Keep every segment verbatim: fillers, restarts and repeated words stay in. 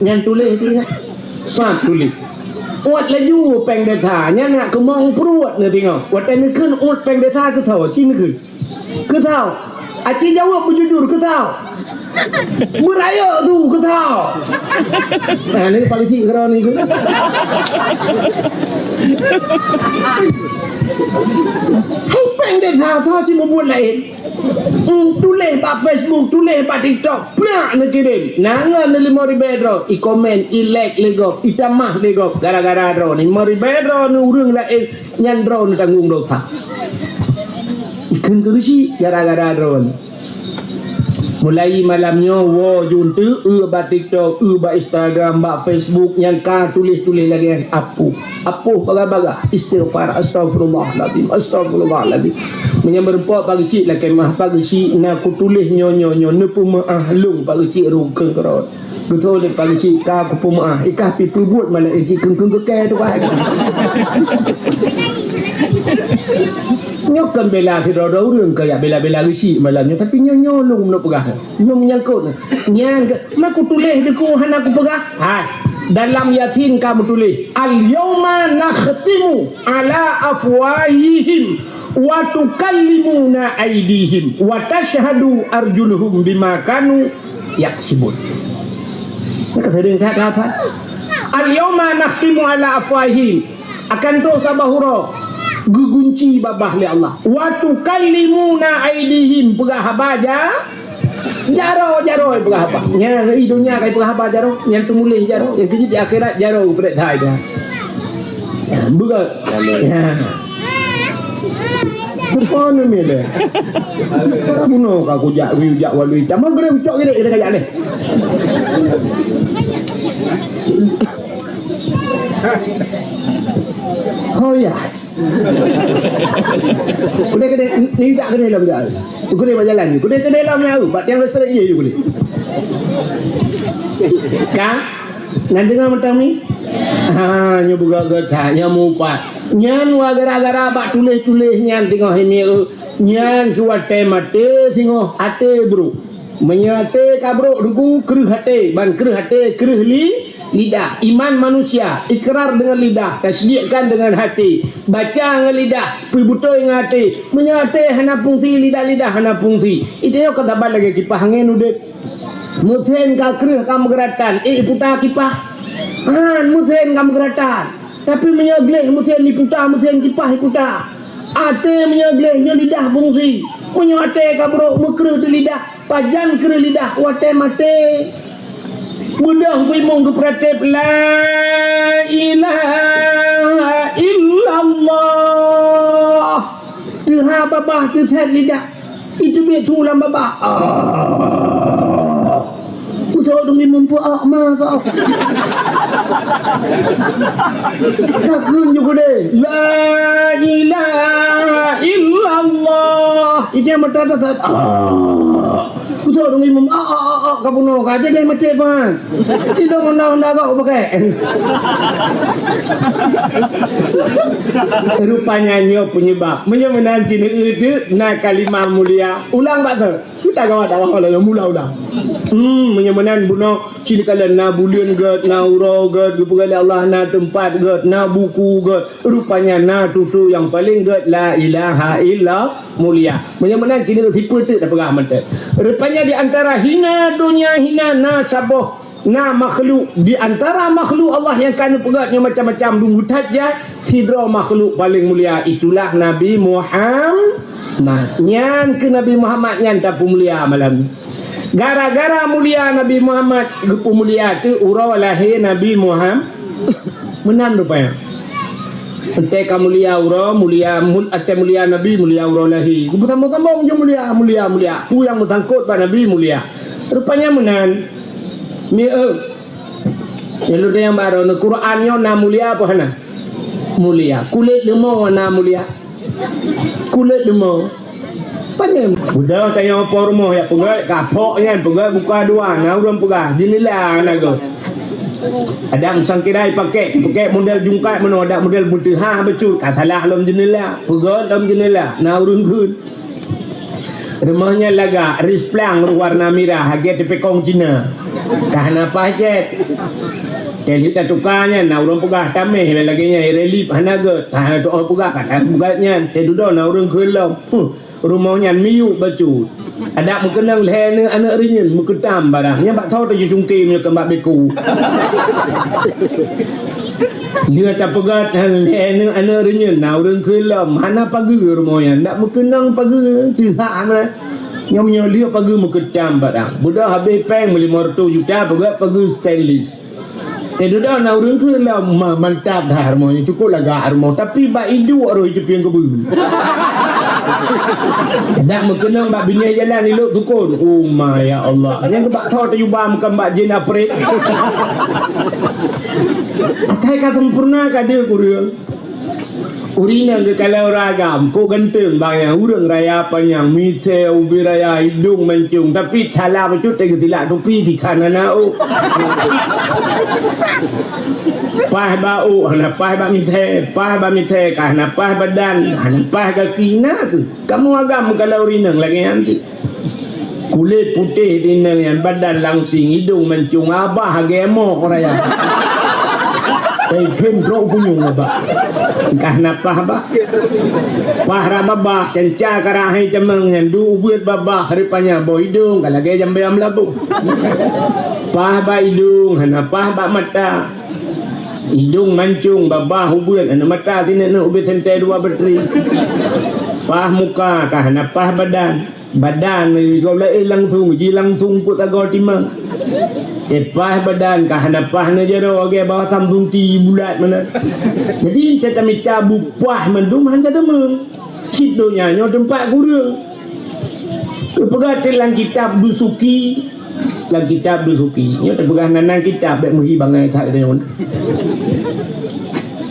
Nyan tuléh di na. Sat tuléh. Uet laju péng desa, nyan nak keumong pruet neudeungoe. Watée neukheun uet péng desa keu soe, ci neukheun. Keu soe. Aci jaweueb beujujur keu soe. Beurayeuk su keu soe. Nah, ni pagi cik keudroe ni. Hai péng desa soe ci mubuet laén. Hmm, tuléh bak Facebook, tuléh bak TikTok, plak neukirém. Na ngon lima ribée droe, i komen, i like lé gob, i tamah lé gob, gara-gara droe. Lima ribée droe neu ureuëng laén nyan droe neutanggong dosa. Ikheun keu geuchik gara-gara droe. Mulai malam nyoe woe jeuet eu bak TikTok, eu bak Instagram, bak Facebook nyang ka tuléh-tuléh lagée nyan, hapus. Hapus bagah-bagah. Istighfar, astaghfirullahalazim, astaghfirullahalazim. Meunyoe meurumpok Pak Geuchik lakée meu'ah, Pak Geuchik na kutuléh nyoe, nyoe, nyoe, neupeumeu'ah lôn Pak Geuchik rukon keurot. Beutôi lé Pak Geuchik ka kupeumeu'ah, ikah pi peubuet malam nyoe keu-keu keu kée tu kan. Nyoe kan bela sidroe-droe ureuëng ka jak bela-bela Geuchik malam nyoe, tapi nyoe, nyoe lôn meupeugah. Nyoe meunyangkot nyan. Nyan ke, ma kutuléh dikeue hana kupeugah? Hai, dalam Yasin ka meutuléh, "Al-yauma nakhtimu ala afwahihim wa tukallimuna aidihim wa tashhadu arjuluhum bima kanu yaksibun." Nyoe ka seudeung that hafal. "Al-yauma nakhtimu ala afwahihim." Akan trok saboh uroe geugunci babah lé Allah. "Wa tukallimuna aidihim," peugah haba ja-, jaroe, jaroe peugah haba. Nyan i donya ka ipeugah haba jaroe, nyan teumuléh jaroe, nyang keujeuet di akhirat jaroe geupreh that. Beugét. Ya. Bukan ni deh. Bunoe ka kujak, kujak walu itam. Mau kena ucok gini, kena kajak deh. Oh ya. Kudeh, kudeh, ni tak kudeh lom dah. Kudeh bak jalan. Kudeh, kudeh lom dah. Bak tiang listrik je kudeh. Ka? Nyan deungoe mantong ni? Ha, nyoe beugét-gét that, nyoe mupat. Nyan wa gara-gara bak tuléh-tuléh nyan teungoh ini, eh, nyan suwatée maté singoh até brok. Meunyoe até ka brok, Teungku, kreueh até, ban kreueh até, kreueh li-, lidah. Iman manusia, ikrar dengan lidah, tasdiqkan dengan hati, baca ngon lidah, peubeutôi ngon até. Meunyoe até hana fungsi, lidah-lidah hana fungsi. Itu nyoe ka saban lagée kipah angén udeb. Meusén ka kreueh ka meugeuratan, ék iputa kipah? Han, meusén ka meugeuratan. Tapi meunyoe gleh meusén iputa, meusén kipah iputa. Até meunyoe gleh nyoe lidah fungsi. Meunyoe até ka brok meukreueh di lidah, pajan kreueh lidah watée maté. Beudôh beuimong geupeuratéb, "La ilaha illallah." Teuha babah teusét lidah. Itu biet su lam babah. Ah. Pusoe dong imeum peuak ma ka. Takheun ju keudeh. La ilaha illallah. Itu nyang meuta teusét. Ah. Pusoe dong imeum. Ah, ah, ah, ah. Ka bunoe ka. Jadi maté, Pak. Sidong honda-honda gok pakai. Rupanya nyoe penyebab. Meunyoe meunan cit na kalimah mulia. Ulang bak tu. Kita gawa dakwah ulang, mula ulang. Hmm, meunyoe meunan bunoe cit kala na buleuen gét, na uroe gét, geupeugah lé Allah na teumpat gét, na buku gét. Rupanya na tutoe nyang paleng gét la ilaha illa mulia. Meunyoe meunan cit sipeue teuk tapeugah mantong. Rupanya di antara hina donya hina na saboh Na makhluk di antara makhluk Allah nyang ka neupeugét nyoe macam-macam dum that jai, sidroe makhluk paleng mulia, itulah Nabi Muhammad. Nyan keuh Nabi Muhammad nyan tapeumulia malam nyoe. Gara-gara mulia Nabi Muhammad geupeumulia teuk uroe lahé Nabi Muhammad. Meunan rupanya. Watée ka mulia uroe, mulia mul-, watée mulia Nabi, mulia uroe lahé. Geupeusambong-sambong ju mulia, mulia, mulia. Peue nyang meusangkot bak Nabi mulia. Rupanya meunan. Mi eu. Nyang lôn tanyong bak droeneuh, Quran nyoe na mulia apa hana? Mulia. Kulét leumô na mulia? Kulét leumô. Pane? Udah tanyong po rumoh ya peugét, kapok nyan peugét buka dua, na ureuëng peugah, jendela na gét. Ada musang kira pakai, pakai model jungkat meunoe, ada model meuteuha bacut, ka salah lom jendela, peugét lom jendela, na ureuëng kheun. Rumoh nyan lagak, risplang warna mirah, lagée teupekong Cina. Ka hana paih cét. Teuh lheueh tatuka nyan, na ureuëng peugah taméh lagée nyan, irelip hana gét. Ka hana tuoh peugah, ka tapeugah nyan. Teuh dudoe na ureuëng kheun lom. Huh, rumoh nyan miyueb bacut. Adak meukeunong lhée aneuëk, aneuëk reunyeun meukeutam barang. Nyan bak tho teuh jicungkem nyoe keu bak beku. Lheueh tapeugah lhée aneuëk, aneuëk reunyeun, na ureuëng kheun lom. Hana pageue rumoh nyan. Dak meukeunong pageue, teuhak na. Nyoe meunyoe lheueh pageue meukeutam barang. Beudôh habéh péng meulimong reutôh juta peugah pageue stainless. Teuh dudoe na ureuëng kheun lom, ma-, mantap that rumoh nyoe, cukôp lagak rumoh, tapi bak iduek roh itu pieng keubeue. Dak meukeunong bak binéh jalan ilok tukon. Oh ma ya Allah. Nyang bak tho teuh jubah meukan bak jin aprit. Atai ka sempurna ka deuh kureueng. Ureuëng inong geukalon ureuëng agam, kok ganteng bang nyan, ureuëng raya panyang, misée, ubit raya, idong mancung, tapi salah bacut teuh geutilak tupi dikheun hana ôk. Paih bak ôk, hana paih bak misée, paih bak misée, ka hana paih badan, hana paih gaki, na kheueh. Kamoe agam meukalon ureuëng inong lagée nyan cit. Kulét putéh tineng nyan, badan langsing, idong mancung, abah lagée mok raya. Teukhém trok punyueng abah. Ka hana paih bah. Paih rab babah, canca ka rab hai tamong nyan, duek ubeuet babah, rupanya boh idong ka lagée jambé meulaboh. Paih bak idong, hana paih bak mata. Idong mancung, babah ubeuet, aneuk mata sineuk-neuk ubit sentée dua batri. Paih muka, ka hana paih badan. Badan, gob laén langsung, ji langsung peuet sagoe timang. Teupaih badan, ka hana paih neujaroe, lagée bawah samsung ti bulat meunan. Jadi, teutamita bupaih mandum hana deungoe. Cit donya nyoe teumpat kureueng. Geupeugah teuh lam kitab Dusuki, lam kitab Dusuki. Nyoe teupeugah nan-nan kitab, bék meuhi bangai that deungon.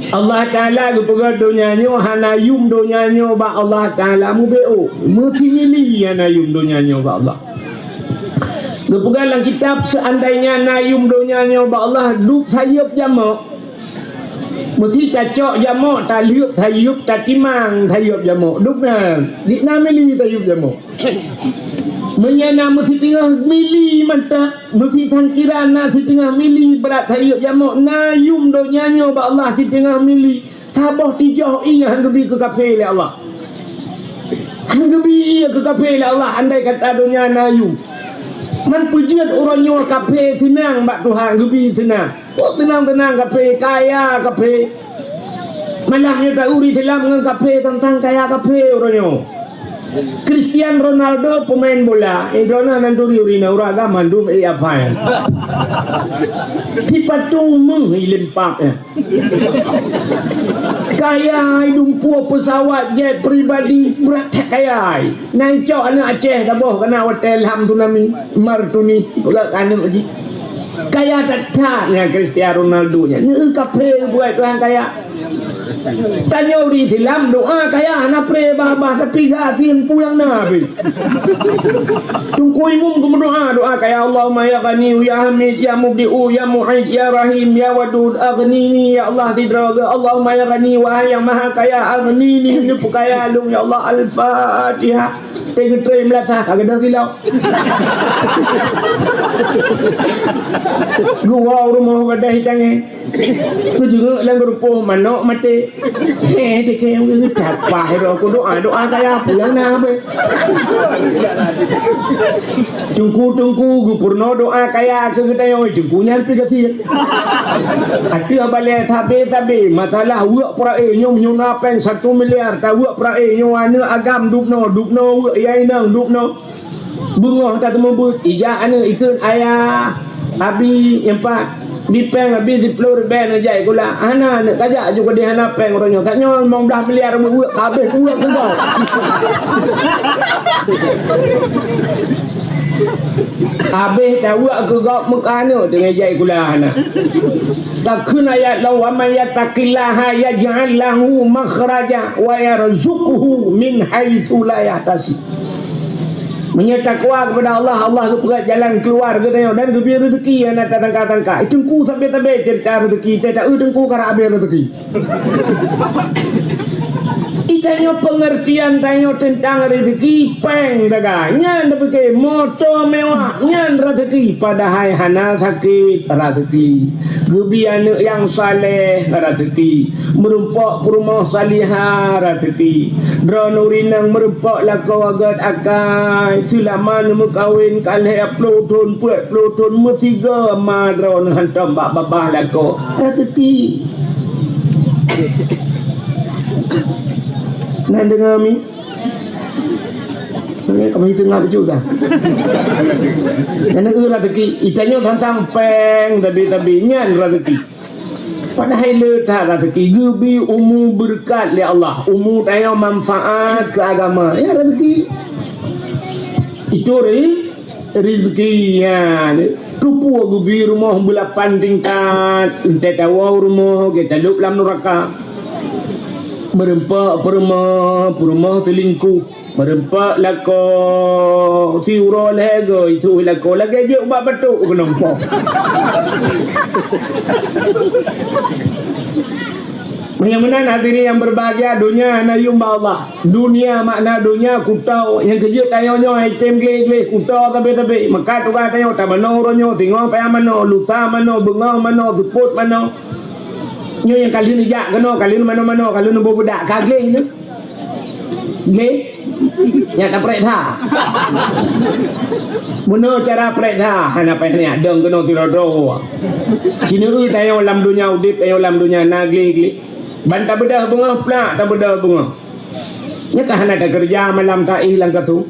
Allah Taala geupeugah donya nyoe hana yum donya nyoe bak Allah Taala mubeuôk. Meusimili hana yum donya nyoe bak Allah. Geupeugah lam kitab, seandainya na yum donya nyoe bak Allah, dub sayeuep jamok. Meusi tacok jamok, talheuep sayeuep, tatimang sayeuep jamok. Dub na, di na mili sayeuep jamok. Meunyoe na meusiteungoh mili mantong, meusi sangkiran na siteungoh mili brat sayeuep jamok, na yum donya nyoe bak Allah siteungoh mili, saboh tijoh ié han geubi keu kafé lé Allah. Han geubi ié keu kafé lé Allah, andai kata donya na yum. Man peujeuet uroe nyoe kafé seunang bak Tuhan, geubi seunang. Peue teunang-teunang kafé, kaya kafé. Malah nyoe tauri silam ngon kafé, tantang kaya kafé uroe nyoe. Cristiano Ronaldo pemain bola, eh, droeneuh nan turi ureueng inong, ureueng agam mandum, eh, apai. Sipatu meuh ilem pap, eh. Kaya, dumpeue pesawat jet pribadi, brat that kaya. Nan cok aneuk Aceh saboh kana watée lam tsunami, Martuni, peugah keu aneuk jih. Kaya that-that nyan Cristiano Ronaldo nyan. Neu kafé buet Tuhan kaya. Tanyoe ureueng Islam doa kaya hana pré babah, tapi gasien puyang na pih. Teungku Imum geumeudoa, doa kaya, "Allahumma ya Ghani, ya Hamid, ya Mubdi'u, ya Mu'id, ya Rahim, ya Wadud, aghnini, ya Allah, sidroe geuh. Allahumma ya Ghani, wahai nyang maha kaya, aghnini, neupeukaya lôn, ya Allah." Al-Fatihah. Teugeutreun meulasah ka gadôh silop. Geuwoe u rumoh gadôh i tangai. Geujeuet lam geurupoh manok maté. Hé, dikeu geucapah roh ku doa, doa kaya pulang na be. Teungku-teungku geupeurunoe doa kaya keu geutanyoe, teungku nyan pih gasien. Ateueh balée sabe-sabe masalah weuek peurae nyoe, meunyoe na péng satu miliar taweuek peurae nyoe, aneuk agam dubnoe, dubnoe weuek, ya inong dubnoe. Beungoh ka teumeubeuet, ijak aneuk ikheun, "Ayah, abi nyang pat, bi péng abi siploh ribée neujak sikula." Hana aneuk kajak ju keudeh hana péng uroe nyoe. Tanyoe limong blaih miliar weuek-weuek, habéh kuweuek keu gob. Habéh taweuek keu gob meukaneuk teungoh jai sikula hana. Takheun ayat lom, "Wa may yattaqillaha yaj'al lahu makhraja wa yarzuqhu min haitsu la yahtasib." Meunyoe takwa keupada Allah, Allah geupeugah jalan keuluwa geutanyoe dan geubri reuzeki nyang na tatangka-tangka. Teungku sabe-sabe ceurita reuzeki, teuh taeu teungku karab habéh reuzeki. Tanyoe peungeurtian tanyoe teuntang rezeki, péng dagang, nyan tapike, moto mewah, nyan rezeki, padahai hana sakét rezeki. Geubi aneuëk nyang saleh rezeki, meurumpok peurumoh salihah rezeki. Droeneuh ureuëng inong meurumpok lakoe gét akai, seulama neumeukawen ka lhée ploh thon, peuet ploh thon, meusigoe ma droeneuh hantom bak babah lakoe rezeki. Na deungoe mi? Kami tengah lucu dah. Karena eu rezeki, itanyoe tantang péng tabi-tabi nyan rezeki. Padahai le that rezeki geubi umu beureukat lé Allah, umu tanyoe manfaat keu agama, ya rezeki. Itu ri- Rizki, ya. Keupeue geubi rumoh beulapan tingkat, entée tawoe rumoh, geutalop lam nuraka. Meureumpok peurumoh, peurumoh teulingkuh. Meureumpok lakoe, siuroe lhée goe, isuh lakoe lagée jeuet ubak batuk keunoe po. Meunyoe meunan hadirin yang berbahagia, donya hana yum bak Allah. Dunia makna donya kuto, nyang keujeuet tanyoe nyoe item gleh-gleh kuto sabe-sabe. Meukat tugaih tanyoe tamanoe uroe nyoe, singoh payah manoe, lusa manoe, beungoh manoe, seupôt manoe. Nyoe nyang ka lheueh neujak keunoe, ka lheueh manoe-manoe, ka lheueh neuboh beudak, ka gleh nyoe. Gleh? Nyak taprek that. Meunoe cara prek that, hana payah nyak dong keunoe sidroe-droe. Sineue tanyoe lam donya udeb, tanyoe lam donya na gleh-gleh. Ban tabeudôh beungoh plak, tabeudôh beungoh. Nyan ka hana takeureuja malam taéh lam katu.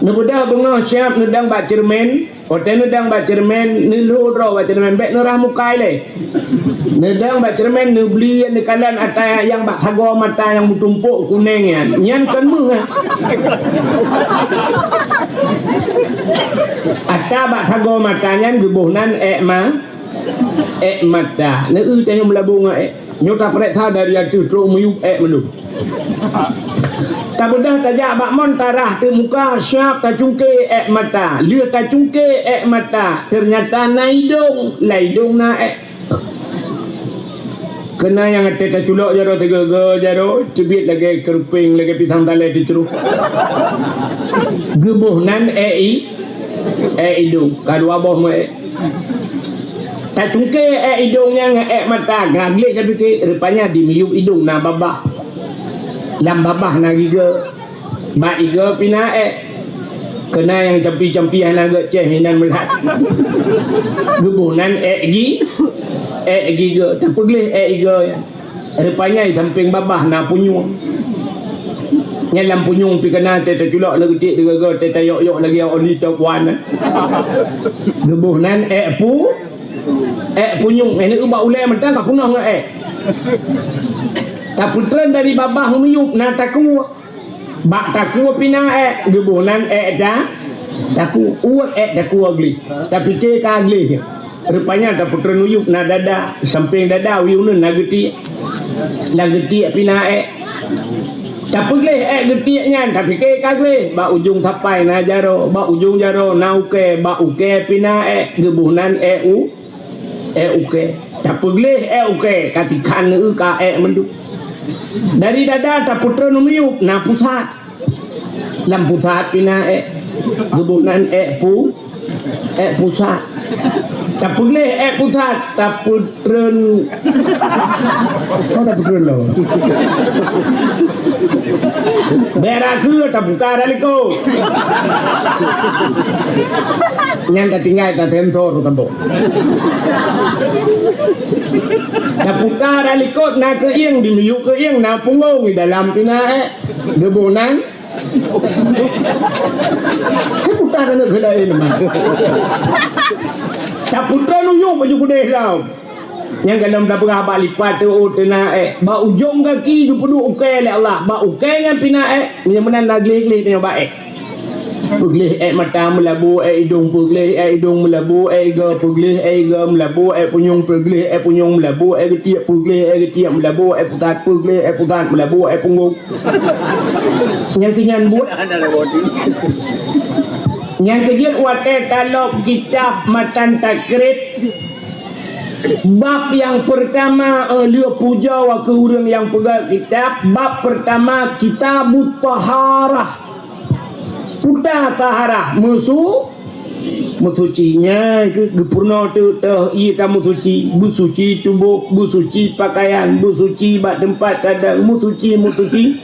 Neubeudôh beungoh siab neudong bak ceureumen, watée neudong bak ceureumen, neulhô droe bak ceureumen, bék neurah muka ilée. Neudong bak ceureumen, neubli neukalon ata nyang bak sagoe mata nyang meutumpok kunéng nyan. Nyan kon meuh, ha. Ata bak sagoe mata nyan geuboh nan ék ma-, ék mata. Neueu tanyoe meulabu ngon ék. Nyoe taprek that dari ateueh trok miyueb ék mandum. Tabeudôh tajak bak mon tarah teuk muka, siab tacungke ék mata. Lheueh tacungke ék mata, teunyata na idong, lam idong na ék. Keunan nyang até taculok jaroe, teugeugeu jaroe, teubiet lagée keureupieng, lagée pisang talée teucroh. Geuboh nan ék i-, ék idong, ka dua boh meu ék. Tacungke ék idong nyan ngon ék mata, ka gleh tapike, rupanya di miyueb idong na babah. Lam babah na gigoe. Bak igoe pih na ék. Keunan nyang campi-campi hana gét céh inan meulat. Geuboh nan ék gi-, ék gigoe. Tapeugleh ék igoe nyan. Rupanya di sampéng babah na punyueng. Nyan lam punyueng pih keunan teuh taculok lagée tiek teugoe-goe, teuh tayok-yok lagée oli top one. Geuboh nan ék pu-, ék punyueng. Ék neu bak ulée mantong ka peunoh ngon ék. Tapeutreun dari babah miyueb na takue. Bak takue pih na ék, geuboh nan ék ta-, takue. Uweuet ék takue gleh. Tapike ka gleh. Rupanya tapeutreun uyueb na dada, sampéng dada uyueb nyan na geutiek. Lam geutiek pih na ék. Tapeugleh ék geutiek nyan, tapike ka gleh. Bak ujong sapai na jaroe, bak ujong jaroe na ukée, bak ukée pih na ék, geuboh nan ék u-, ék ukée. Tapeugleh ék ukée, ka tikhan neu ka ék mandum. Dari dada tapeutreun u miyueb na pusat. Lam pusat pih na ék. Geuboh nan ék pu-, ék pusat. Tapeugleh ék pusat, tapeutreun. Oh, tapeutreun lom. Bék rakhue, taputa dah likot. Nyan tatinggai tasensor saboh. Taputa dah likot na keuieng, di miyueb keuieng na punggong, di dalam pih na ék. Geuboh nan. Taputa keuneuk keu laén mah. Taputa nuyuek baju keudeh lom. Nyang galom tapeugah bak lipat teuh, oh, teuna ék. Bak ujong gaki geupeuduek ukée lé Allah. Bak ukée nyan pih na ék. Meunyoe meunan na gleh-gleh tanyoe bak ék. Peugleh ék mata meulabu ék idong, peugleh ék idong meulabu ék igoe, peugleh ék igoe meulabu ék punyueng, peugleh ék punyueng meulabu ék geutiek, peugleh ék geutiek meulabu ék pusat, peugleh ék pusat meulabu ék punggong. Nyang keu nyan buet. Nyang keujeuet watée talop kitab matan takrib, Bab nyang peurtama, eh, lheueh pujoe keu ureuëng nyang peugah kitab, bab peurtama Kitabut Taharah. Puta taharah, meusu-, meusuci nyan keuh geupeurunoe teuk teuh ié tameusuci, beusuci tuboh, beusuci pakaian, beusuci bak teumpat tadong, meusuci, meusuci.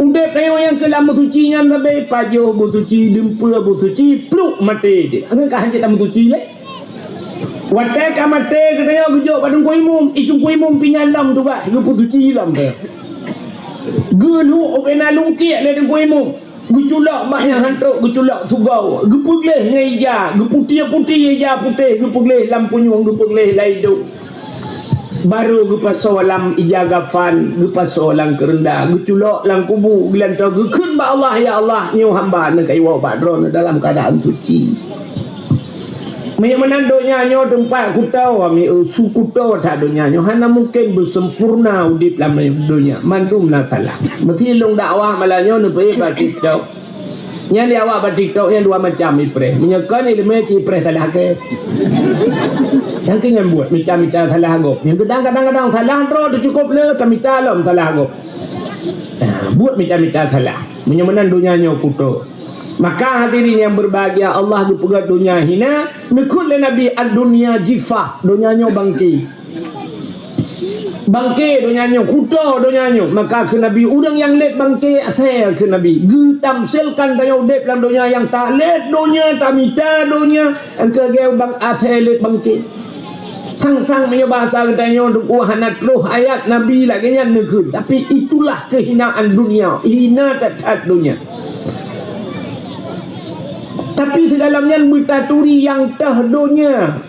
Udeb tanyoe nyang keuh lam meusuci nyan sabe, pajoh beusuci, dumpeue beusuci, pluek maté deh. Ngon ka hanjeuet tameusuci lé. Watée ka maté geutanyoe geujok bak teungku imum, i teungku imum pih nyan lom tugaih geupeusuci lom teuh. Geulhok ubena lungkiek lé teungku imum. Geuculok bak nyang han trok, geuculok sugoe, geupeugleh ngon ija, geuputéh-putéh ija putéh, geupeugleh lam punyueng, geupeugleh lam idong. Barô geupasoe lam ija gafan, geupasoe lam keureunda, geuculok lam kubu, geulantoe geukheun bak Allah, "Ya Allah, nyoe hamba neuh ka iwoe bak Droeneuh dalam keuadaan suci." Meunyoe meunan donya nyoe teumpat kuto, ami eu su kuto that donya nyoe, hana mungken beusempurna udeb lam donya, mandum na salah. Meusti lôn dakwah malam nyoe neupeuék bak TikTok. Nyan di awak bak TikTok nyan dua macam ipreh. Meunyoe kon ileumé cit ipreh salah keu. Nyang keu nyan buet mita-mita salah gob. Nyang kadang-kadang salah droe teucukop le tamita lom salah gob. Ah, buet mita-mita salah. Meunyoe meunan donya nyoe kuto. Maka hadirin yang berbahagia, Allah geupeugah donya hina, neukheun lé Nabi, "Ad-dunya jifah," donya nyoe bangke. Bangke donya nyoe, kuto donya nyoe. Maka kheun Nabi, ureuëng nyang lét bangke asée kheun Nabi. Geutamsilkan tanyoe udeb lam donya nyang talét donya, tamita donya, nyang keu geu bang asée lét bangke. Sang-sang meunyoe bahasa geutanyoe deuh hana troh ayat Nabi lagée nyan neukheun, tapi itulah kehinaan dunia, hina that-that donya. Tapi sigohlom nyan beutaturi nyang teuh donya.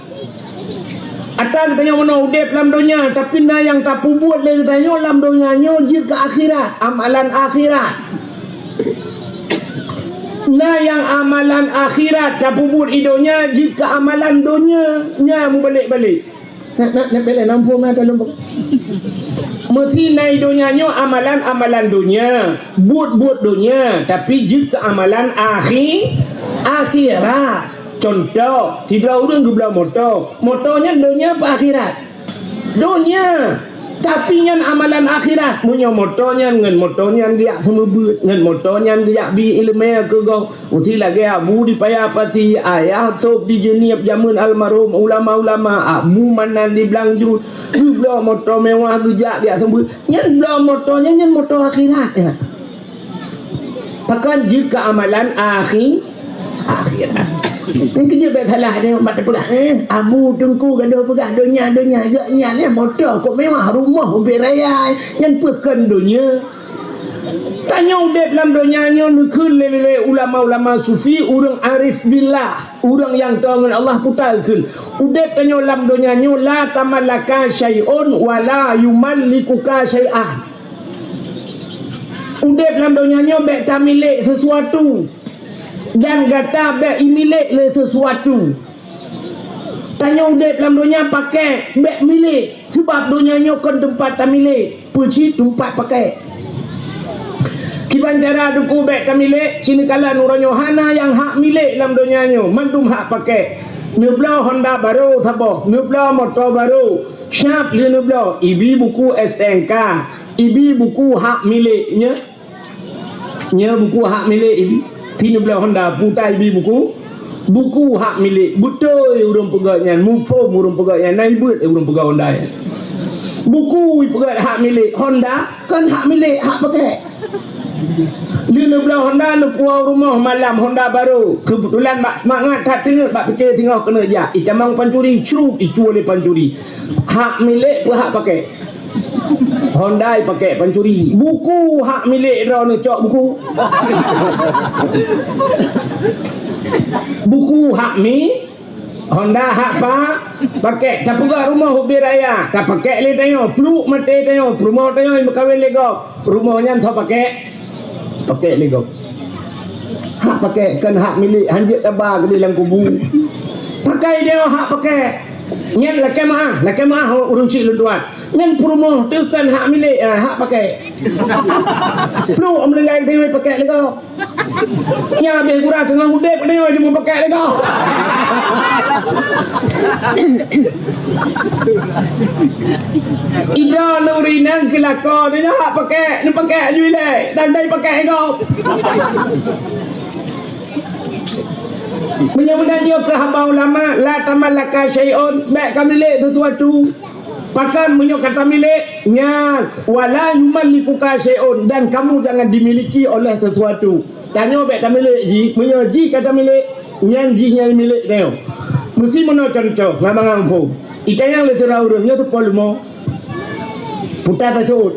Ata geutanyoe meunoe udeb lam donya, tapi na nyang tapeubuet lé geutanyoe lam donya nyoe jeuet keu akhirat, amalan akhirat. Na nyang amalan akhirat tapeubuet i donya jeuet keu amalan donya, nya mubalek-balek. Nak, nak, nak belek lampu mata lom. Meusti na i donya nyoe amalan-amalan donya, buet-buet donya, tapi jeuet keu amalan akhi-, akhirat. Contoh, sidroe ureuëng geubloe moto. Moto nyan donya apa akhirat? Donya. Tapi nyan amalan akhirat. Meunyoe moto nyan ngon moto nyan geujak seumeubeuet, ngon moto nyan geujak bi ileumé keu gob. Meusti lagée Abu di Paya Pasi, Ayah Sop di Jeunieb jameun almarhum ulama-ulama, Abu Manan di Blang Jrut. Geubloe moto mewah geujak geujak seumeubeuet. Nyan bloe moto nyan, nyan moto akhirat, ya. Pakon jeuet keu amalan akhi-, akhirat. Nyan keuh jeuet bék salah nyoe, mat teupeugah, eh, Abu Teungku gadoh peugah donya, donya, geuh nyan, eh, moto kok mewah, rumoh ubit raya, nyan peue kon donya. Tanyoe udeb lam donya nyoe neukheun lé, lé ulama-ulama sufi, ureuëng arif billah, ureuëng nyang toe ngon Allah puta kheun. Udeb tanyoe lam donya nyoe la tamallaka syai'un wa la yumallikuka syai'an. Udeb lam donya nyoe bék tamilék sesuatu, dan gata bék imilék lé sesuatu. Tanyoe udeb lam donya pakék, bék milék, seubab donya nyoe kon teumpat tamilék, peue cit teumpat pakék. Kiban cara Teungku bék tamilék, sineukala uroe nyoe hana nyang hak milék lam donya nyoe, mandum hak pakék. Neubloe honda barô saboh, neubloe moto barô, siab lheueh neubloe, ibi buku S T N K, ibi buku hak milék nyoe. Nyoe buku hak milék ibi. Sineubloe honda puta ibi buku. Buku hak milék. Beutôi ureuëng peugah nyan, muphom ureuëng peugah nyan, na ibeuet ureuëng peugah honda nyan. Buku ipeugah hak milék, honda kon hak milék, hak pakék. Lheueh neubloe honda, neupuwoe rumoh malam honda barô. Keubeutulan bak mangat that teungeut bak pike singoh keuneuk jak. Itamong pancuri, crup, icue lé pancuri. Hak milék peue hak pakék? Honda ipakék pancuri. Buku hak milék droeneuh cok buku. Buku hak mi, honda hak pa, pakék. Tapeugah rumoh ubit raya, tapakék lé tanyoe, pluek maté tanyoe, peurumoh tanyoe meukawen lé gob. Rumoh nyan tho pakék, pakék lé gob. Hak pakék kon hak milék, hanjeuet taba keudeh lam kubu. Pakai tanyoe hak pakék. Nyan lakèe meu'ah, lakèe meu'ah ureueng chik lôn tuan. Nyan peurumoh teuh kon hak milék, ah, hak pakèk. Pluek meuninggai teuh pakèk lé gob. Nyan habéh gura teungoh udép nyoe jimeupakèk lé gob. Idroe nuri nyan keu lakoe nyoe hak pakèk, neupakèk aju ilèe, dan dai pakèk lé gob. Meunyoe meunan nyoe keu haba ulama, la tamallaka syai'un, bèk kamilék sesuatu. Pakon meunyoe ka tamilék, nyan, wala yumallikuka syai'un, dan kamu jangan dimiliki oleh sesuatu. Tanyoe bèk tamilék jih, meunyoe jih ka tamilék, nyan jih nyang milék tanyoe. Meusi meunoe contoh, ngon mangat phôn. Itanyong lé sidroe ureueng, nyoe teupo leumo. Puta taseuôt.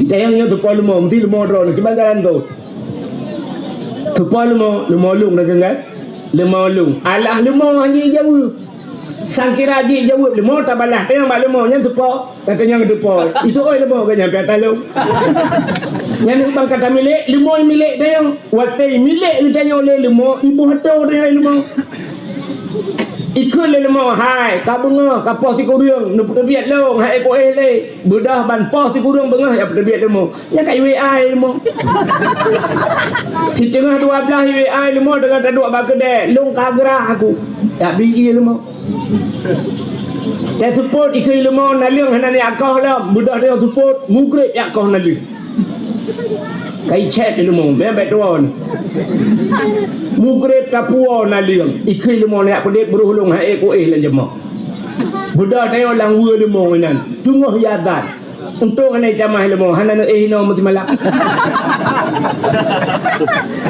Itanyong nyoe teupo leumo, meusi leumo droeneuh, kiban jalan teuôt. Teupo leumo, leumo lôn na keuh kan? Leumo lôn. Alah leumo hana jaweueb. Sangkira jijaweueb leumo, tabalah tanyong bak leumo, nyan teupo, tatanyong teupo. Itu oi leumo geuh nyan piata lôn. Nyan ubang ka tamilék, leumo milék tanyong. Watèe milék geutanyoe lé leumo, iboh atô tanyong lé leumo. Ikheun lé leumo, hai, ka beungoh, ka poh sikureueng, neupeubiet lôn, hai, éh, lé. Beudôh ban poh sikureueng beungoh, ya, peuteubiet leumo. Nyan ka i-W A leumo. Siteungoh dua blaih i-W A leumo, teungoh taduek bak keudè, lôn ka grah aku. Yak bi ie leumo. Taseupôt ikheun leumo, naleueng hana neujak koh lom. Beudôh tanyong seupôt, mugreb jak koh naleueng. Ka icèt leumo, meunan bèk tuwö. Mugreb tapuwoe naleueng, ikheun leumo neujak peudép beuroh lôn hai éh kuéh lam jeumah. Beudôh tanyong lam weue leumo inan, teungoh i azan. Untông hana itamah leumo, hana neuéh inoe meusimalam.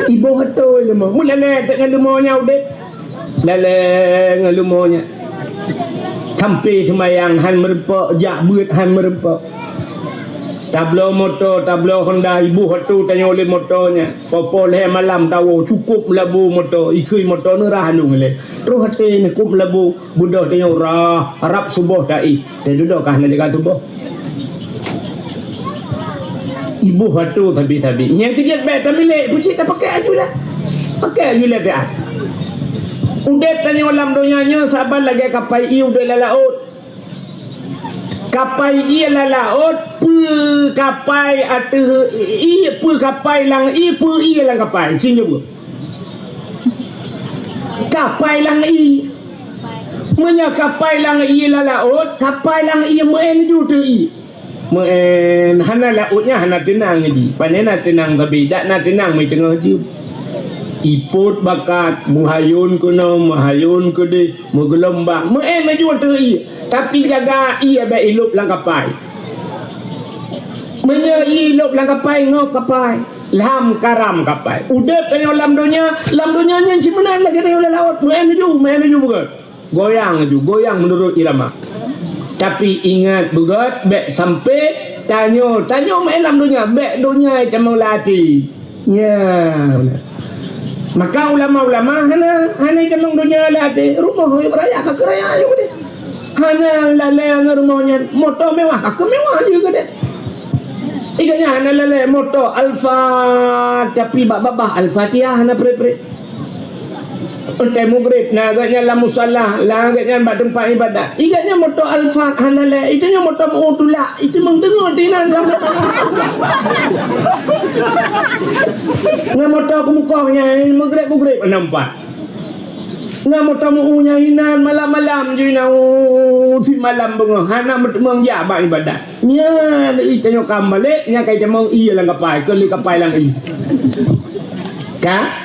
Iboh atô leumo, meulalèe teuk ngon leumo nyang udép. Lalèe ngon leumo nyan. Sampoe seumayang han meureumpok, jak beuet han meureumpok. Tabloe moto, tabloe Honda, iboh atô tanyoe lé moto nyan. Poh-poh lhèe malam tawoe, cukôp meulabu moto, ikheun moto neurah aneuëk lé. Troh até neukôp meulabu, beudôh tanyoe rah, rab suboh taéh. Teududoe ka hana jaga tuboh. Iboh atô sabe-sabe. Nyang keujeuet bèk tamilék, peucit tapakèk aju lah. Pakèk aju lah siat. Udép tanyoe lam donya nyoe saban lagèe kapai ié udép lam laôt. Kapai ié lam laôt, peue kapai ateueh ié, peue kapai lam ié, peue ié lam kapai. Ci nyoe. Kapai lam ié. Meunyoe kapai lam ié lam laôt, kapai lam ié meu'en ju teuh ié. Meu'en, hana laôt nyan hana teunang jih. Pane na teunang sabe, dak na teunang meuteungoh jeuem. Ipot bakat, meuhayôn keunoe, meuhayôn keudeh, meugeulumbang. Meu'en ju teuh ié, tapi jaga ié bèk ilôb lam kapai. Meunyoe ié ilôb lam kapai, ngôb kapai. Lam karam kapai. Udép tanyoe lam donya, lam donya nyan cit meunan lagèe tanyoe lam laôt. Meu'en ju, meu'en ju beugèt. Goyang laju, goyang meunurot irama. Tapi ingat beugèt, bèk sampoe tanyoe, tanyoe meu'en lam donya, bèk donya itamong lam até. Nya, maka ulama-ulama hana, hana itamong donya lam até. Rumoh beuraya ka keuraya aju keudeh. Hana lalèe ngon rumoh nyan, moto mewah ka keumewah aju keudeh. Ingat nyan hana lalèe moto Alphard, tapi bak babah Al-Fatihah hana preh-preh. Untèe mugreb, na geuh nyan lam musala, na geuh nyan bak teumpat ibadat. Ingat nyan moto Alphard hana lé, itu nyan moto meu tulak, itu meuteungoh tinan lam. Ngon moto keumukong nyan, mugreb-mugreb hana meupat. Ngon moto meu nyan inan malam-malam ju inan, oh, simalam beungoh, hana meuteumong jak bak ibadat. Nyan, ih, tanyoe ka meubalek, nyan ka itamong ié lam kapai, keu lé kapai lam ié. Ka?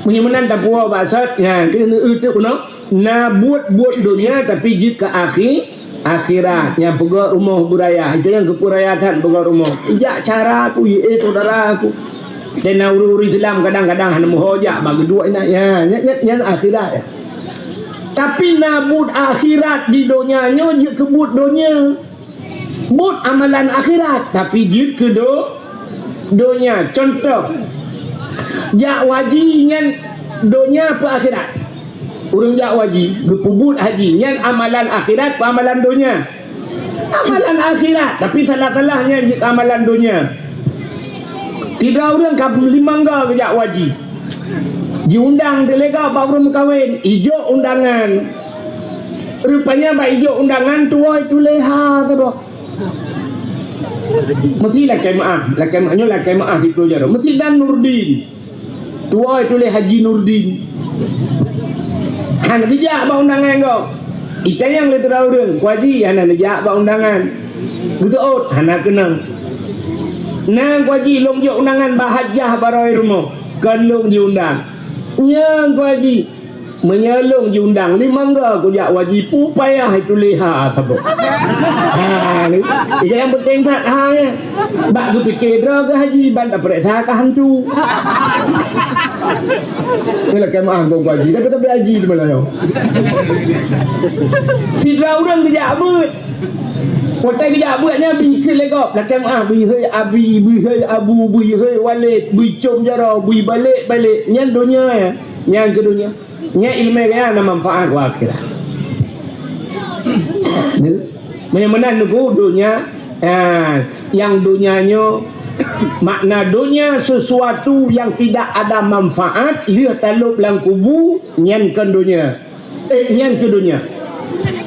Meunyoe meunan tapuwoe bak sot, nyan, keuneuk eu teuk keunoe, na buet-buet donya tapi jeuet keu akhi-, akhirat. Nyang peugöt rumoh beuraya, itu nyang keupeue raya that peugöt rumoh. Jak cara aku, eh, saudara aku. Dan na ureuëng-ureuëng Islam kadang-kadang hana meuho jak bak geuduek inan. Ya, nyan, nyan, nyan akhirat, ya. Tapi na buet akhirat di donya nyoe jeuet keu buet donya. Buet amalan akhirat, tapi jeuet keu do-, donya. Contoh, jak haji nyan donya peu akhirat? Ureuëng jak haji, geupeubuet haji, nyan amalan akhirat peu amalan donya? Amalan akhirat, tapi salah-salah nyan jeuet amalan donya. Sidroe ureuëng ka limong go geujak haji. Jiundang teuh lé gob bak ureuëng meukawen, ijok undangan. Rupanya bak ijok undangan tuwoe tuléh ha saboh. Meusti lakée meuáh, lakée meuáh, nyoe lakée meuáh di Pulo Jaroe. Meusti dan Nurdin. Tuwoe tuléh Haji Nurdin. Hana geujak bak undangan gob. Itanyong lé sidroe ureuëng, "Ku Haji, hana neujak bak undangan?" Geuseuôt, "Hana keunong." "Nyan Ku Haji, lôn jok undangan bak hajah barô rumoh, kon lôn jiundang." "Nyan Ku Haji, meunyoe lôn jiundang, limong goe kujak Haji, peue payah tuléh ha saboh." Ha, ni. Nyang penting that ha, ya. Bak geupike droe keu Haji, ban tapeuriksa keu hantu. Ni lakée meuáh gob Haji, tapi, tapi Haji di mana nyoe? Sidroe ureuëng geujak beuet. Watée geujak beuet nyan bri kheun lé gob, lakée meuáh bri hei Abi, bri hei Abu, bri hei Walid, bri com jaroe, bri balek-balek. Nyan donya, ya. Nyan keu donya. Nyan iéleumé gaya na manfaat u akhirat. Meunyoe meunan nunggu donya, ha, nyang donya nyoe, makna donya sesuatu yang tidak ada manfaat, lheueh talop lam kubu, nyan kon donya. Eh, nyan keu donya.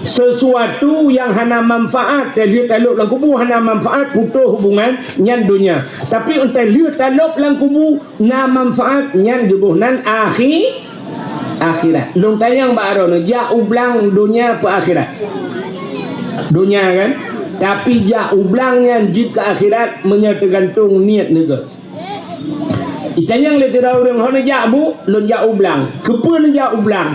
Sesuatu yang hana manfaat, lheueh talop lam kubu hana manfaat, putoh hubungan, nyan donya. Tapi 'oh lheueh talop lam kubu na manfaat, nyan geuboh nan akhi-, akhirat. Lôn tanyong bak droeneuh, jak u blang donya peu akhirat? Donya kan? Tapi jak u blang nyan jeuet keu akhirat meunyoe teugantung niet neuh. Itanyong lé sidroe ureuëng, "Ho neujak bu?" "Lôn jak u blang." "Keupeue neujak u blang?"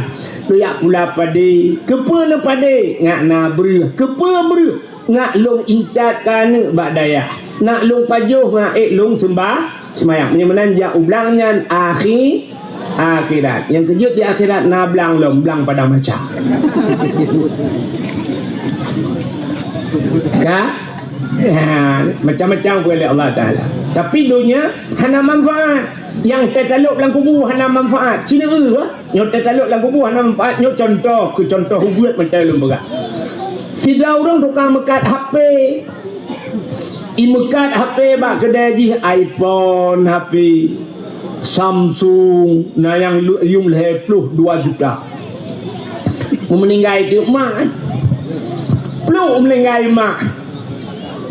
"Lôn jak pula padé." "Keupeue neupadé?" "Ngat na breueh." "Keupeue breueh?" "Ngat lôn intat keu aneuëk bak dayah. Nak lôn pajoh ngat ék lôn seumbah seumayang." Meunyoe meunan jak u blang nyan akhi-, akhirat. Nyang keu jeuet di akhirat na blang lom, blang padang macam. Ka? Ha, macam-macam peureulée Allah Taala. Tapi donya hana manfaat. Nyang teutalop lam kubu hana manfaat. Cina eu, nyoe teutalop lam kubu hana manfaat. Nyoe contoh, keu contoh ubeut macam lôn peugah. Sidroe ureuëng tukang meukat H P. Imeukat H P bak keudée jih, iPhone, H P Samsung, na nyang lu-, yum lhée ploh dua juta. Meuninggai teuk mak. Pluek meuninggai mak.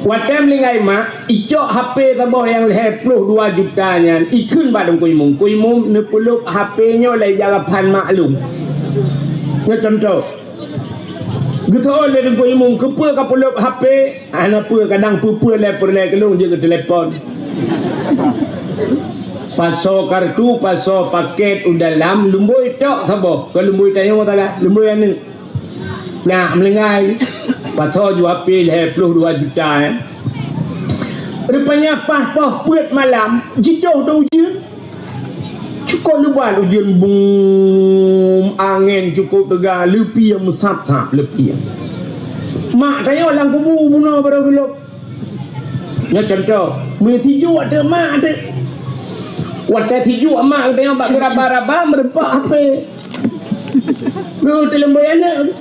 Watée meuninggai mak, icok H P saboh nyang lhée ploh dua juta nyan, ikheun bak Teungku Imum. "Teungku Imum, neupeulop H P nyoe lé jarapan mak lôn." Nyoe contoh. Geuseuôt lé Teungku Imum, "Keupeue kapeulop H P?" "Hana peue, kadang peue-peue lé peureulée keu lôn jeuet keu telepon." Pasoe kartu, pasoe paket u dalam, lumboi tok saboh. Kon lumboi tanyoe sagai, lumboi aneuëk. Nyak meuninggai, pasoe ju H P lhée ploh dua juta, eh. Rupanya paih poh peuet malam, jitoh teuh ujeuen. Cukôp leubeh ujeuen, bum, angén cukôp teuga, leupie meusab-sab leupie. Mak tanyoe lam kubu bunoe barô geulop. Nyoe contoh, meusijok teuk mak teuk. Watée sijok mak tanyoe bak geuraba-raba, meureumpok H P. Geuteuleumboi aneuëk.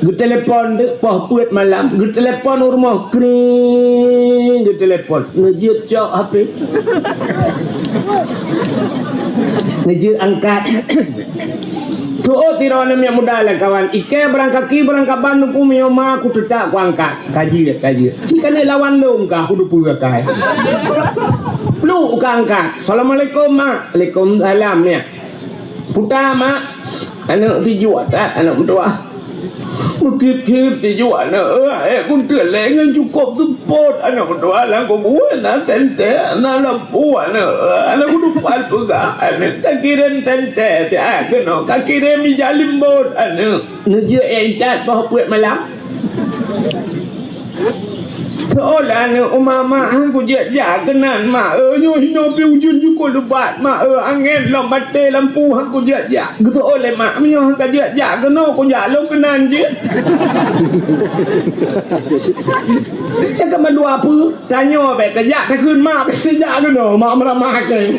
Geutelepon teuk poh peuet malam, geutelepon u rumoh, kring, geutelepon. Neujeuet cok H P. Neujeuet angkat. Seuôt sidroe aneuk miet muda lé kawan, ikée barang kaki, barang kaban, nuku miyoma, ku teutak ku angkat. Ka jeuet, ka jeuet. Si keuneuk lawan lôn ka, ku dupeue kai. Pluek ka angkat. "Assalamualaikum, Mak." "Waalaikumsalam, Miet." "Puta, Mak." "Aneuëk sijuek that, aneuëk meutuwah." Meukip-kip sijuek aneuëk, eh, kunteuk lé ngon cukôp seupôt aneuëk meutuwah lam kubu, na sentée, na lampu aneuëk, eh, aneuëk kudupat peugah aneuëk, "Kakirém sentée siat keunoe, kakirém ija limbot aneuëk." Neujeuet intat poh peuet malam. Seuôt lé aneuëk, "Uma, Mak, han kujeuet jak keunan, Mak, eu, nyoe hinoe pih ujeuen cukôp leubeh, Mak, eu, angén lom batée lampu, han kujeuet jak." Geuseuôt lé mak, "Meunyoe han kajeuet jak keunoe, kujak lôn keunan jeuet." Nyan ka mandua peue? Tanyoe bék tajak, takheun mak bék tajak keunoe, mak meuramah keu.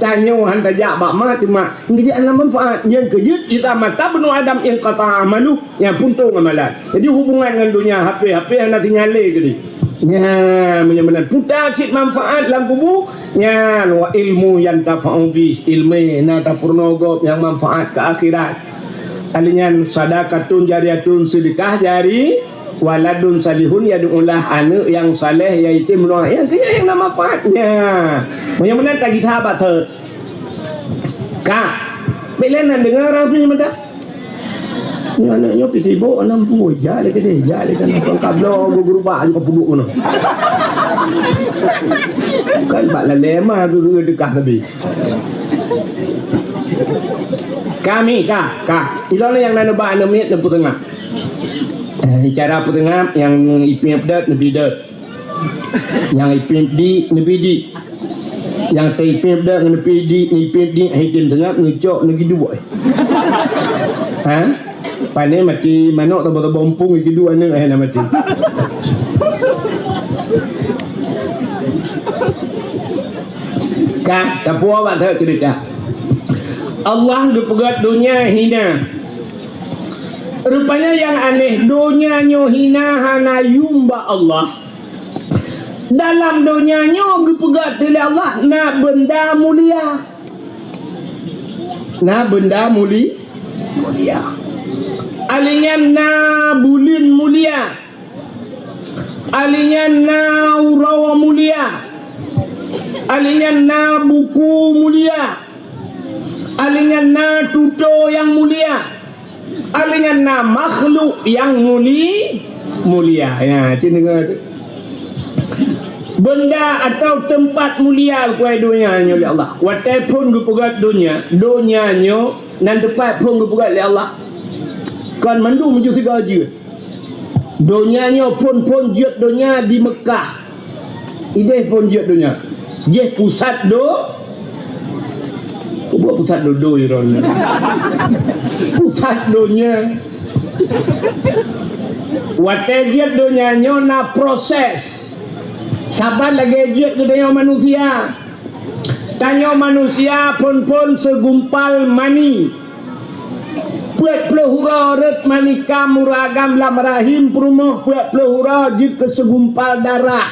Tanyoe han tajak bak mak, teuma geujak hana manfaat. Nyang keujeuet, idza mata ibnu Adam inqata'a amaluh. Nyan puntông amalan. Jadi hubungan ngon donya, H P, H P hana tinggai lé keudeh. Nyan, meunyoe meunan puta cit manfaat lam kubu, nyan wa ilmu yantafa'u bih, ileumé na tapeurunoe gob nyang manfaat keu akhirat. Alinyan sadaqatun jariyatun, sedekah jari, waladun salihun yad'ulah, aneuk nyang saleh, yatim, nyang keu nyang na manfaatnya. Meunyoe meunan tagita bak thot. Ka. Bèk lé nan deungoe ureueng pih mantap. Nyoe aneuk nyoe pih sibok, nam pue, jak lé keudeh, jak lé keudeh. Kon ka bloe geugeurubak, ka puduk keunoe. Kan bak lalé ma geudeukah tadi. Kami, ka, ka. Ilôn nyang na neuba aneuk miet neupeuteungab. Eh, cara peuteungab nyang ipiep dot, neubi dot. Nyang ipiep di, neubi di. Nyang teuipiep dot, neubi di, ipiep di, hai tem teungab, neucok, neugiduek. Ha? Pane mati manok, tobo-tobo umpung, giduek aneuk, eh, na mati. Ka, tapuo bak that keudeh ka. Allah geupeugöt donya hina. Rupanya nyang aneh, donya nyoe hina hana yum bak Allah. Dalam donya nyoe geupeugöt lé Allah na beunda mulia. Na beunda muli-, mulia. Alinyan na buleuen mulia. Alinyan na uroe mulia. Alinyan na buku mulia. Alinyan na tutoe nyang mulia. Alinyan na makhluk nyang muli-, mulia. Ya, cit deungoe tu. Beunda atawa teumpat mulia keu donya nyoe lé Allah. Watèe phon geupeugöt donya, donya nyoe nan teumpat phon geupeugöt lé Allah. Kon mandum meujeuet sigoe jeuet. Donya nyoe phon-phon jeuet donya di Meukah. Ideh phon jeuet donya. Jih pusat do-, Peue pusat dodo droeneuh? Pusat donya. Watèe jeuet donya nyoe na proses. Saban lagèe jeuet geutanyoe manusia. Tanyoe manusia phon-phon segumpal mani. Peuet ploh uroe rhot mani kam uroe agam lam rahim peurumoh, peuet ploh uroe jeuet keu segumpal darah.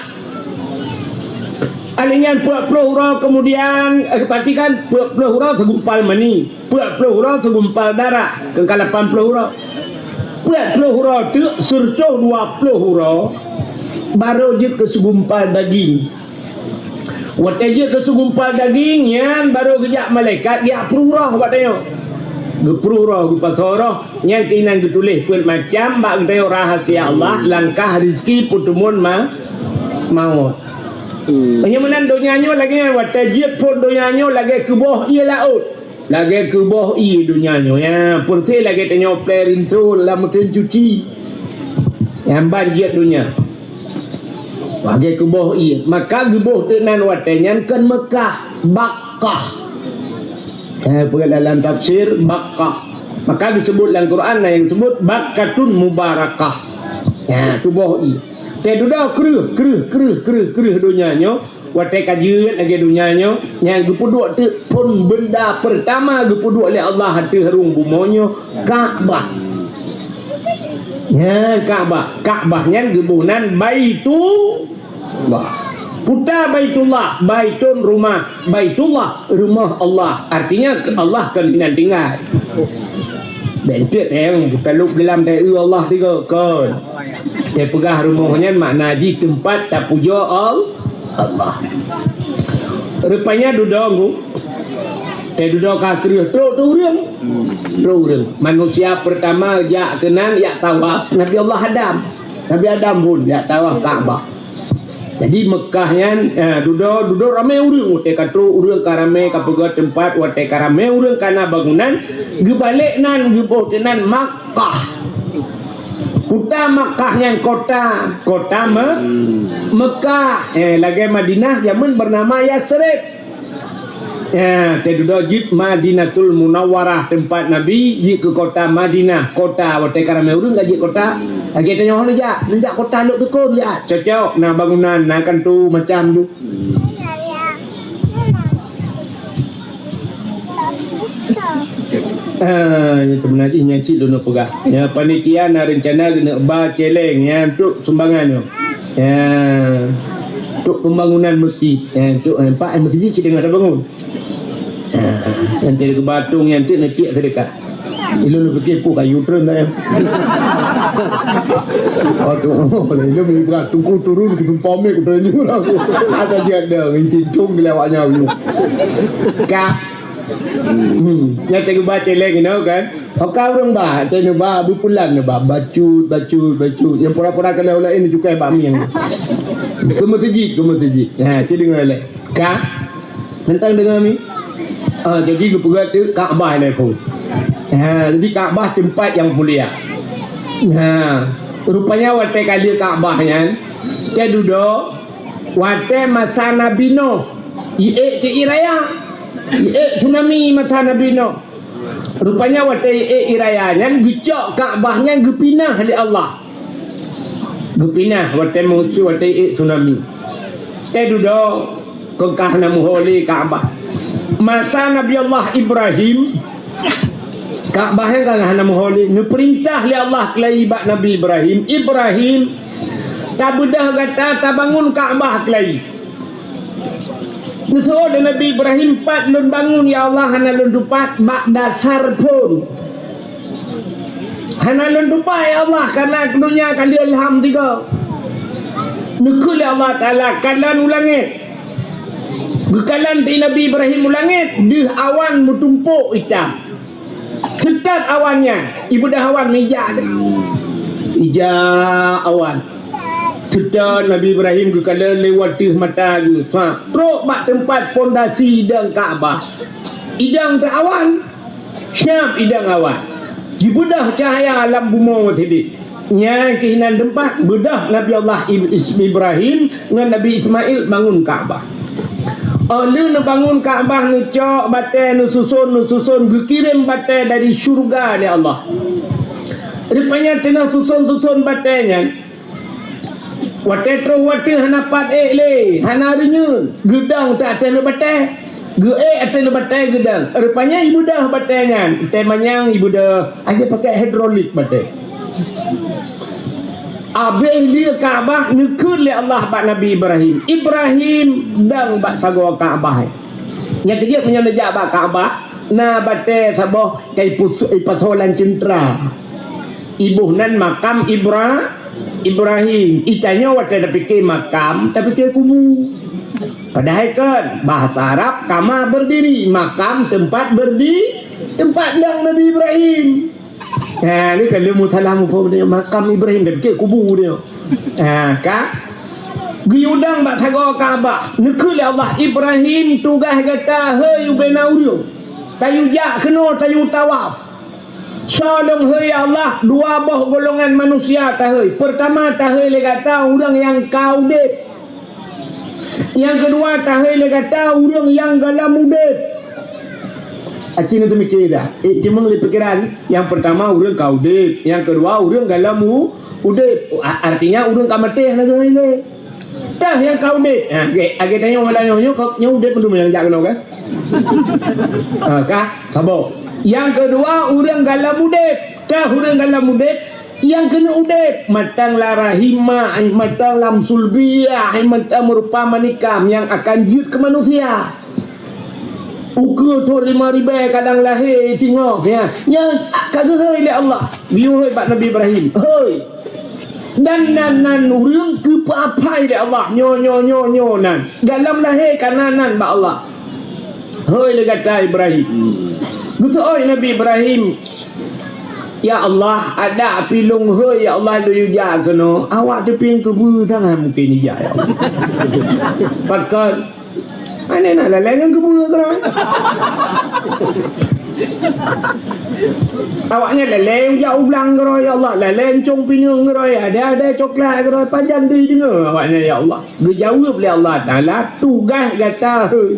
Alinyan peuet ploh uroe keumudian, eh, perhatikan, peuet ploh uroe segumpal mani, peuet ploh uroe segumpal darah, keungka lapan ploh uroe. Peuet ploh uroe teuk, seureutôh dua ploh uroe, barô jeuet keu segumpal daging. Watèe jeuet keu segumpal daging, nyan barô geujak malaikat geujak pruh roh bak tanyoe. Geupruh roh, geupasoe roh, nyan keunan geutuléh peuet macam bak geutanyoe rahasia Allah, langkah, rizki, peuteumuan ma-, mawöt. Hmm. Meunyoe meunan donya nyoe lagèe nyan, watèe jeuet phon donya nyoe lagèe keuboh ié laôt. Lagèe keuboh ié donya nyoe. Ya, peureuséh lagèe tanyoe plè rinso lam meusén cuci. Nyan ban jeuet donya. Lagèe keuboh ié. Maka geuboh teuk nan watèe nyan kon Meukah, Bakkah. Eh, peugah dalam tafsir Bakkah. Maka disebut dalam Quran, na nyang disebut Bakkatun Mubarakah. Ya, keuboh ié. Teududoe kreueh, kreueh, kreueh, kreueh, kreueh donya nyoe. Watèe ka jeuet lagèe donya nyoe, nyang geupeuduek teuk phon beunda peurtama geupeuduek lé Allah ateueh rhueng bumoe nyoe, Ka'bah. Nyan Ka'bah. Ka'bah nyan geuboh nan Baitullah. Peue Baitullah, Baitun rumah, Baitullah rumoh Allah. Artinya Allah kon inan tinggai. Bèk enteuk nyang teukalon dalam dayeuh Allah tiga kon. Teupeugah rumoh nyan makna jih teumpat tapujoe Al-, Allah. Rupanya dudoe ngu. Teududoe ka kreueh trok tu ureueng. Trok ureueng. Manusia peurtama jak keunan jak tawaf Nabi Allah Adam. Nabi Adam phon jak tawaf Ka'bah. Jadi Meukah nyan, eh, dudoe, dudoe ramé ureueng. Watèe ka trok ureueng ka ramé, ka peugöt teumpat, watèe ka ramé ureueng ka na bangunan, geubalek nan, geuboh teunan Makkah. Kuta Makkah nyan kota, kota Me-, Meukah. Eh, lagèe Madinah jameun bernama Yasrib. Ya, teududoe jeuet Madinatul Munawwarah, teumpat Nabi, jeuet keu kota Madinah, kota watèe ka ramé ureueng ka jeuet kota. Lagèe tanyoe neujak, neujak kota Lhoksukon jak. Cocok, na bangunan, na kanto macam tu. Ah, nyan teumeunajih nyan cit lôn peugah. Ya, panitia na reuncana keuneuk ba céléng nyan untuk sumbangan nyoe. Ya, untuk pembangunan masjid. Ya, untuk, eh, nampak, eh, masjid cit teungoh tabangun. Ah, nyan teuka batong nyan teuk neupiek seudeukah. Ilôn pike peue kayu treun dah. Aduh, ilôn ni berat tungku turun ke gempa mik treun ni. Ada dia ada intin tung dilewatnya. Ka. Hmm, nyata geuba celeng inoe kan. Oka ureueng ba, teuh neuba, beupulan neuba, bacut, bacut, bacut. Nyang pura-pura keunoe laén cukai bak mieng. Keu meuseujid, keu meuseujid. Ha, ci deungoe lé. Ka? Mantong deungoe mi? Ah, jadi geupeugah tu Ka'bah lé phon. Ha, jadi Ka'bah teumpat nyang mulia. Ha, rupanya watée ka lheueh Ka'bah nyan, teuh dudoe watée masa Nabi Nuh, iék teuié raya. Iék tsunami masa Nabi Nuh. Rupanya watée iék raya nyan geucok Ka'bah nyan geupinah lé Allah. Geupinah watée musoh watée iék tsunami. Teuh dudoe kon ka hana meuho lé Ka'bah. Masa Nabi Allah Ibrahim, Ka'bah nyan ka hana meuho lé. Neupeurintah lé Allah keulayi bak Nabi Ibrahim, "Ibrahim, tabeudôh gata tabangun Ka'bah keulayi." Neuseuôt lé Nabi Ibrahim, "Pat lôn bangun, ya Allah, hana lôn tupat bak dasar phon. Hana lôn tupat, ya Allah, kareuna donya ka lheueh lham tiga." Neukheun lé Allah Taala, "Kalon u langét." Geukalon di Nabi Ibrahim u langét, deuh awan meutumpôk ita. Teutot awan nyan, ibeudôh awan meuija. Ija awan. Teutot Nabi Ibrahim geukalon lé wateuh mata geuh. Sa, trok bak teumpat pondasi idong Ka'bah. Idong teuh awan. Siab idong awan. Jibeudôh cahya lam bumoe sidéh. Nyan keuh inan teumpat beudôh Nabi Allah Ib-, Is-, Ibrahim ngon Nabi Ismail bangun Ka'bah. Óh lheueh neubangun Ka'bah, neucok batée, neususon, neususon, geukirém batée dari syeuruga lé Allah. Rupanya teungoh suson-suson batée nyan, watée troh watée hana pat ék lé, hana reunyeun, geudong teuh ateueh batée. Geuék ateueh batée geudong. Rupanya ibeudôh batée nyan, teuh manyang ibeudôh, aja pakai hidrolik batée. Abéh lheueh Ka'bah neukheun lé Allah bak Nabi Ibrahim, "Ibrahim, dong bak sagoe Ka'bah." Nyang keujeuet meunyoe neujak bak Ka'bah, na batée saboh ka ipus-, ipasoe lam ceuntra. Iboh nan makam Ibra-, Ibrahim. Itanyoe watée tapike makam, tapike kubu. Padahai kan bahasa Arab kama berdiri, makam tempat berdi-, tempat dong Nabi Ibrahim. Ha, ni kalau mu salah muphom dia makam Ibrahim, tapike kubu dia. Ha, ka? Geuyue dong bak sagoe Ka'bah. Neukheun lé Allah, "Ibrahim, tugaih gata hei ubena ureuëng. Tayue jak keunoe, tayue tawaf." Soe lôn hei, ya Allah, dua boh golongan manusia tahei. Peurtama tahei lé gata ureuëng nyang ka udeb. Nyang keudua tahei lé gata ureuëng nyang gohlom udeb. Aci na teumike dah. Eh, cuma lé pikiran, nyang peurtama ureuëng ka udeb, nyang keudua ureuëng gohlom u-, udeb. A-, artinya ureuëng ka maté hana geuhei lé. Tah nyang ka udeb. Ha, oke. Lagée tanyoe malam nyoe, nyoe, nyoe udeb mandum nyang jak keunoe, kan? Ha, ka? Saboh. Nyang keudua, ureuëng gohlom udeb. Tah ureuëng gohlom udeb, nyang keuneuk udeb. Mantong lam rahim ma, mantong lam sulbiah, mantong meurupa manikam nyang akan jeuet keu manusia. Ukeue thon lima ribée kadang lahé singoh, ya. Nyan ka geuhei lé Allah. Geuyue hei bak Nabi Ibrahim. Hei. Dan nan, nan ureuëng geupeuaphai lé Allah. Nyoe, nyoe, nyoe, nyoe nan. Gohlom lahé ka na nan bak Allah. Hei lé gata Ibrahim. Geuseuôt Nabi Ibrahim, "Ya Allah, adak pih lôn hei, ya Allah, lôn jak keunoe. Awak teupieng keubeue sangat mungken ijak, ya Allah." Pakon? Aneh na lalée ngon keubeue keudroe. Awaknyan lalée jak u blang keudroe, ya Allah, lalée ncong pineung keudroe, ada-ada coklat keudroe, pajan deuh deungoe awaknyan, ya Allah. Geujaweueb lé Allah Taala, "Tugaih gata hei.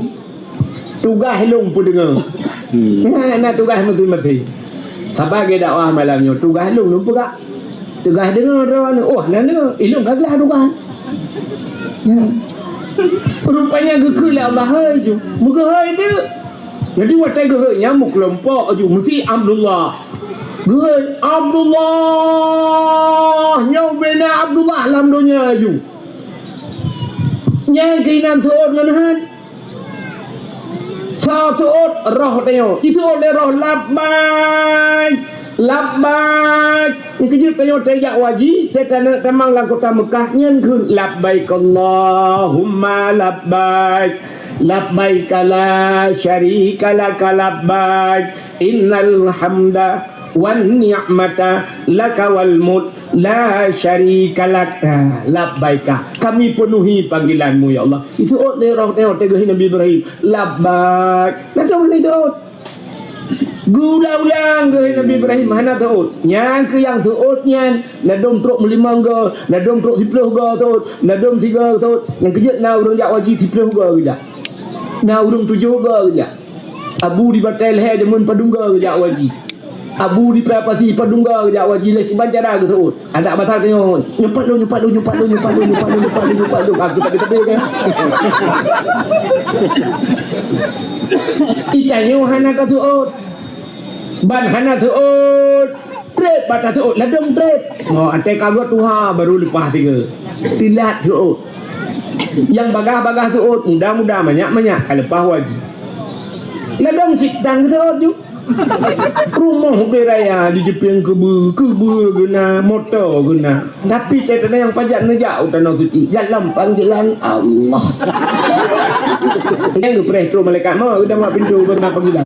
Tugaih lôn peudeungoe." Hmm. Nah, na tugaih meuti-meuti. Saban lagée dakwah malam nyoe, tugaih lôn, lôn peugah. Tugaih deungoe droeneuh. Oh, na deungoe. Ilôn ka glah tugaih. Ya. Rupanya geukheun lé Allah, hei ju. Meugeuhei teuk. Jadi watée geuhei nyan meukeulompok ju, meusi Abdullah. Geuhei, "Abdullah, nyoe ubena Abdullah lam donya ju." Nyang keunan seuôt ngon han. Seuôt roh tanyoe, jiseuôt lé roh, "Labbaik, labbaik." Nyang keujeuet tanyoe tajak haji, teuka tamong lam kota Meukah, nyan kheun, "Labbaik Allahumma labbaik, labbaik la syarika laka labbaik, innal hamda wan ni'mata laka wal mulk la syarika lak." Ah, labbaika. Kami penuhi panggilan-Mu, ya Allah. Jiseuôt lé roh tanyoe, teuka geuhôi Nabi Ibrahim, "Labbaik." Nah, tu boleh seuôt. Geuulang-ulang geuhôi Nabi Ibrahim, hana seuôt. Nyang keu nyang seuôt nyan, ladôm trok meulimong goe, ladôm trok siplôh goe seuôt, ladôm sigoe seuôt. Nyang keujeuet na ureuëng jak haji siplôh goe geujak. Na ureuëng tujoh goe geujak. Abu di Batée Lehe jameun padum goe geujak haji. Abu di Pasi padum goe geujak haji, lé kiban cara geuseuôt. Adak basa tanyoe, "Nyupat lôn, nyupat lôn, nyupat lôn, nyupat lôn, nyupat lôn, nyupat lôn, nyupat lôn." Aku tapi-tapi kan. Itanyoe hana ka seuôt. Ban hana seuôt. Treb bak taseuôt, ladôm treb. Oh, até ka geutuha baru leupah tiga. Tilat seuôt. Nyang bagaih-bagaih seuôt, muda-muda, manyak-manyak ka leupah haji. Ladôm cit tan seuôt ju. Rumoh ubé raya di Jepieng keubeu, keubeu geuna, moto geuna. Tapi teuntang nyang pajan neujak u Tanoh Suci, dalam panggilan Allah. Nyang geupreh trok malaikat mo, geudong bak pintoe, beuna panggilan.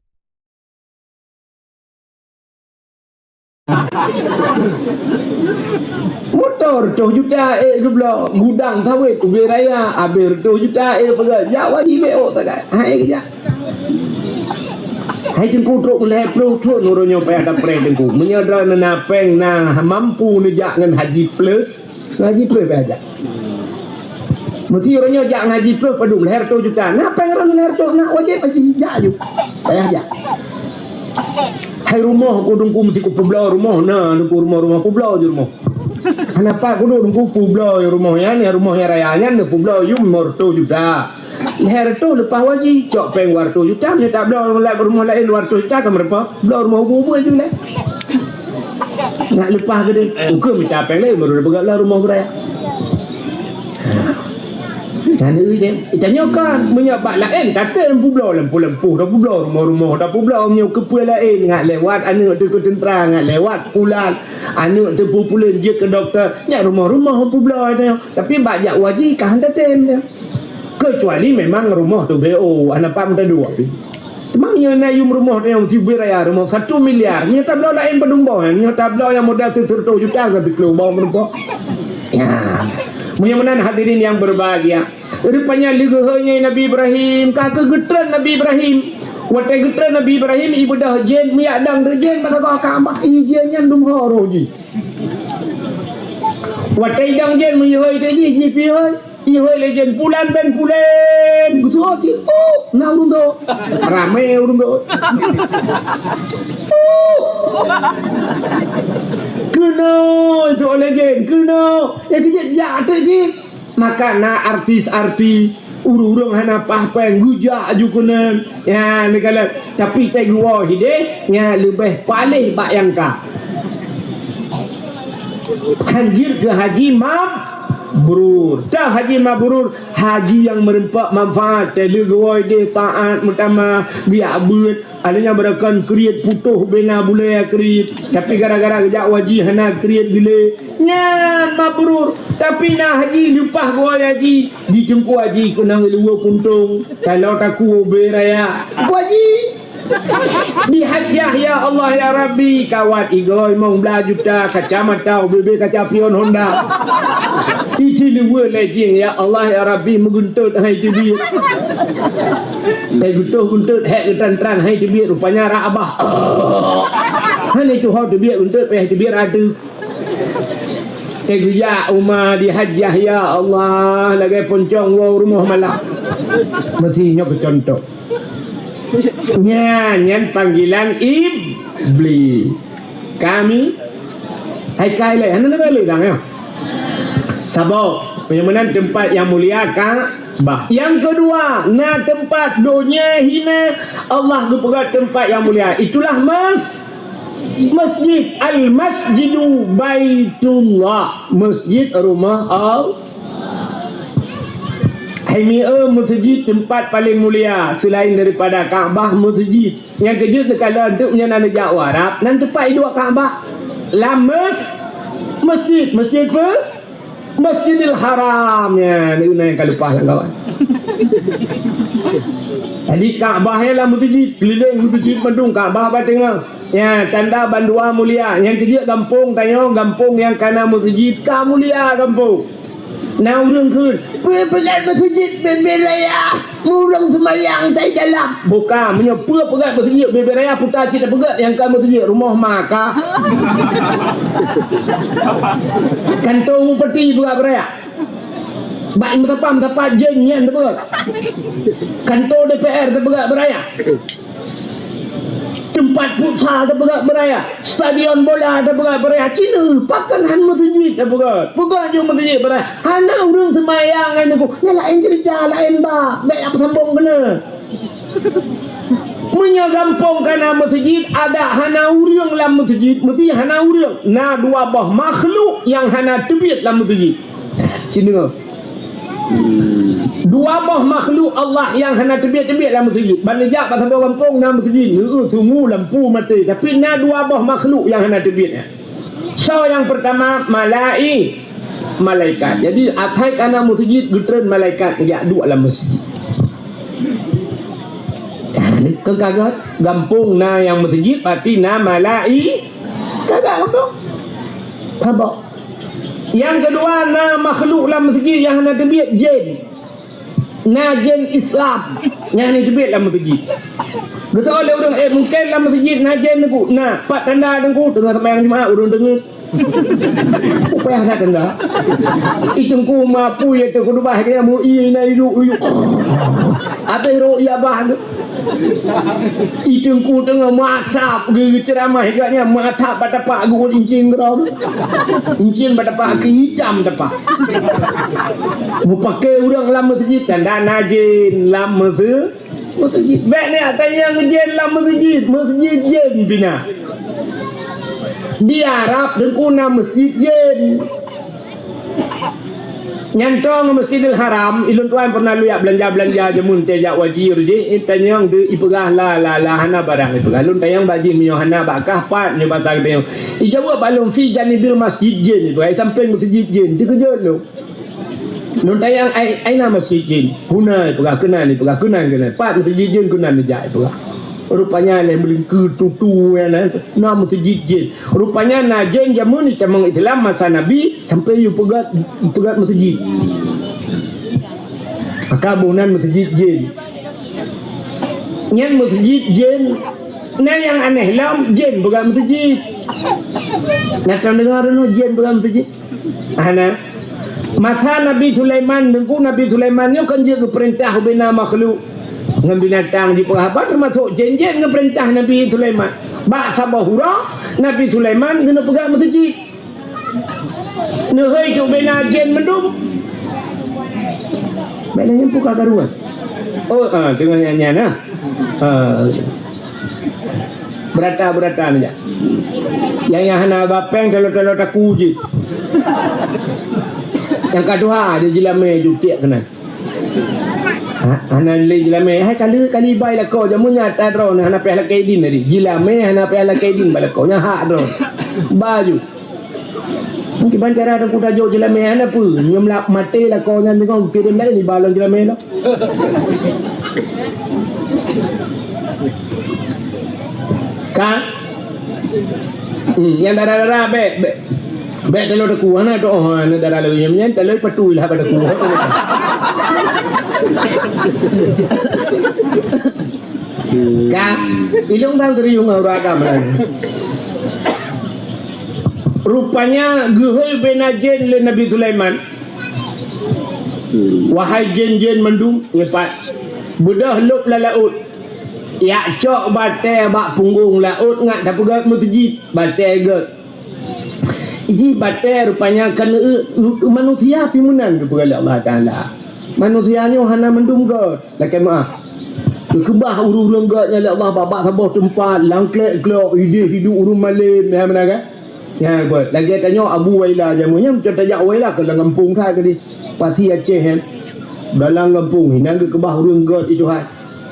Moto reutôh juta ék geubloe, gudang sawét ubé raya, abéh reutôh juta ék peugah, jak haji bék ôk sagai. Hai geujak. Hai Teungku trok meulhèe ploh thon uroe nyoe payah tapreh Teungku. Meunyoe droeneuh na péng na mampu neujak ngon haji plus, Haji ploh bèk jak. Meusti uroe nyoe jak ngon haji ploh padum, lhèe reutôh juta. Na péng rhoi lhèe reutôh, na wajéb haji, jak aju. Payah jak. Hai rumoh ku Teungku meusti kupeubloe rumoh, na Teungku rumoh-rumoh, peubloe ju rumoh. Hana pat kuduek Teungku peubloe ju rumoh nyan, rumoh nyang raya nyan peubloe ju lhèe reutôh juta. Lhèe reutôh leupah haji, cok péng dua reutôh juta, meunyoe tabloe rumoh laén dua reutôh juta ka meurumpok, bloe rumoh ubit-ubit ju lé. Nak leupah keudeh, ukeue mita péng lé, baru peugah lah rumoh beuraya. Kan, ui, deh. Tanyoe kan, meunyoe bak laén, tatem peubloe lampôh-lampôh, tapeubloe rumoh-rumoh, tapeubloe meunyoe keupeue laén, ngat lewat aneuk teuh keu teuntra, ngat lewat pulan, aneuk teuh pupulen jeuet keu dokto, nyak rumoh-rumoh peubloe tanyoe. Tapi bak jak haji, ka han tatem nyoe. Keucuali memang rumoh teuh B O, hana pat meuteudua pih. Teuma meunyoe na yum rumoh nyang sibeuraya rumoh satu miliar, meunyoe tabloe laén padum boh, meunyoe tabloe nyang modal sireutôh juta ka siplôh boh meurumpok. Ya. Meunyoe meunan hadirin yang berbahagia, rupanya lé geuhôi nyan Nabi Ibrahim, ka keuh geutreun Nabi Ibrahim. Watèe geutreun Nabi Ibrahim, ibeudôh jén, meuyak dang jén bak sagoe Ka'bah, i jén nyan dum ho roh jih. Watèe idong jén meuyuhôi teuh jih, jih pih hôi. Ihôi lé jén pulan ben pulen. Geutuho cit, "Oh, na ureueng dok." Ramé ureueng dok. "Oh." Keunoe, tuho lé jén, keunoe. Ya, keu jeuet jak teuk cit. Maka na artis-artis, ureueng-ureueng hana paih péng, geujak aju keunan. Ya, neukalon. Tapi teuh geuwoe hideh, nyan leubeh paléh bak nyang ka. Hanjeuet keu haji mabrur. Teuh haji mabrur, haji nyang meureumpok manfaat, teuh lheueh geuwoe hideh taat meutamah, geujak beuet, ada nyang beurakan kriet putôh bena bulèe kriet. Tapi gara-gara geujak haji hana kriet geulé, nyan mabrur. Tapi na haji leupah geuwoe haji, di Teungku Haji keunong luweue puntông, talo takue ubé raya. Teungku Haji! Di hajjah, ya Allah, ya Rabbi, kawat igoe limong blah juta, kacamata ubé-bé kaca pion Honda. Isi luweue lé jih, ya Allah, ya Rabbi, meugeuntot hai teubiet. Hai geutoh geuntot, hék geutran-tran hai teubiet, rupanya rak abah. Hana tuho teubiet geuntot, payah teubiet rak ateueh. Teuh geujak uma di hajjah, ya Allah, lagèe poncong woe rumoh malam. Meusti nyoe keu contoh. Nyan, nyan panggilan Iblis. Kami hai kai lé, hana lé dang ya. Saboh, peumeunan teumpat nyang mulia Ka'bah. Nyang keudua, na teumpat donya hina, Allah geupeugah teumpat nyang mulia. Itulah mas-, masjid, Al-Masjidu Baitullah, masjid rumah Allah. Hai mieu, meuseujid teumpat paleng mulia seulaén daripada Ka'bah, meuseujid. Nyang keujeuet neukalon teuk meunyoe na neujak u Arab, nan teumpat iduek Ka'bah. Lam mes-, masjid, masjid pe? Masjidil Haram. Nyan, na nyang ka leupah lam kawan. Jadi Ka'bah nyan lam meuseujid, keulileng meuseujid mandum Ka'bah bak teungoh. Nyan, tanda bandua mulia. Nyang keujeuet gampông tanyoe, gampông nyang ka na meuseujid, ka mulia gampông. Na ureuëng kheun, "Peue peugöt meuseujid bubé raya, ureuëng seumayang tai dalam." Bukan, meunyoe peue peugöt meuseujid bubé raya, puta cit peugöt nyang ka meuseujid rumoh maka. Kantô bupati peugöt beuraya. Bak meusapat-meusapat jén nyan teupeugöt. Kantô D P R teupeugöt beuraya. Teumpat futsal teupeugöt beuraya, stadion bola teupeugöt beuraya. Cina pakon han meuseujid teupeugöt. Peugah jeuet meuseujid beuraya. Hana ureuëng seumayang ngon nyan, laén ceurita, laén bak. Bèk jak peusambông keunoe. Meunyoe gampông ka na meuseujid, adak hana ureuëng lam meuseujid, meusti hana ureuëng. Na dua boh makhluk nyang hana teubiet lam meuseujid. Cit deungoe. Dua boh makhluk Allah nyang hana teubiet-teubiet lam meuseujid. Ban neujak bak saboh gampông na meuseujid, neu-eu sungu lampu maté, tapi na dua boh makhluk nyang hana teubiet nyan. Soe nyang peurtama? Malai-, malaikat. Jadi, asai ka na meuseujid, geutreun malaikat jak duek lam meuseujid. Keu ka göt, gampông na nyang meuseujid, berarti na malai-, ka göt gampông. Saboh. Nyang keudua, na makhluk lam meuseujid nyang hana teubiet, jén. Na jén Islam nyang hana teubiet lam meuseujid. Geutanyong lé ureuëng, "Eh, mungken lam meuseujid na jén, Teungku?" "Na." "Pat tanda, Teungku?" "Teungoh seumayang Jumat, ureuëng deungoe." Upah that tanda. Itu Teungku mapui, ya, Teungku, dubah dia, mu i na ilu, ilu. Habis roh iya bah tu. Itu Teungku teungoh meuasap, geuceuramah geuh nyan, meuasap bak tapak geuh incin keudroe. Incin bak tapak keu itam tapak. Meupaké ureuëng lam meuseujid, tanda na jén lam meuse-, meuseujid. Bèk neujak tanyong jén lam meuseujid, meuseujid jén pih na. Di Arab Teungku na meuseujid jén. Nyan toe ngon Masjidil Haram, ilôn tuan pernah lôn jak beulanja-beulanja jameun teuh jak wajir jih, tanyong deuh ipeugah la, la, la, hana barang ipeugah. Lôn tanyong bak jih meunyoe hana bak kah pat nyoe basa geutanyong. Ijaweueb bak lôn fi janibil masjid jin ipeugah, i sampéng meuseujid jin, teukeujot lôn. Lôn tanyong ai, aina masjid jin? Huna ipeugah, keunan ipeugah, keunan, keunan. Pat meuseujid jin keunan neujak ipeugah. Rupanya lé meulingkeu tutu nyan na meuseujid jin. Rupanya na jén jameun itamong Islam masa Nabi sampai yue peugöt, peugöt meuseujid. Maka boh nan meuseujid jén. Nyan meuseujid jén. Na nyang aneh lom, jén peugöt meuseujid. Na tadeungoe droeneuh jén peugöt meuseujid? Hana. Masa Nabi Sulaiman, Teungku, Nabi Sulaiman nyoe kan jeuet geupeurintah ubena makhluk ngon binatang jipeugah haba, teumasok jén-jén geupeurintah Nabi Sulaiman. Bak saboh uroe, Nabi Sulaiman geuneuk peugah meuseujid. Neuhôi cok bena jén meudum. Bèk lagèe nyan buka karuan. Oh, ah, deungon nyan, nyan, ah. Ah. Beurata-beurata neujak. Nyang, nyang hana ba péng talo-talo taku jih. Nyang ka tuha di jilamé jutiek keunan. Ha, hana lé jilamé. Hai kali, kali bai lakoe jameun nyan ata droeneuh hana payah lakèe idin tadi. Jilamé hana payah lakèe idin bak lakoe. Nyan hak droeneuh. Ba ju. Kiban cara Teungku tajok jilamé hana peue. Nyoe meulak maté lakoe nyan teungoh kirém laén iba lom jilamé lom. Ka? Hmm, nyang dara-dara bèk, bèk. Bèk talo taku, hana tu, oh, hana dara lagèe nyan, nyan talo patu lah pada ku. Ka? Ilôn bang serius ngon ureueng agam laén. Rupanya geuhôi bena jén lé Nabi Sulaiman. Wahai jén-jén mandum, nyoe pat. Beudôh lôb lam laôt. Jak cok batèe bak punggong laôt ngat tapeugöt meuseujid, batèe göt. Jih batèe rupanya keuneuk manusia pih meunan geupeugah lé Allah Taala. Manusia nyoe hana mandum göt, lakèe meu'ah. Geukeubah ureueng-ureueng göt nyan lé Allah bak, bak saboh teumpat, lam klek-klok, idéh hidup ureueng malém, ya meunan kan? Nyan buet. Lagèe tanyoe Abu Waila jameun nyan, meucok tajak Waila keu lam gampông that keudéh. Pasi Aceh nyan. Dalam gampông, hinan geukeubah ureuëng gét i Tuhan.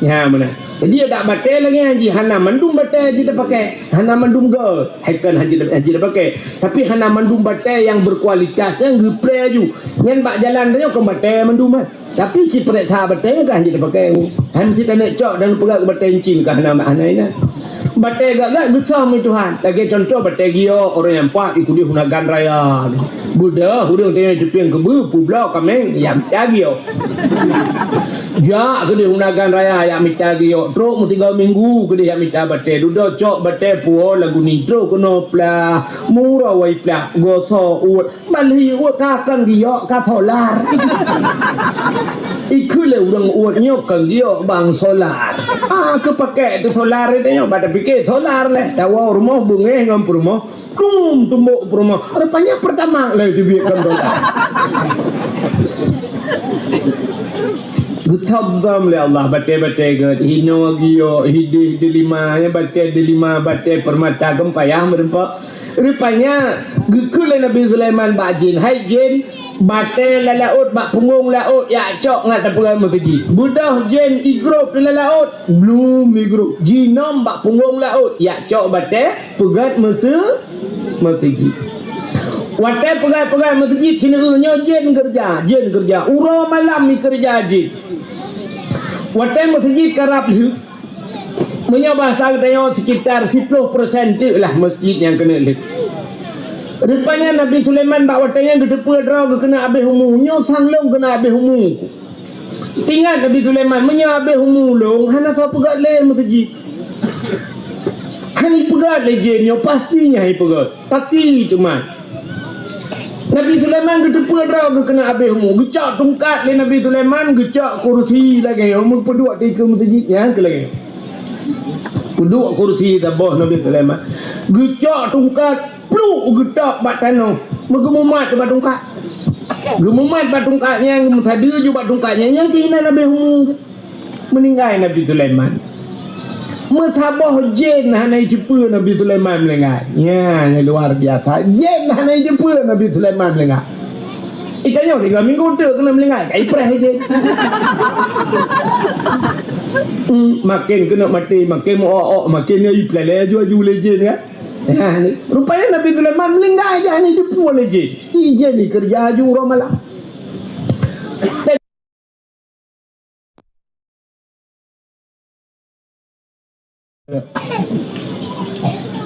Nyan meunan. Jadi, adak batée lagée nyan jih, hana mandum batée jih tapakai. Hana mandum gét. Hai kon hana jih, hana jih tapakai. Tapi hana mandum batée nyang berkualitas nyan geupreh aju. Nyan bak jalan tanyoe kon batée mandum, eh. Tapi sipreh that batée nyan ka hana jih tapakai. Hana jih taneuk cok dan peugah keu batée incin ka hana, hana inan. Batée gét-gét geusom i Tuhan. Lagée cuntoh batée giok, ureuëng nyang pat i keudeh unagan raya. Beudôh ureuëng tanyoe teupieng keubeue, peubloe kaméng, yak mita giok. Jak keudeh unagan raya yak mita giok. Trok meusigoe minggu keudeh yak mita batée. Dudoe cok batée puwoe lagu ni. Trok keunoe plah, meuuroe wai plah, gosok uet. Ban lheueh uet ka kon giok, ka solar. Ikheun lé ureuëng uet nyoe kon giok bang solar. Ah, keupakai teuh solar nyoe, bak tapike solar lé. Tawoe rumoh beungéh ngon peurumoh. Dum tumbok peurumoh. Rupanya pertama lé teubiet kon solar. Geuthom-thom lé Allah batée-batée gét. Hinoe giok, hideh delima, ya batée delima, batée permata kon payah meureumpok. Rupanya, geukheun lé Nabi Sulaiman bak jén, "Hai jén, batée lam laôt bak punggong laôt yak cok ngat tapeugét meuseujid." Beudôh jén igrôp lam laôt, blum igrôp. Jinom bak punggong laôt yak cok batée peugét meuseu-, meuseujid. Watée peugét-peugét meuseujid, sineuk nyoe jén keureuja, jén keureuja. Uroe malam ikeureuja jén. Watée meuseujid karab lheueh, meunyoe bahasa geutanyoe sekitar siplôh persen teuk lah masjid nyang keuneuk lheueh. Rupanya Nabi Sulaiman bak watée nyan geuteupeue droe geuh keuneuk abéh umu. Nyoe sang lôn keuneuk abéh umu. Ingat Nabi Sulaiman, meunyoe abéh umu lôn, hana soe peugét lé meuseujid. Hana ipeugét lé jén nyoe, pasti nyan ipeugét. Pati teuma. Nabi Sulaiman geuteupeue droe geuh keuneuk abéh umu. Geucok tungkat lé Nabi Sulaiman, geucok kursi lagée nyoe, meupeuduek dikeue meuseujid nyan keu lagée nyoe. Peuduek kursi saboh Nabi Sulaiman. Geucok tungkat, pluk geutôb bak tanoh. Meugeumumat bak tungkat. Geumumat bak tungkat nyan, geumeusadeue ju bak tungkat nyan, nyan keuh inan abéh umu. Meuninggai Nabi Sulaiman. Meusaboh jén hana jiteupeue Nabi Sulaiman meuninggai. Nyan, nyan luar biasa. Jén hana jiteupeue Nabi Sulaiman meuninggai. Itanyoe tiga minggu teuk keuneuk meuninggai, ka ipreh jén. Hmm, makin keuneuk maté, makin meuok-ok, makin ipreh laju-laju lé jén, kan? Nah, ni. Rupanya Nabi Sulaiman meuninggai, jén hana jiteupeue lé jén. Jén ikeureuja aju uroe malam.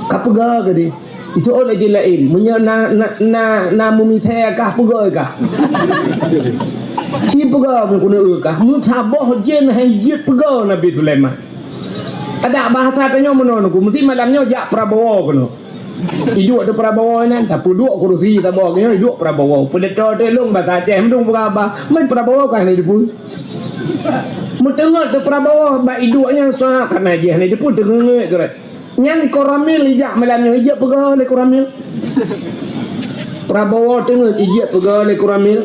Ka peugah geude. Itu orang je lain. Meunyoe na, na, na, na meumisai kah peugah kah. Ci peugah meukeuna kah. Meusaboh jén hai jeuet peugah Nabi Sulaiman. Ada bahasa tanyoe meunoe nungku. Mesti malam nyoe jak Prabowo keunoe. Iduek teuh Prabowo nyan, tapeuduek kursi saboh nyoe iduek Prabowo. Peudeto teuh lôn basa Aceh meudueng peugah haba, mai Prabowo ka hana jipeu. Meuteungeut teuh Prabowo bak iduek nyan sab ka na jih hana jipeu teungeut keuret. Nyan Koramil ijak malam nyoe ijak peugah lé Koramil. Prabowo teungeut ijak peugah lé Koramil.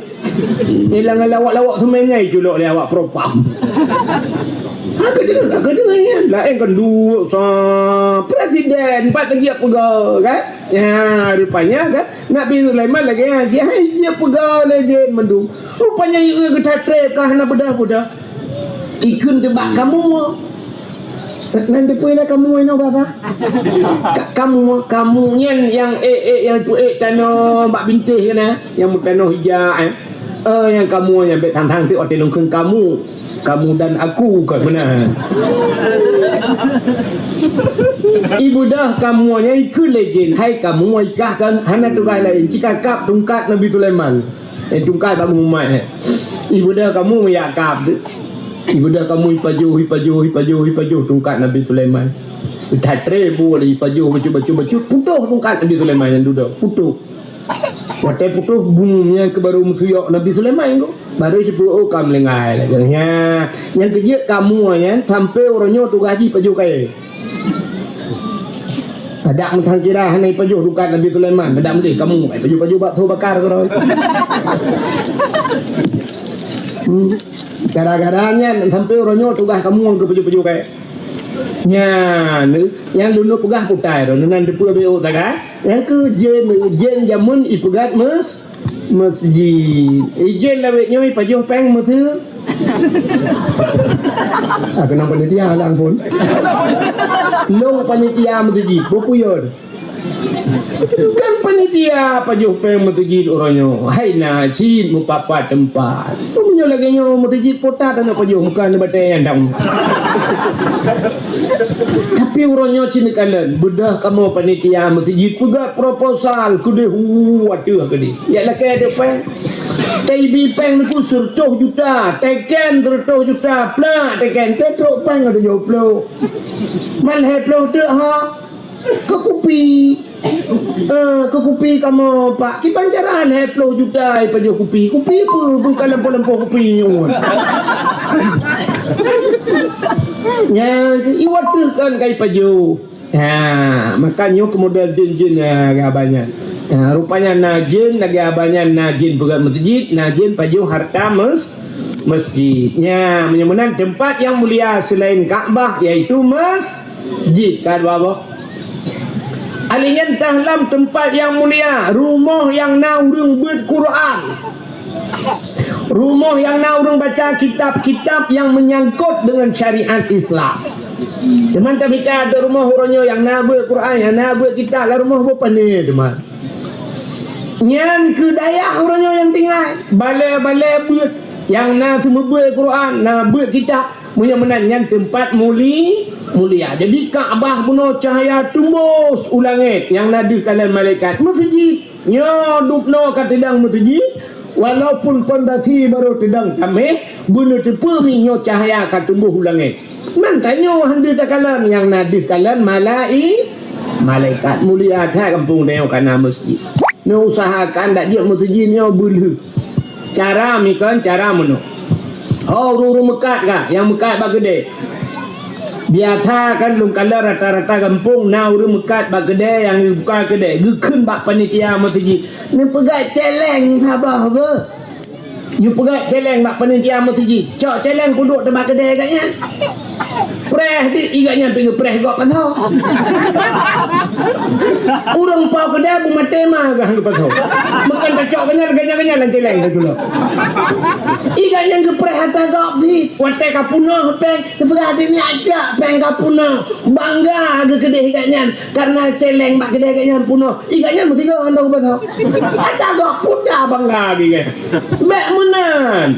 Ilang lawak-lawak seumai ngai culok lé awak propam. Aku dengar, aku dengar nyan. Laén kan duek sa presiden, empat lagi apa ga, kan? Ya, rupanya kan Nabi Sulaiman lagi ngaji, hai dia peugah lé jén mandum. Rupanya iya geutatreb ka hana beudah-beudah. Ikun teuh bak kamoe. Nan teupeue lé kamoe inoe basa? Ka-, kamoe, kamoe nyan nyang ék-ék nyang peuék tanoh bak bintéh kana, nyang meutanoh ija, eh. Eh, nyang kamoe nyan bék thang-thang teuk watée lôn kheun kamoe. Kamoe dan aku kon meunan. Ibeudoh kamoe nyan ikheun lé jén, hai kamoe ikah kan hana tugai laén, cikakab tungkat Nabi Sulaiman. Eh, tungkat bak mumat, eh. Ibeudoh kamoe meuyak kab teuk. Ibeudoh kamoe ipajoh, ipajoh, ipajoh, ipajoh tungkat Nabi Sulaiman. That treb bu lé ipajoh bacut, bacut, bacut, putôh tungkat Nabi Sulaiman nyang dudoe, putôh. Watée putôh, bum, nyang keuh baru meusuyok Nabi Sulaiman keu. Baru jipeu, oh, ka meulinggai lagée nyan. Nyang keujeuet kamoe nyan sampoe uroe nyoe tugaih jih pajoh kayée. Adak meuthang kira hana ipajoh tungkat Nabi Sulaiman, adak meudeh kamoe, eh, pajoh-pajoh bak tho bakar keudroe. Hmm. Gara-gara nyan sampoe uroe nyoe tugaih kamoe keu pajoh-pajoh kayée. Nyan, nyang lôn peugah putai droe, nan teupeue bék ôk taga. Nyang keu jén, jén jameun ipeugét mes-, mesjid. Ijén lawét nyoe ipajoh péng meuseu-, Ah, keunong panitia lah pun. Lôn panitia meuseujid, beupuyon. Kan panitia pajoh péng meuseujid uroe nyoe. Hai na cit meupapat teumpat. Meunyoe lagèe nyoe meuseujid putat aneuk pajoh muka neubatèe nyang dang. Tapi uroe nyoe cit neukalon, beudôh kamoe panitia meuseujid peugah proposal keudeh, hu, ateueh keudeh. Ya lakèe deuh péng. Taibi péng nyoe sireutôh juta, teken sireutôh juta, plak teken, teutrok péng ka tujoh ploh. Man lhèe ploh teuk ha. Keu kupi. Eh, keu kupi kamoe, Pak. Kiban cara lhèe ploh juta ipajoh kupi. Kupi peue? Bukan lampu-lampu kupi nyoe. Nyan, iwat teuh kan ka ipajoh. Ha, maka nyoe keu model jén-jén, ha, lagèe abah nyan. Ha, rupanya na jén lagèe abah nyan, na jén peugöt meuseujid, na jén pajoh harta mes-, mesjid. Nya, meunyoe meunan teumpat nyang mulia selain Ka'bah, yaitu mes-, jid, ka dua boh. Alèh nyan teuh lam teumpat nyang mulia, rumoh nyang na ureueng beuet Quran. Rumoh nyang na ureueng baca kitab-kitab nyang meunyangkot deungon syariat Islam. Teuma tamita ateueh rumoh uroe nyoe nyang na beuet Quran, nyang na beuet kitab lam rumoh boh pané teuma. Nyan keu dayah uroe nyoe nyang tinggai, balèe-balèe beuet nyang na seumeubeuet Quran, na beuet kitab. Meunyoe meunan nyan teumpat muli-, mulia. Jadi Ka'bah bunoe cahya teumbus u langèt nyang na deuh kalon malaikat. Meuseujid nyoe dubnoe ka teudong meuseujid, walaupun pondasi barô teudong taméh, beuneuteupeu mi nyoe cahya ka teumbus u langèt. Man tanyoe han deuh takalon nyang na deuh kalon malai-, malaikat. Mulia that gampông tanyoe ka na meuseujid. Neuusahakan dak jeuet meuseujid nyoe beulheueh. Cara mi kon, cara meunoe. Oh, ureueng-ureueng meukat ka, nyang meukat bak keudè. Biasa kan lôn kalon rata-rata gampông na ureueng meukat bak keudè nyang buka keudè, geukheun bak panitia meuseujid. Neupeugah cèlèng saboh beuh. Neupeugah cèlèng bak panitia meuseujid. Cok cèlèng peuduek teuma keudè gobnyan. Preh di, i gobnyan pih geupreh gob pasoe. Ureueng po keudè beumaté ma gah geupasoe. Meukan tacok gobnyan, gobnyan, gobnyan lam cèlèng teuh dulu. I gobnyan geupreh ata gob di, watèe ka peunoh péng, geupeugah di nyak cok péng ka peunoh. Bangga geukeudeh i gobnyan, karena cèlèng bak keudè gobnyan peunoh. I gobnyan meusigoe hana geupasoe. Ata gob puta bangga di gobnyan. Bèk meunan.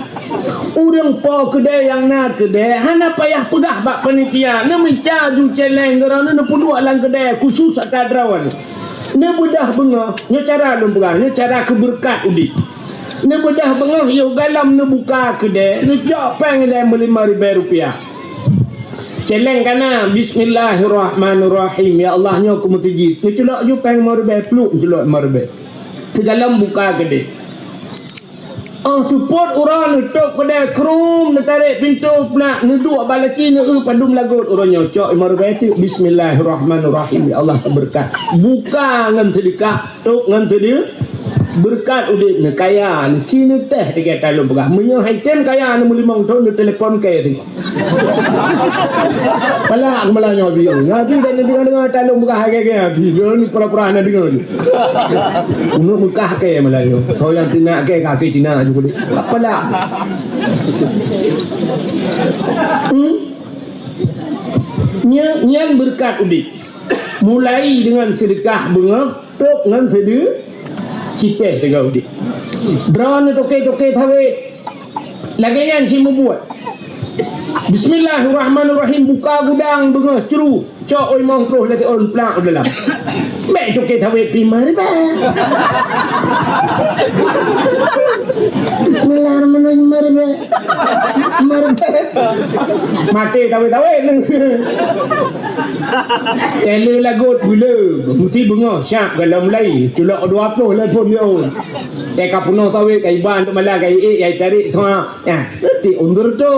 Ureueng po keudè nyang na keudè hana payah peugah bak panitia, neumita ju cèlèng droeneuh neupeuduek lam keudè khusus ata droeneuh. Neubeudôh beungoh, nyoe cara lôn peugah, nyoe cara keu beureukat udép. Neubeudôh beungoh yoh galom neubuka keudè, neucok péng ilèe meulimong ribèe rupiah. Cèlèng ka na, bismillahirrahmanirrahim. Ya Allah, nyoe keu meuseujid. Neuculok ju péng limong ribèe, pluek neuculok limong ribèe. Sigohlom buka keudè. Óh seupôt uroe neutôp keudè krum, neutarek pintoe, peunak, neuduek bak laci, neueu padum lagot uroe nyoe, cok limong ribèe teuk, bismillahirrahmanirrahim, ya Allah, keu beureukat. Buka ngon seudeukah, tôp ngon seude-, beureukat udép, neukaya, neuci neutéh, teuka talôn peugah. Meunyoe hai tem kaya, neumeulimong thôn, neutelepon kèe teuk. Palak keumalanya Abi. Abi dah neudeungoe-deungoe talôn peugah lagèe-lagèe Abi. Dia ni pura-pura hana deungoe ni. Uneuk meukah kèe malam nyoe. Soe nyang teunak kèe, kaki teunak ju kulit. Palak. Hmm? Nyan, nyan beureukat udép. Mulai deungon seudeukah beungoh, tôp ngon seude-, citéh teuga udép. Droeneuh toke-toke sawét. Lagèe nyan cit mubuet. Bismillahirrahmanirrahim, buka gudang beungoh cru, cok oi mong troh lagèe ôn plak u dalam. Bèk toke sawét pih limong ribèe. Bismillahirrahmanirrahim, limong ribèe. Limong ribèe. Maté sawét-sawét. Tèlè lagot gula, meusti beungoh siap galom lai, culok dua ploh lai phon yo. Tèka peunoh sawét, ka iban tu malam, ka iék, ka itarek semua. Nah, nanti undur tu.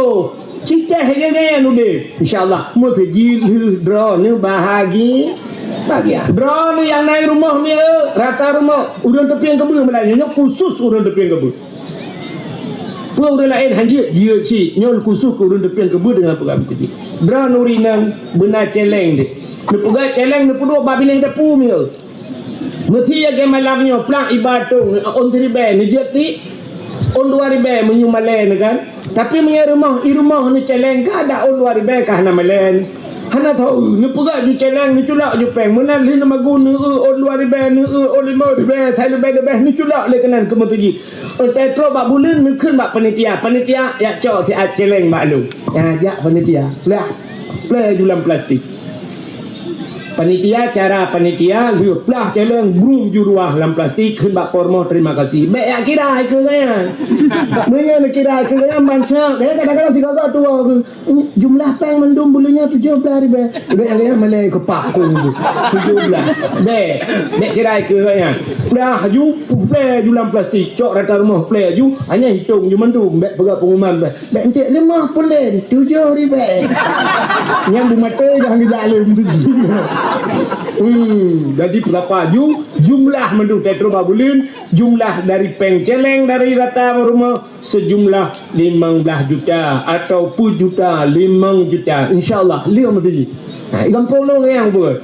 Cicah gaya nude. Insya Allah, meuseujid lheueh droeneuh bahagi-, bahagia. Droeneuh nyang na i rumoh ni, eh, rata rumoh, ureueng teupieng keubeue malam nyoe, nyoe khusus ureueng teupieng keubeue. Peue ureueng laén han jeuet, jeuet cit. Nyoe khusus keu ureueng teupieng keubeue deungon peugah meukeujih. Droeneuh rinang beuna cèlèng deh. Neupeugah cèlèng neupeuduek bak binéh dapu miyueb. Meusi lagèe malam nyoe, plang iba tông, ôn siribèe neujeuet ti, ôn dua ribèe meunyoe malèe neuh kan. Tapi meunyoe rumoh, i rumoh neucéléng ka, adak ôn dua ribèe ka hana malèe. Hana tho, neupeugah ju céléng, neuculak ju péng. Meunan lheueh neumagun, neueu ôn dua ribèe, neueu ôn limong ribèe, sai leubèh-leubèh neuculak lé keunan keu meuseujid. Óh lheueh trôk bak buleuen, neukheun bak panitia. Panitia, jak cok siat céléng bak lôn. Ya, jak panitia. Plah, plè ju lam plastik. Panitia, cara panitia, lheueh plah céléng, brum ju ruah lam plastik, kheun bak po rumoh, "Terima kasih." Bèk jak kira keu gaya. Meunyoe neukira keu gaya, bansa, gaya kadang-kadang tiga-tiga dua. Jumlah péng mandum buleuen nyoe tujoh blah ribèe. Bèk lé malèe keupak tu. Tujoh blah. Bèk. Bèk kira keu nyan. Plè ju, plè ju lam plastik. Cok rata rumoh plè ju. Hana hitong ju mandum. Bèk peugah pengumuman bèk. Bèk entek leumoh pulen. Tujoh ribèe. Nyan beumaté jangan geujak lé. Hmm, jadi berapa ju? Jumlah mandum tetra bak buleuen. Jumlah dari péng céléng dari rata rumoh. Seujumlah limong blah juta atawa peuet juta, limong juta. Insya Allah, lheueh meuseujid. Ha, i gampông lôn nyang beureukat.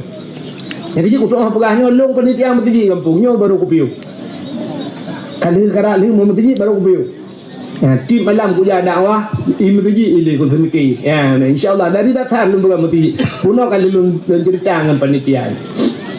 Nyang keuh jeuet kutu'oh peugah nyoe, lôn panitia meuseujid gampông nyoe baru kupiôh. Ka lheueh karap lheueh meuseujid baru kupiôh. Ha, tiep malam kujak dakwah, i meuseujid ilèe kuseumike. Ya, insya Allah, dari dasar lôn peugah meuseujid. Bunoe ka lôn, lôn cerita ngon panitia.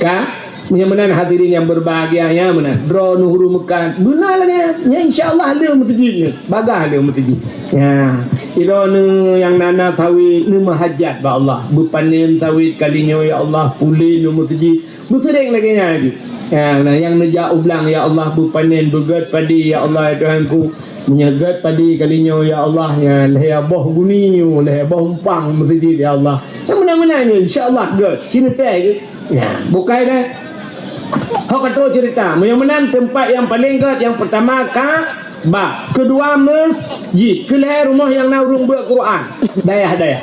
Ka? Meunyoe meunan hadirin nyang berbahagia, ya meunan. Droeneuh ureueng meukat, beuna lagèe nyan. Ya, insya Allah lheueh meuseujid nyoe. Bagaih lheueh meuseujid. Ya, droeneuh nyang na-na sawét, neumeuhajat bak Allah. Beupanen sawét kali nyoe, ya Allah, pulen lheueh meuseujid. Beuseuréng lagèe nyan jih. Ya, nah, nyang neujak u blang, ya Allah, beupanen, beugèt padé, ya Allah, ya Tuhanku. Meunyoe gèt padé kali nyoe, ya Allah, ya, lhèe boh guni, lhèe boh umpang meuseujid, ya Allah. Ya, meunan-meunan nyoe, insya Allah gèt. Sineutèe gèt. Ya, bukai deh. Ho ka trôh cerita. Meunyoe meunan teumpat nyang paleng gèt, nyang peurtama Ka'bah, keudua meuseujid, keulhèe rumoh nyang na ureueng beuet Quran, dayah-dayah.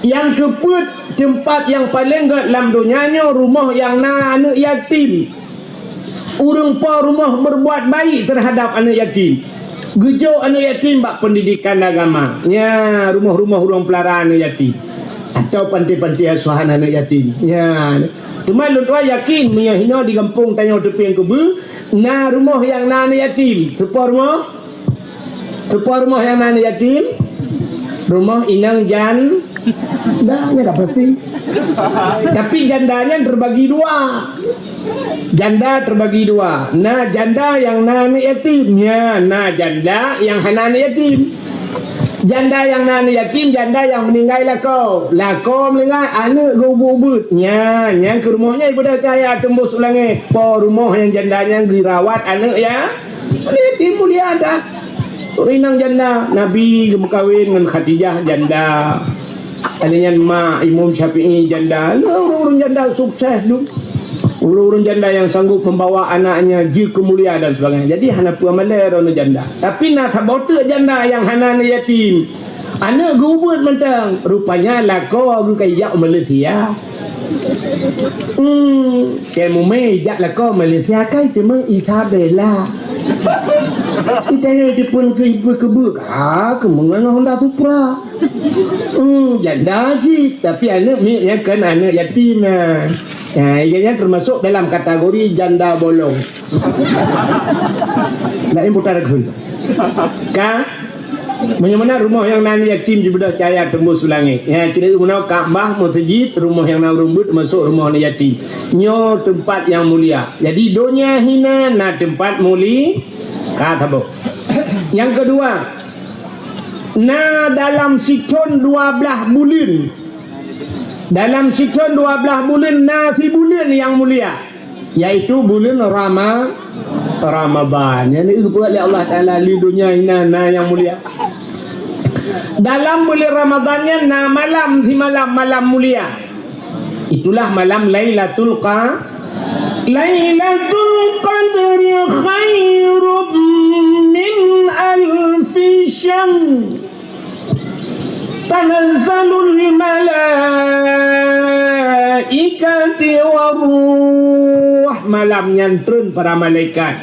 Nyang keupeuet teumpat nyang paleng gèt lam donya nyoe rumoh nyang na aneuk yatim. Ureueng po rumoh berbuat baik terhadap aneuk yatim. Geujok aneuk yatim bak pendidikan agama. Nya, rumoh-rumoh ureueng peulara aneuk yatim. Atau panti-panti asuhan aneuk yatim. Nya. Teuma lôn tuan yakin meunyoe hinoe di gampông tanyoe Teupeng Keubeue, na rumoh nyang na aneuk yatim. Teupo rumoh? Teupo rumoh nyang na aneuk yatim? Rumoh inong jan-, dah, nyan ka pasti. Tapi janda nyan terbagi dua. Janda terbagi dua. Na janda nyang na aneuk yatim. Nya, na janda nyang hana aneuk yatim. Janda nyang na aneuk yatim, janda nyang meuninggai lakoe. Lakoe meuninggai, aneuk geuubeuet-ubeuet. Nya, nyang keu rumoh nyan ibadah cahya teumbôh su langèt. Po rumoh nyang janda nyan geurawat aneuk ya. Yatim mulia dah. Ureueng inong janda, Nabi geumeukawen ngon Khadijah janda. Lheueh nyan mak Imam Syafi'i janda. Ureueng-ureueng janda sukses dum. Ureueng-ureueng janda nyang sanggup membawa anaknya jeuet keu mulia dan sebagainya. Jadi hana peue malèe droeneuh janda. Tapi na saboh teuk janda nyang hana aneuk yatim. Aneuk geuubeuet mantong. Rupanya lakoe geuh ka ijak u Malaysia. Hmm, keu mumè ijak lakoe Malaysia kan teuma Isabella. Itanya jipun keu ibu keubeuk, ah, keu mengenai Honda Supra. Hmm, janda cit, tapi aneuk miet nyan kan aneuk yatim nah. Nah, ia nyan termasuk dalam kategori janda bolong. Lain putar keu. Ka? Meunyoe meunan rumoh nyang na aneuk yatim jibeudôh cahya teumbôh su langèt. Ya, kira meunan Ka'bah, meuseujid, rumoh nyang na ureueng beuet, teumasok rumoh aneuk yatim. Nyoe teumpat nyang mulia. Jadi, donya hina na teumpat muli-, ka saboh. Nyang keudua, na dalam sithon dua blaih buleuen. Dalam sithon dua blaih buleuen na sibuleuen nyang mulia. Yaitu buleuen Rama-, Ramadhan. Nyang dieupeue lé Allah Taala di donya hina na nyang mulia. Dalam buleuen Ramadhan nyan na malam simalam, malam mulia. Itulah malam Lailatul Qa-, Lailatul Qadri khairum min alfi syahr. Tanazzalul malaikati waruh. Malam nyan treun para malaikat.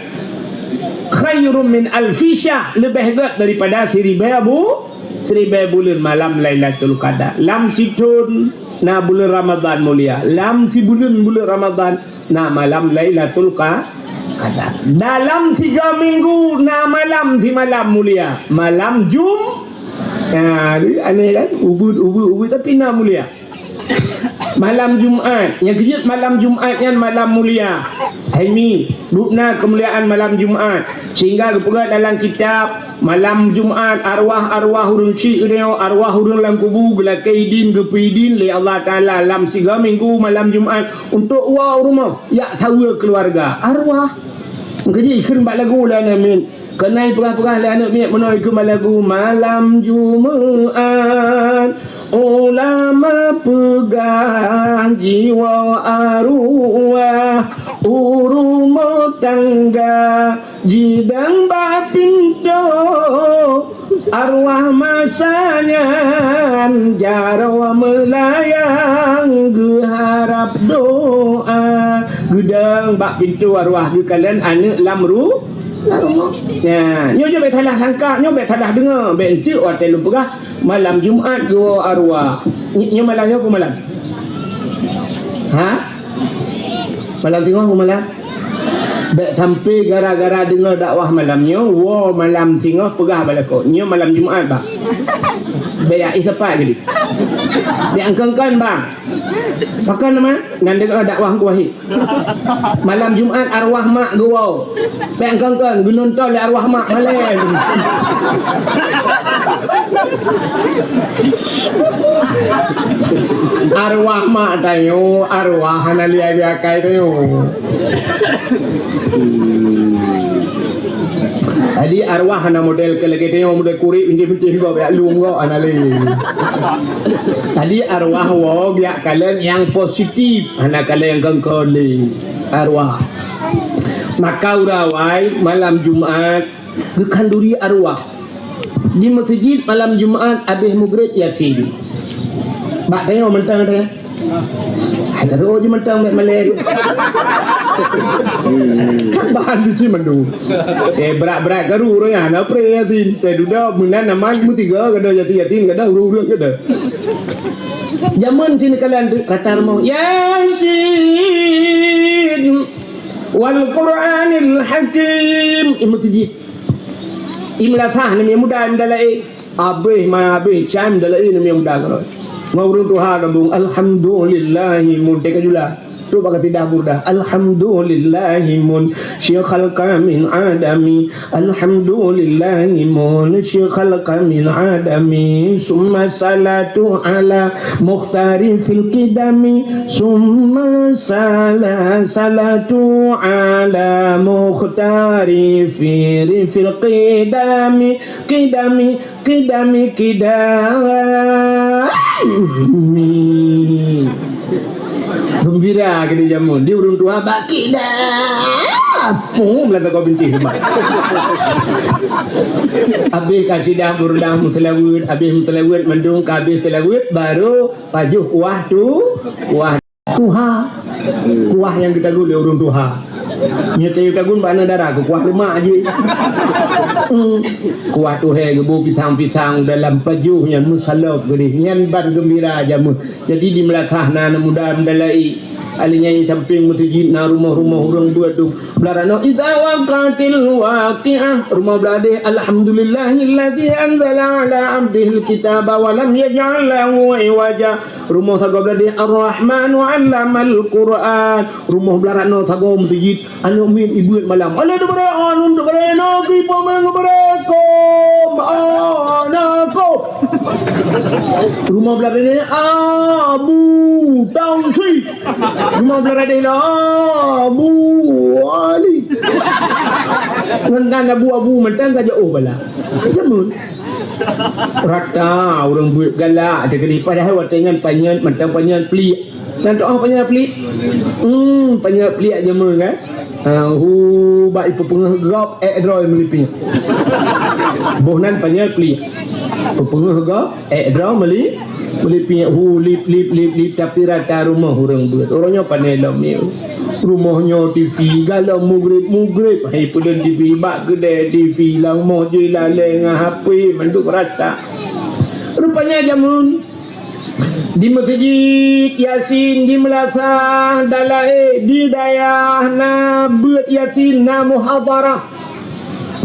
Khairum min alfi syahr, leubeh gèt daripada siribèe bu-, siribèe buleuen malam Lailatul Qadar. Lam sithon na buleuen Ramadhan mulia. Lam sibuleuen buleuen Ramadhan na malam Lailatul Qa-, Qadar. Dalam tiga minggu na malam simalam mulia. Malam Jum-, Ha, aneh kan? Ubit, ubit, ubit, tapi na mulia. Malam Jumat, nyang keujeuet malam Jumat nyan malam mulia. Hai mi, dubna keumuliaan malam Jumat. Sehingga geupeugah dalam kitab, malam Jumat arwah-arwah ureuëng syik geutanyoe, arwah ureuëng lam kubu geulakée idin, geupeu idin lé Allah Taala lam siga minggu malam Jumat untuk woe u rumoh, jak saweue keuluwarga. Arwah. Keujih kheun bak lagu lé aneuk miet. Keunan peugah-peugah lé aneuk miet meunoe keu bak lagu malam Jumat. Ulama peugah jiwoe arwah u rumoh tangga jidong bak pintoe. Arwah masa nyan jaroe meulayang geuharab doa. Geudong bak pintoe arwah geukalon aneuk lam ru-, lam rumoh. Nyan, nyoe jeuet bék salah sangka, nyoe bék salah deungoe, bék enteuk watée lôn peugah malam Jumat geuwoe arwah. Nyoe malam nyoe peue malam? Ha? Malam singoh peue malam? Bék sampai gara-gara deungoe dakwah malam nyoe, woe malam singoh peugah bak lakoe, nyoe malam Jumat, bang. Bék jak éh sapat jadi. Bék angkon-kon, bang. Pakon nama? Ngon deungoe dakwah Teungku Wahid. Malam Jumat arwah mak geuwoe. Bék angkon-kon, geunonton lé arwah mak malée. Arwah mak tanyoe, arwah hana lé akai tanyoe. Jadi arwah hana model keu lagée tanyoe, model kurik bintéh-bintéh gob jak lung gob hana lé. Jadi arwah woe jak kalon nyang positif, hana kalon nyang kon-kon lé. Arwah. Maka uroe awai malam Jumat geukhanduri arwah. Di meuseujid malam Jumat abéh mugreb Yasin. Bak tanyoe mantong teuh. Hai, taroe jih mantong bék malée. Bahan biji mandum. Eh, brat-brat karu ureuëng nyan, na pre Yasin. Teuh dudoe meunan nama meutiga gada Yasin, Yasin gada ureuëng-ureuëng gada. Jameun sinoe kalan tu kata rumoh Yasin wal Qur'anil Hakim. Di meuseujid. Di meulasah namiet muda, muda laén. Abéh ma abéh cam dalam ilmu nyang muda keudroe. Ngon ureuëng tuha gabong, alhamdulillahi mun teuka jula. Trok bak kasidah Burdah, alhamdulillahi mun syikhal kamil adami. Alhamdulillahi mun syikhal kamil adami. Summa salatu ala mukhtari fil qidami. Summa sala-, salatu ala mukhtari fi-, fil qidami. Qidami, qidami, qidami. Geumbira keu di jameun. Di ureuëng tuha bak qidami. Pum, lam toko bintéh rumah. Abéh kasidah Burdah meuseulaweuet, abéh meuseulaweuet mandum ka abéh seulaweuet, baru pajoh kuah tu, kuah tuha. Kuah nyang geutagun lé ureuëng tuha. Nyoe tayue tagun bak aneuk dara keu kuah leumak jih. Hmm. Kuah tuhée geuboh pisang-pisang dalam pajoh nyan meusalop keudeh. Nyan ban geumbira jameun. Jadi di meulasah na aneuk muda meudalai. Alèh nyan sampéng meuseujid na rumoh-rumoh ureuëng beuet tu. Beularanoe, idza waqa'atil waqi'ah. Rumoh beuladeh, alhamdulillahilladzi anzala ala abdihil kitaba wa lam yaj'al lahu iwaja. Rumoh sagoe beuladeh, Ar-Rahmanu 'allamal Qur'an. Rumoh beularanoe sagoe meuseujid, aneuk miet ibeuet malam. Alèh teubarek, anu teubarek, nabi paméng barek, kom, anakom. Rumoh beuladeh, Abu Tausi. Rumoh beuladeh, Abu Ali. Ngon nan abu-abu mantong ka jeuet bala. Jameun. Rata ureuëng beuet galak teukeudi, padahai watèe nyan panyöt, mantong panyöt pliek. Nyan tu'oh panyöt pliek. Hmm, panyöt pliek jameun kan. Ha, hu bak ipeupeungeuh gob, ék droe meuli piek. Boh nan panyöt pliek. Peupeungeuh gob, ék droe meuli, meuli piek. Hu lip, lip, lip, lip, tapi rata rumoh ureuëng beuet. Ureuëng nyoe pandai lom nyoe. Rumoh nyoe T V, galom mugreb-mugreb. Hai peudeueng T V, bak keudè T V, lam moh jih lalè ngon H P, mandum rata. Rupanya jameun di meuseujid Yasin, di meulasah, dalai, di dayah na beuet Yasin, na muhadharah.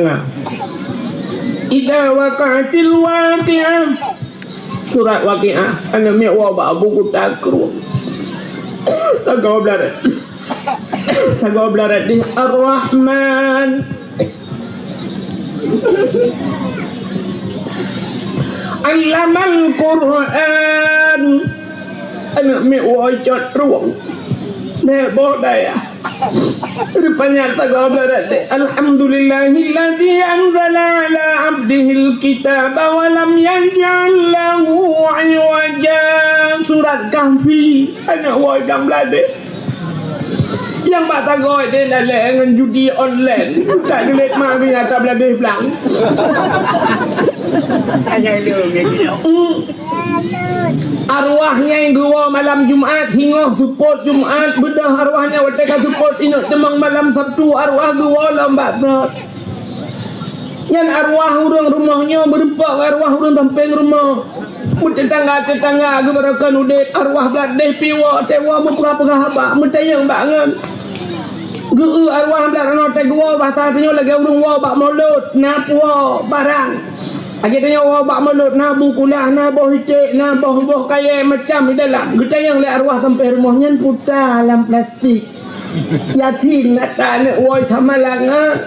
tanga. Idza waqa'atil waqi'ah. Surat Waqiah, aneuk miet woe bak buku takruh. Sagoe blarat. Sagoe blarat deh Ar-Rahman. Allamal Qur'an. Aneuk miet woe cot rueng. Nèk boh dayah. Rupanya sagoe blarat deh. Alhamdulillahilladzi anzala ala abdihil kitaba wa lam yaj'al lahu iwaja. Surat Kahfi. Aneuk woe dang blarat deh. Nyang bak sagoe deh lalée ngon judi online. Tak geulet ma geunya tabladeh blang. Hmm. Arwah nyang geuwoe malam Jumat, hingoh seupôt Jumat, beudôh arwah nyan watée ka seupôt inong teumang malam Sabtu, arwah geuwoe lom bak sot. Nyan arwah ureuëng rumoh nyoe meurumpok ngon arwah ureuëng sampéng rumoh. Meutetangga-tetangga geubarokon udeb, arwah blarat deh pi woe, watée woe meupeugah-peugah haba, meutanyong bak ngon. Geu-eu arwah blarat nyoe watée geuwoe, basa tanyoe lagée ureuëng woe bak mulod, na puwoe barang. Lagée tanyoe woe bak mulod, na bu kulah, na boh iték, na boh-boh kayée macam di dalam. Geutanyong lé arwah sampéng rumoh, nyan peue ta lam plastik. Yasin ata aneuk woe sama langat.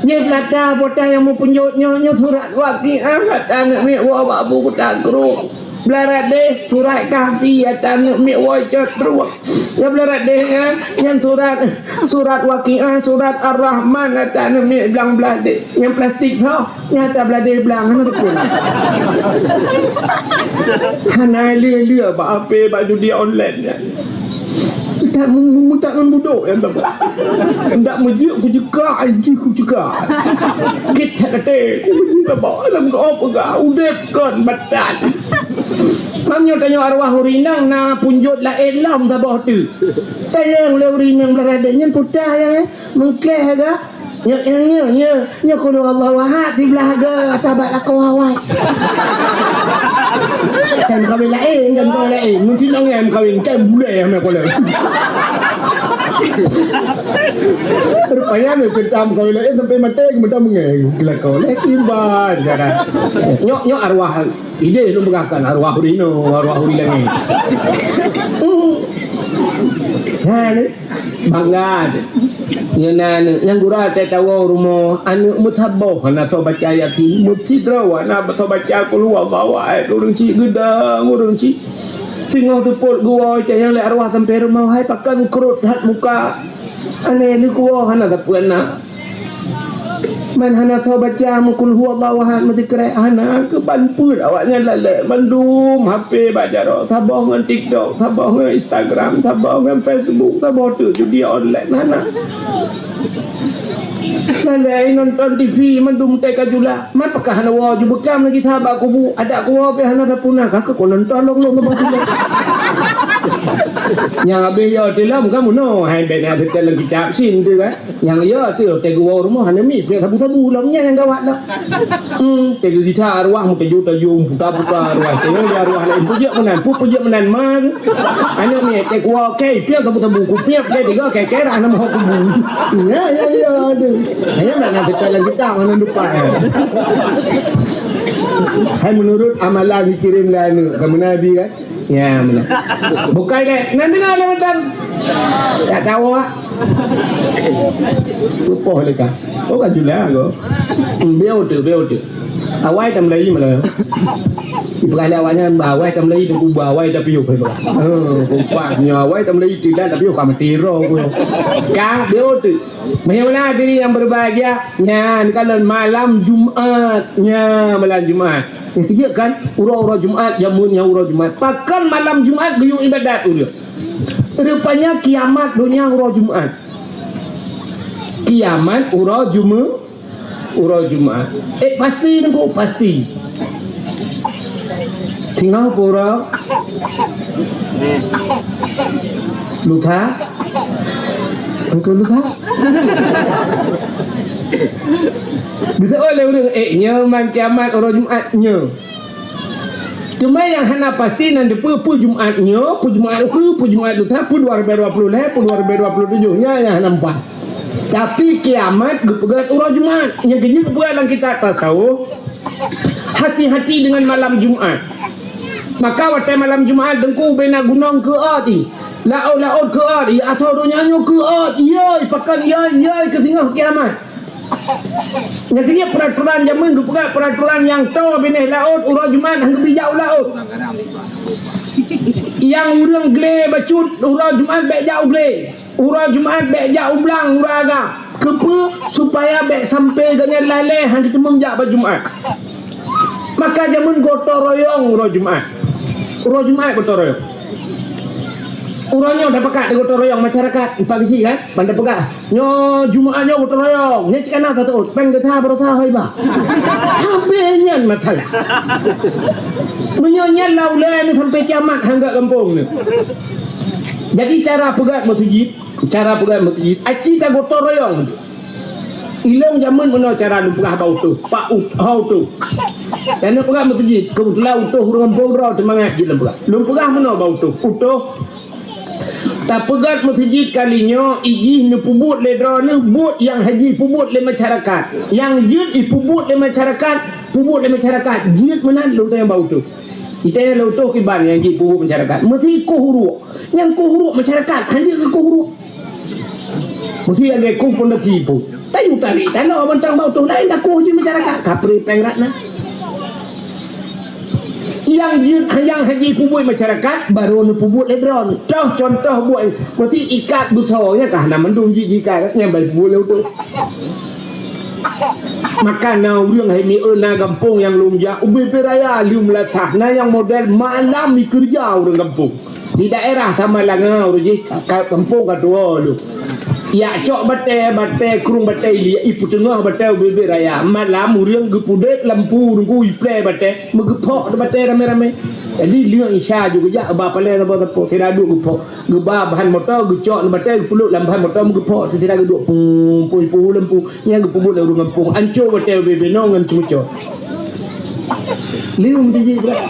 Nyan peue ta peue ta nyang meupeunjot nyoe, nyoe surat Waqiah ata aneuk miet woe bak buku takruh. Blarat deh surat Kahfi ata aneuk miet woe cot rueng. Nyoe blarat deh nyan, nyan surat, surat Waqiah, surat Ar-Rahman ata aneuk miet blang blarat deh. Nyang plastik soe? Nyata bladeh blang hana rukun. Hana lé-lé bak H P, bak judi online nyan. Tak mu-, mu-, tak ngon budok nyan tu. Ndak meujeuet kucekak, jih kucekak. Kit that kate, ku jih tabok lam doa peugah, udeb kon batat. Mam nyoe tanyoe arwah ureuëng inong na peunjot laén lom saboh teuk. Tanyong lé ureuëng inong blarat deh nyan peue ta nyang, eh? Meukleh ga? Nyoe, nyoe, nyoe, nyoe, nyoe kulu Allahu Ahad siblah ga, sabat lakoe awai. Kan kawin laén, kan kawin laén. Mungkin orang yang kawin, kan bule yang nak kawin. Rupanya ni cerita kawin laén sampai mati, kita mengai. Kelakau. Lain tiba sekarang. Nyok, nyok arwah. Ideh lôn peugahkan arwah ureuëng inong, arwah ureuëng langét. Ha, ni. Bangga deh. Nyan aneuk nyang gura teuh tawoe rumoh, aneuk meusaboh hana soe baca Yasin, meusidroe hana soe baca Qul Huwallahu Ahad, ureueng chik geudong, ureueng chik singoh teupot geuwoe, cit nyang lé arwah sampoe rumoh, hai pakon krot that muka. Aneh lé geuwoe hana sapeue na. Man hana soe baca meuqul huwallahu ahad, meusikrek hana, keuban peuet awaknyan lalek. Mandum H P bak jaroe, saboh ngon TikTok, saboh ngon Instagram, saboh ngon Facebook, saboh teuk judi online, hana. Lalek nonton T V, mandum teuka jula. Man pakon hana woe jibeukam lagi that bak kubu, adak kuwoe pih hana sapeue na, ka keu nonton lom-lom bak kubu. Nyang habéh yo tilom kamoe no, hai bèk na teuka lam kitab sin tu kan. Nyang yo teuh, teuh geuwoe rumoh, aneuk miet piep sabu-sabu lom, nyan nyang gawat lom. Hmm, teuh geugisa arwah, meuteujô tajôm, puta-puta arwah. Teuh arwah laén, peujeuet meunan, pu-, peujeuet meunan ma tu. Aneuk miet, teuh kuwoe, oke, piep sabu-sabu, kupiep, oke, tiga, oke, oke, rah nama kubu. Ya, ya, ya, aduh. Hanya nak, nak dekat lagi tak, mana lupa, ya. Hai, menurut amalan dikirim lah aneuk, kamu Nabi kan? Ya, meunan. Bukai deh. Nan deungoe lé mantong. Tak tahu, ah. Lupa lé ka. Oh, ka jula ko. Hmm, biar udah, biar udah. Awai tam lagi malah. Ibrah lé awaknyan, awai tam lagi tu kuba, awai tapi yuk. Oh, kompak nyo, awai tam lagi tidak tapi yuk, kamu tiro ko. Kang, biar udah. Meuhina diri yang berbahagia. Nyan kalon malam Jumat. Nya malam Jumat. Nyang keujeuet kan, uroe-uroe Jumat, jameun nyang uroe Jumat. Pakon malam Jumat geuyue ibadat ureueng? Rupanya kiamat donya uroe Jumat. Kiamat uroe Jume-, uroe Jumat. Eh, pasti nunggu, pasti. Tinggal pura. Lusa. Engkau lusa. Bisa oleh ureueng, eh, nyoe man kiamat uroe Jumat nyoe. Cuma nyang hana pasti nan dipeue, peue Jumat nyoe, peue Jumat ukeue, peue Jumat lusa, peue dua ribu dua puluh lhèe, peue dua ribu dua puluh tujuh. Nyan nyang hana meupat. Tapi kiamat geupeugah uroe Jumat. Nyang keujeuet geupeugah lam kitab tasawuf, hati-hati dengan malam Jumat. Maka watèe malam Jumat, Teungku, ubé na gunong keu ôt, i. Laôt-laôt keu ôt, i. Atau donya nyoe keu ôt, yoi, pakon yoi, yoi keu singoh kiamat. Nyang keujeuet peraturan jameun geupeugah peraturan nyang toe binéh laôt uroe Jumat han geubri jak u laôt. Nyang ureueng glé bacut uroe Jumat bèk jak u glé. Uroe Jumat bèk jak u blang uroe agam. Keupeue? Supaya bèk sampoe gobnyan lalè han geuteumeung jak bak Jumat. Maka jameun gotong royong uroe Jumat. Uroe Jumat gotong royong. Uroe nyoe tapakat di gotong royong masyarakat, Pak Geuchik kan? Ban tapeugah, nyoe Jumat nyoe gotong royong. Nyan cit kana tatot, péng gata baroesa hoi bah. Habéh nyan masalah. Meunyoe nyan lam ulèe nyoe sampoe kiamat han gèt gampông nyoe. Jadi cara peugèt meuseujid, cara peugèt meuseujid, aci tagotong royong. Ilôn jameun meunoe cara lôn peugah bak utôh, bak ut-, ho utôh. Dan lôn peugah meuseujid, keubeutulan utôh ureueng gampông droe teumangat jih lôn peugah. Lôn peugah meunoe bak utôh, utôh. Tapeugèt meuseujid kali nyoe, i jih neupeubuet lé droeneuh buet nyang han jipeubuet lé masyarakat. Nyang jeuet ipeubuet lé masyarakat, peubuet lé masyarakat. Jeuet meunan lôn tanyong bak utôh. Itanyong lé utôh kiban nyang jipeubuet masyarakat. Meusti koh uruek. Nyang koh uruek masyarakat, han jeuet keu koh uruek. Meusti lagèe koh fondasi pun. Tayue tarék tanoh mantong bak utôh laén takoh jih masyarakat. Kapreh péng rat na. Nyang jeuet, nyang han jipeubuet masyarakat, barô neupeubuet lé droeneuh. Toh contoh buet, meusti ikat beusoe nyan ka hana mandum jih jiikat, nyan ban peubuet lé utôh. Maka na ureueng hai mieu na gampông nyang lôn jak, ubé-bé raya lheueh meulasah. Na nyang model malam ikeureuja ureueng gampông. Di daerah Samalanga ureueng jih, ka, gampông ka tuwoe lôn. Jak cok batèe, batèe krueng batèe ilie, ipeuteungoh batèe ubé-bé raya. Malam ureueng geupeudeuet lampu, ureueng ku iplè batèe, meugeuphok batèe ramé-ramé. Jadi lheueh Isya ju geujak ba palèe sapo-sapo, sira duek geuphok. Geuba bahan moto, geucok lam batèe, geupeulok lam bahan moto, meugeuphok, sira geuduek pung, pung, pung lampu. Nyang geupeubuet lé ureueng gampông, ancô watèe ubé-bé nyoe ngon ceumeucot. Lheueh meuteujih brat.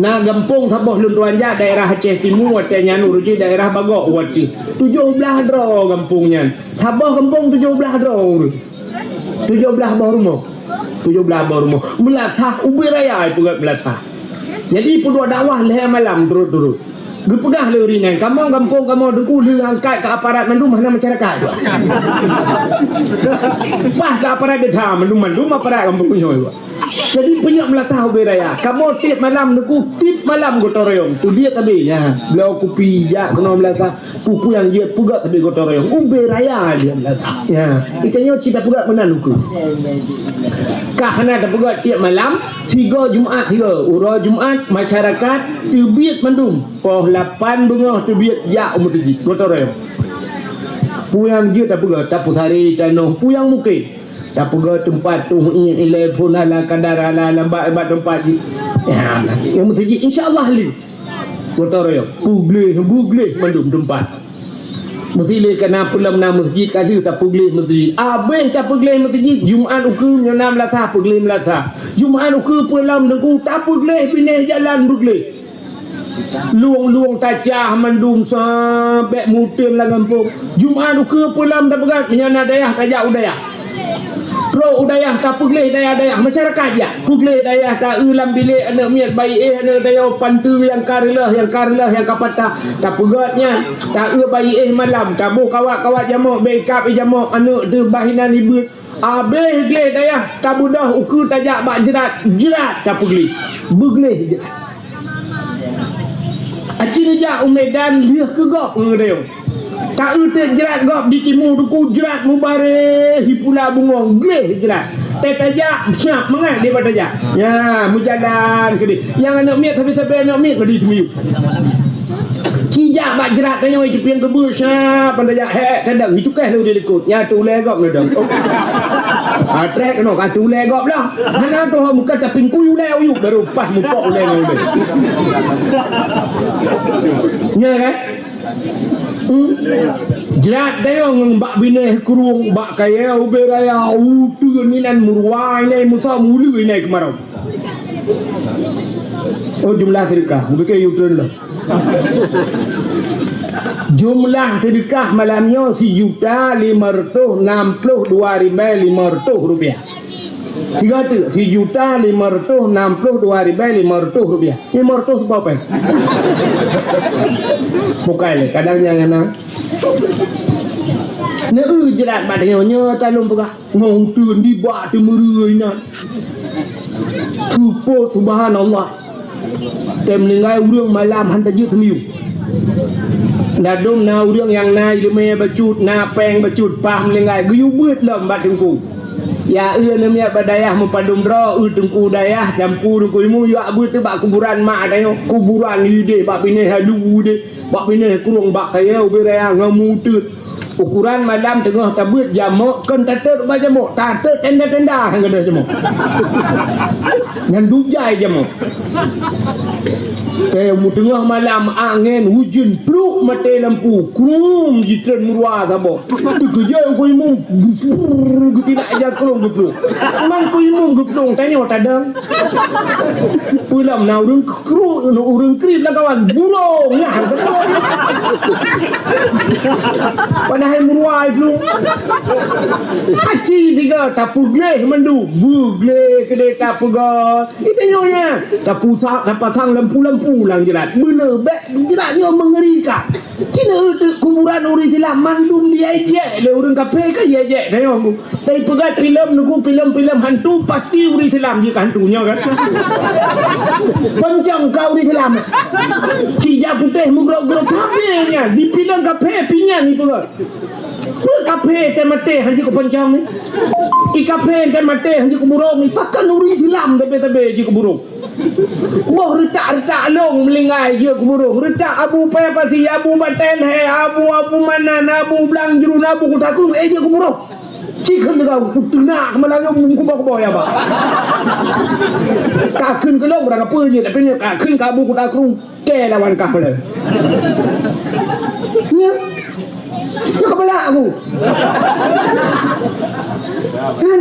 Na gampông saboh lôn tuan jak daerah Aceh Timu watèe nyan ureueng jih daerah Bagok watèe. Tujoh blah droe gampông nyan. Saboh gampông tujoh blah droe ureueng. Tujoh blah boh rumoh. Tujoh blah boh rumoh. Meulasah ubé raya ipeugèt meulasah. Jadi peuduek dakwah lhèe malam turot-turot. Geupeugah lé ureueng inong, "Kamoe gampông kamoe Teungku lheueh angkat keu aparat mandum hana masyarakat." Bah keu aparat desa, mandum-mandum aparat gampông nyoe. Jadi, peunyok meulasah ubé raya. Kamoe tiep malam Teungku, tiep malam gotong royong. Teubiet sabe, ya. Bloe kupi, jak keunoe meulasah. Peue-peue nyang jeuet peugah sabe gotong royong. Ubé raya dia meulasah. Ya. Kita nyoe cit tapeugah meunan ukeue. Ka hana tapeugah tiep malam, sigoe Jumat sigoe. Uroe Jumat, masyarakat teubiet mandum. Poh lapan beungoh teubiet jak u meuseujid. Gotong royong. Peue nyang jeuet tapeugah, tapeusaré tanoh, peue nyang mungken. Tapeugah teumpat tuh i-, ilée phon ala kadar ala lamba bak teumpat jih. Ya, nyang meuseujid insya Allah lé. Gotong royong. Peugleh, beugleh mandum teumpat. Meuseujid kana peulom na meuseujid ka lheueh tapeugleh meuseujid. Abéh tapeugleh meuseujid, Jumat ukeue nyoe na meulasah peugleh meulasah. Jumat ukeue peulom Teungku tapeugleh binéh jalan beugleh. Lueng-lueng tacah mandum sabé muteun lam gampông. Jumat ukeue peulom tapeugah, meunyoe na dayah tajak u dayah. Trok u dayah tapeugleh dayah-dayah, masyarakat jak. Peugleh dayah taeu lam bilék aneuk miet bayi éh aneuk dayah panteue nyang ka reuloh, nyang ka reuloh, nyang ka patah. Tapeugét nyan, taeu bayi éh malam, taboh kawat-kawat jamok, bèk ikab i jamok, aneuk teuh bah inan ibeuet. Abéh gleh dayah tabeudôh ukeue tajak bak jrat, jrat tapeugleh. Beugleh jrat. Aci neujak u Medan lheueh keu gob ngon geutanyoe. Taeu teuk jrat gob di timu Teungku, jrat mubareh, hi pula bungong, gleh jrat. Teuh tajak, siap mangat dipat tajak. Ya, meujalan keudeh. Nyang aneuk miet sabe-sabe aneuk miet keudeh teumiyueb. Cijak bak jrat tanyoe itupieng keubeue sa, pan tajak, "Hek, hek, tadong, icukéh lôn di likot." Nya tu ulée gob na dong. Ha, trek keunoe ka tu ulée gob lah. Hana tu ho muka tapi kui ulée uyuek baru pas mupok ulée ngon ulée. Nya kan? Hmm? Jrat tanyoe ngon bak binéh krueng, bak kayée ubé raya, uteuen inan meuruai nai musa mulu inai keumarau. Oh, jumlah sedekah. Bukan you turn lah. Jumlah sedekah malam nyoe sijuta lima ratus enam puluh dua ribu lima ratus rupiah. Tiga tu, sijuta lima ratus enam puluh dua ribu lima ratus rupiah. Lima ratus sebab apa? Bukan le, kadang jangan nak. Neu jrat bak nyoe, nyoe talon peugah. Ngon uteuen dibak teumeureu inan. Teupot subhanallah. Tem meuninggai ureueng malam han tajeuet teumiyueb. Ladom na ureueng nyang na ileumé bacut, na péng bacut, paih meuninggai geuyue beuet lom bak teungku. Ya eu aneuk miet bak dayah meupadum droe, eu teungku dayah, campu teungku imu, yuak beuet bak kuburan mak tanyoe, kuburan ideh bak binéh halu deh. Bak binéh krueng bak kayée ubé raya ngon muteut. Ukuran malam teungoh tabeuet jamok, kon tatot bak jamok, tatot tenda-tenda han gadôh jamok. Nyan dujai jamok. Eh, mu teungoh malam angén ujeuen pluk maté lampu, krueng jitreun meuruwa saboh. Teukeujot ku imum, geutilak ija krueng geupluk. Memang ku imum geupluk, tanyoe tadong. Peulom na ureueng kru-, ureueng kriet lam kawan, burong, nyan, burong. Padahai meuruai belum. Aci tiga, tapeugleh mandu, beugleh keudeh tapeugot. Kita nyoe nya, tapusak, tapasang lampu-lampu lam jrat. Beuna, bèk jrat nyoe mengerikan. Cina teuk kuburan ureueng Islam mandum diejek lé ureueng kafé ka diejek. Tayong ku. Tapi peugah filem nuku filem-filem hantu pasti ureueng Islam jih ka hantu nyoe kan. Poncong ka ureueng Islam. Cija putéh meugrok-grok kafé nyan di filem kafé pinyan ipeugah. Peue kafé teuh maté hanjeuet keu poncong ni? I kafé teuh maté hanjeuet keu burong ni. Pakon ureueng Islam teuh maté hanjeuet keu burong? Boh reutak-reutak long meulinggai jeuet keu burong. Reutak Abu Paya Pasi, Abu Batèe Lhèe, Abu, Abu Manan, Abu Blang Jruen, Abu Kuta Krueng, eh, jeuet keu burong. Ci kheun teuka, kuteunak keumalam nyoe kuboh-kuboh ya, bah. Ka kheun keu long, barang apa jeuet, tapi nyoe ka kheun keu Abu Kuta Krueng, keu lawan kah padahai. Ya. Nyoe keubalak aku. Kan?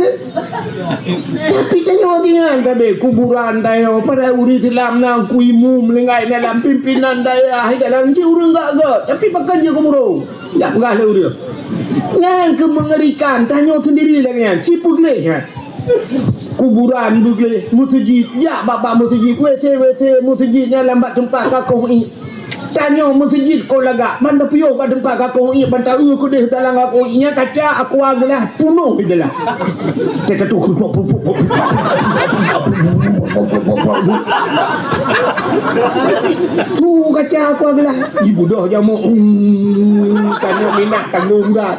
Tapi tanyoe deungon sabe kuburan tanyoe, padahai ureueng Islam na ku imum meulinggai dalam pimpinan dayah, dalam ji ureueng gak-gak, tapi pakon jeuet keu burong. Jak peugah lé ureueng. Nyang keu meungerikan, tanyoe sendiri lagèe nyan, ci peugleh nyan. Kuburan beugleh, meuseujid, jak bak-bak meuseujid, WC, WC, meuseujid nyan lam bak teumpat kakoh ié. Tanyoe meuseujid kon lagak, ban tapiôh bak teumpat kakong iék, ban taeu keudeh dalam kakong iék nyan, kaca aqua gelas punoh di dalam. Teuka tu, tu kaca aqua gelas, ibudoh jamok. Hmm, tanyoe minat tanggong brat.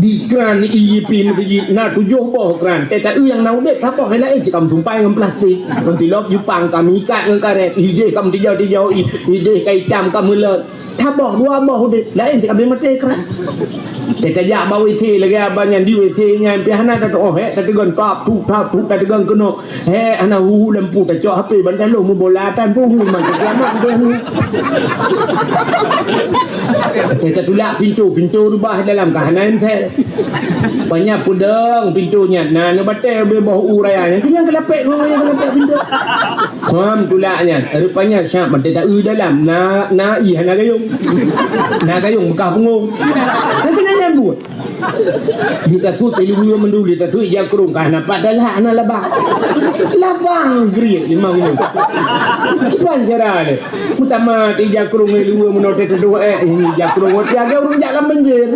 Di kran ié pi meuseujid na tujoh boh kran. Teuka nyang na udeb saboh laén cit ka meutumpai ngon plastik. Ngon tilop Jepang ka meuikat ngon karet, ideh ka meutijau-tijau, i-, ideh ka itam ka meulot. Saboh dua boh udeb, laén cit ka maté kran. Teuka jak bak WC lagèe abang nyan di WC nyan pih hana tatu'oh, hek, tateugon tap, tup, tap, tup, tateugon keunoe. Hek, hana hu lampu tacok H P ban taloh meubola tan pun hu man kiamat deh hu. Teuka tulak pintoe, pintoe rubah dalam ka hana entel. Banyak peudong pintoe nyan. Na, na batèe ubé boh u raya nyan. Keunyan keulapek, keunyan keulapek pintoe. Hom tulak nyan. Rupanya siap mantong taeu dalam. Na, na ié hana gayông. Na gayông beukah beungong. Kan keunan nyan buet. Di tasut iluweue mandum, di tasut ija krông ka hana pat dalah, hana labang. Labang geriet limong inoe. Kiban cara lé. Meutamah ija krông iluweue meunoe teuh dua eh, ini ija krông wot tiaga ureueng jak lam banjir.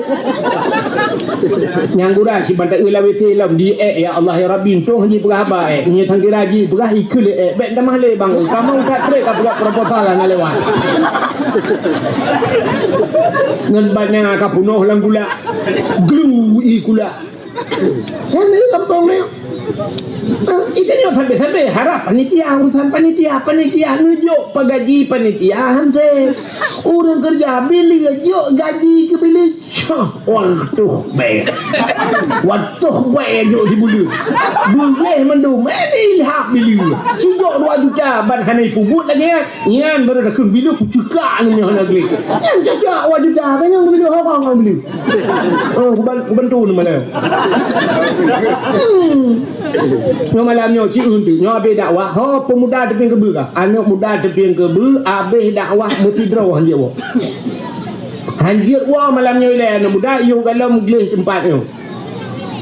Nyang gura si bantai ula W C lom di eh, ya Allah ya Rabbi, untung haji peugah haba eh. Nyoe tangkira ji peugah ikeu lé eh. Bèk tamah lé bang, kamoe ka trek ka peugah proposal hana lewat. Ngon banyak ka punoh lam gula. Glu i kula. Kan ni gampang ni. Ah, itu nyoe sampai-sampai harap panitia, urusan panitia, panitia nunjuk pagaji panitia hanse. Ureueng kerja bileue jok gaji keu bileue. Cah, waduh, bèk. Waduh, bèk jok di bulu. Buleh mandum. Eh, ni ilham bileue. Sijok dua juta ban hana ipubuet lagèe nyan. Nyan baru takheun bila kucekak nyoe lagèe. Nyan cocok awak juta, kan nyang bila orang orang beli. Oh, kuban-, kubantu ni malam. Hmm. Nyoe malam nyoe, ci untuk. Nyoe habis dakwah. Ho, pemuda tepieng keubeu kah? Aneuk muda tepieng keubeu, habis dakwah meusidroe hanjeuet woe. Hanjeuet woe malam nyoe ilèe aneuk muda, yôh galom gleh teumpat nyoe.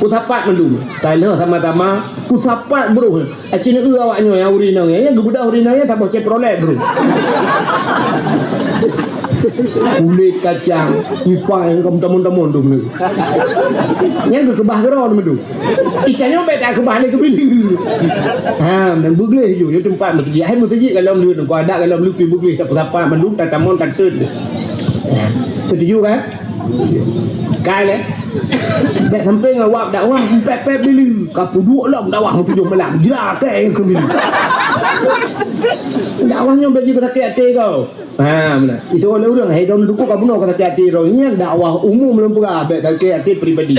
Kusapat mandum. Taloh sama-sama, kusapat broh. Aci neu awak nyoe nyang ureueng inong nyan, nyang geubeudôh ureueng inong nyan saboh Chevrolet, bro. Kulét kacang, ipai nyang ka meutamong-tamong tu, bro. Nyang geukeubah keudroe tu, bro. Ikan nyoe bèk takeubah lé keubileue. Ha, dan beugleh ju, nyoe teumpat meuseujid. Hai meuseujid galom lé, ngon adat galom lé pi beugleh, tapeusapat mandum, tatamong, tateut. Ha, setuju kan? Kai lé. Bèk sampai ngon wab dakwah, pèt-pèt bileue. Ka peuduek lom dakwah meutujoh malam. Jira kèe keu bileue. Dakwah nyoe bèk jeuet sakét até kau. Ha, meunan. Itu oleh ureueng, hai dong duku ka bunoe ka sakét até droe. Nyan dakwah umum lôn peugah, bèk sakét até pribadi.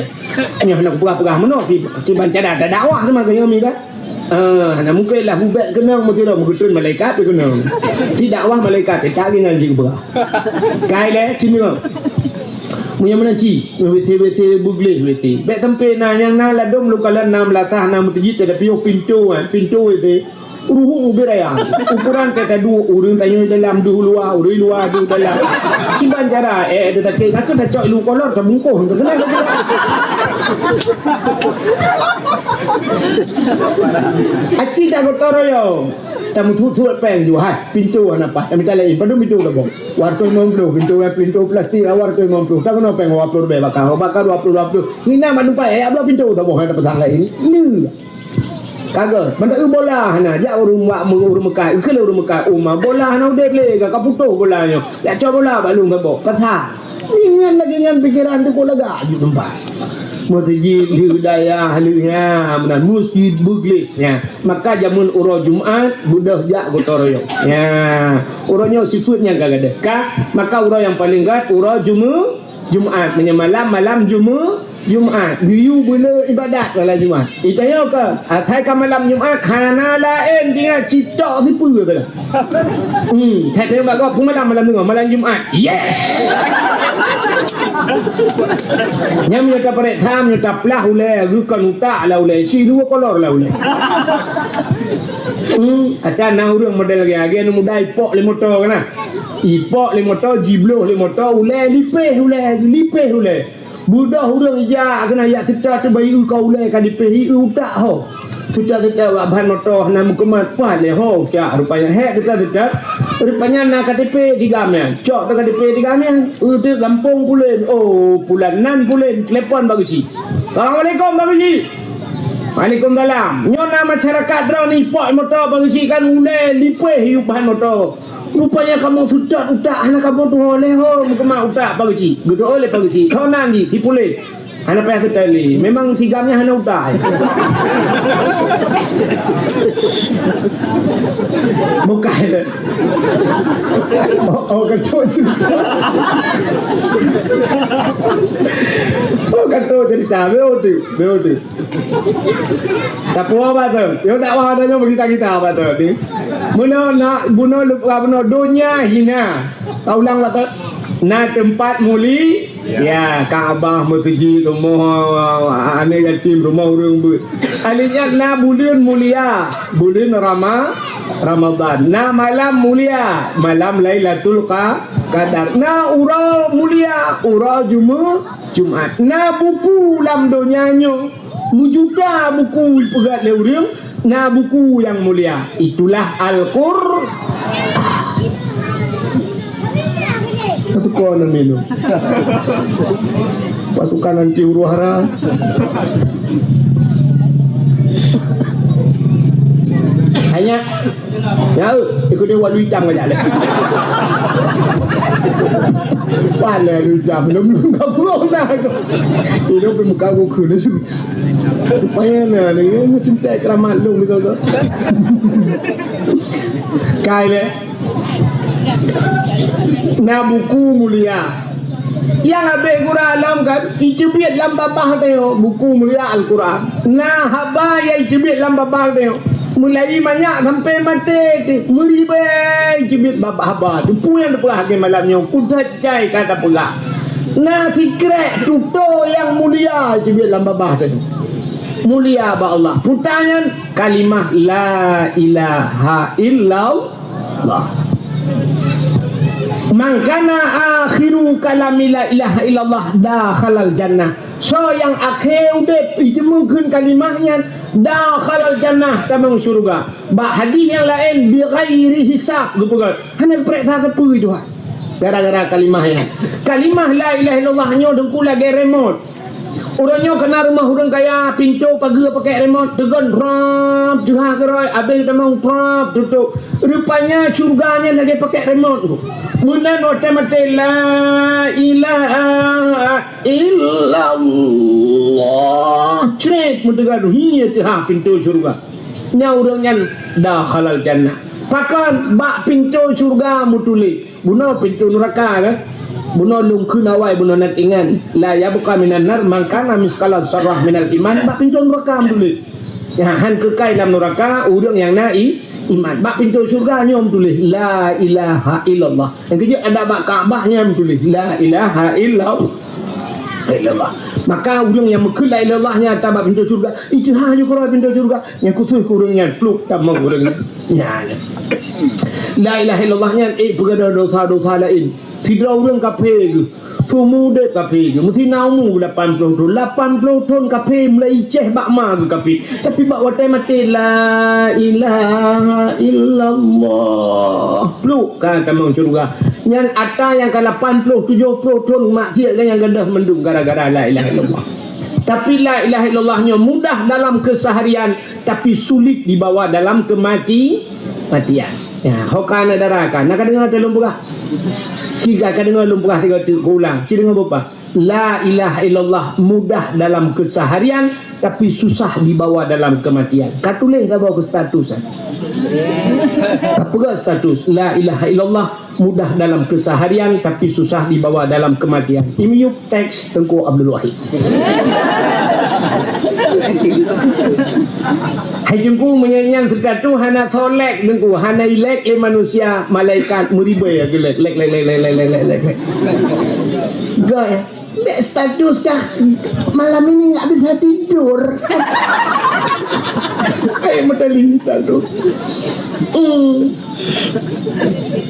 Nyoe hana kupeugah-peugah meunoe, si, si bancara dakwah teuma keu nyoe mi kan. Ah, hana mungken lah ubak keunong meusidroe meugeutreun malaikat keunong. Si dakwah malaikat, eh, tak lé ngon jih geupeugah. Kai lé, sini bang. Meunyoe meunan ci, W C, W C, beugleh W C. Bèk sampai na nyang na ladôm lukalon na meulasah na meuteujit, tapi yoh pintoe, eh, pintoe W C. Ruhueng ubé raya. Ukuran kata dua, ureueng tanyoe dalam duh luwa, ureueng luwa duh dalam. Kiban cara, eh, ada takut, takut dah cok ilu kolor, terbungkus. Terkenal. Aci tak gotong royong. Tamu tutup peng juga, hai, pintu hana pas. Kami tak lain, padum pintu dah bong. Warga lima puluh, pintu, pintu plastik, warga lima puluh. Tak kena peng dua puluh lebih bakar, bakar dua puluh, dua puluh. Nina mandum pai, eh, abla pintu dah bong, ada pasang lain. Lu. Kagak, mantap bola hana, jak ureueng mak ureueng meukat, keu ureueng meukat, uma bola hana udeb lé, ka putoh bola nyoe. Jak cok bola bak lôn sabok, pasal. Ingat lagèe nyan pikeran tu kok lagak aju teumpat. Meuseujid lheueh dayah lheueh nyan, meunan meuseujid beugleh nyan. Maka jameun uroe Jumat, beudôh jak gotong royong. Nyan, uroe nyoe sifeuet nyang ka gadôh. Ka, maka uroe nyang paleng gèt, uroe Jumu-, Jumat. Meunyoe malam, malam Jumu-, Jumat. Geuyue beuleu ibadat malam Jumat. Itanyoe ka, asai ka malam Jumat, hana laén tinggai citok sipeue ka. Hmm, that teurimong bak gob, peue malam, malam deungoe, malam Jumat. Yes! Nyan meunyoe tapareksa, meunyoe taplah ulèe, geukon utak lah ulèe, si dua kolor lah ulèe. Hmm, ata na ureueng model lagèe, lagèe aneuk muda ipok lé moto kan nah. Ipok lé moto, jibloh lé moto, ulèe lipéh ulèe, lipéh ulèe. Beudôh ureueng ija keunan jak seutôt teuh bak ié ka ulèe ka lipéh ié utak ho. Seutôt-seutôt bak ban moto hana meukeumah, paih lé ho utak rupanya. Hék seutôt-seutôt, rupanya na K T P di GAM nyan. Cok teuh K T P di GAM nyan. Uteuk gampông pulen. Oh, pulan nan pulen. Telepon Bang Geuchik. "Assalamualaikum, Bang Geuchik." "Waalaikumsalam. Nyoe na masyarakat droeneuh ipok moto Bang Geuchik kan ulée lipéh yup ban moto. Rupanya kamoe seutôt utak hana kamoe tuho lé ho meukeumah utak Bang Geuchik." Geutuho lé Bang Geuchik. Ho nan jih, si pulen. Hana payah teuka lé. Memang si GAM nyan hana utai. Bukan. Oh, oh, ka trok cerita. Oh, ka trok cerita. Betul, betul. Tapi apa tu? Yo dakwah ada nyoe kita-kita apa tu? Ni. Bunoe na, bunoe lupa bunoe dunia hina. Ka ulang apa tu? Na teumpat muli Ya, Ka'bah, meuseujid, rumoh aneuk yatim, rumoh ureueng beuet. Alèh nyan na buleuen mulia, buleuen Rama-, Ramadhan. Na malam mulia, malam Lailatul Qa-, Qadar. Na uroe mulia, uroe Jume-, Jumat. Na buku lam donya nyoe, meujuta buku ipeugöt lé ureueng, Na buku nyang mulia, itulah Al-Qur-, Apa kau nak minum? Pasukan anti huru-hara. Hanya, ya, ikut dia walu hitam aja leh. Pandai walu hitam, belum, belum kabur dah tu. Hidup di muka buku ni. Payah na ni, meucintai keramat lôn beutôi tu. Kai lé. Na buku mulia. Nyang habéh gura lom kan, iteubiet lam babah teuh buku mulia Al-Quran. Na haba nyang iteubiet lam babah teuh. Mulai manyak sampai maté teuh, meuribèe iteubiet babah haba. Teupeu nyang teupeugah lagèe malam nyoe, kuda cai ka tapeugah. Na sikrek tutoe nyang mulia jeuet lam babah teuh. Mulia bak Allah. Peue nyan kalimah la ilaha illallah. Man kana akhiru kalami la ilaha illallah dakhalal jannah. Soe nyang akhé udép jiteumeukeun kalimah nyan dakhalal jannah, tamong syeuruga. Bak hadih nyang laén bighairi hisab geupeugah. Hana geupareksa sapeue Tuhan. Gara-gara kalimah nyan. Kalimah la ilaha illallah nyoe teungku lagèe remote. Ureueng nyoe kana rumoh ureueng kaya, pintoe pageue pakèk remote, teugon prap, teuhah keurôi, abéh tamong prap, tutôp. Rupanya syeuruga nyan lagèe pakèk remote. Meunan watèe maté la ilaha illallah. Cret meuteugon hi teuhah pintoe syeuruga. Nyan ureueng nyan dakhalal jannah. Pakon bak pintoe syeuruga meutuléh. Bunoe pintoe nuraka kan? Bunoe lôn kheun awai bunoe na ingat. La yabqa minan nar man kana misqala zarrah minal iman. Bak pintoe nuraka meutuléh. Nyan han keukai lam nuraka ureueng nyang na i-, iman. Bak pintoe syeuruga nyoe meutuléh la ilaha illallah. Nyang keujeuet adak bak Ka'bah nyan meutuléh la ilaha illallah. Illallah. Maka ureueng nyang meukheun la ilaha illallah nyan ata bak pintoe syeuruga, iteuhah ju keudroe pintoe syeuruga. Nyang khusus keu ureueng nyan, pluek tamong ureueng nyan. Nyan. La ilaha illallah nyan ék peugadôh dosa-dosa laén. Sidroe ureueng kafé geuh, seumeu udép kafé geuh, meusinan umu lapan ploh thon. Lapan ploh thon kafé mulai icéh bak ma geuh kafé. Tapi bak watèe maté, la ilaha illallah. Pluek ka tamong syeuruga. Nyan ata nyang ka lapan ploh, tujoh ploh thon maksiat nyang gadôh mandum gara-gara la ilaha illallah. Tapi la ilaha illallah nyoe mudah dalam keseharian, tapi sulit dibawa dalam kemati-, matian. Ya, ho ka aneuk dara ka. Na ka deungoe teuh lôn peugah? Siga ka deungoe lôn peugah sigoe teuk, kuulang. Ci deungoe beupaih. La ilaha illallah mudah dalam keseharian, tapi susah dibawa dalam kematian. Ka tuléh saboh keu status, eh. Ka peugah status, la ilaha illallah mudah dalam keseharian, tapi susah dibawa dalam kematian. Imiyup teks Teungku Abdul Wahid. Hai Teungku, meunyoe nyan status hana soe like Teungku, hana i-like lé manusia, malaikat meuribèe geulike, like, like, like. Gaya. Bèk status kah, malam ini nggak bisa tidur. Eh, meutali status. Hmm.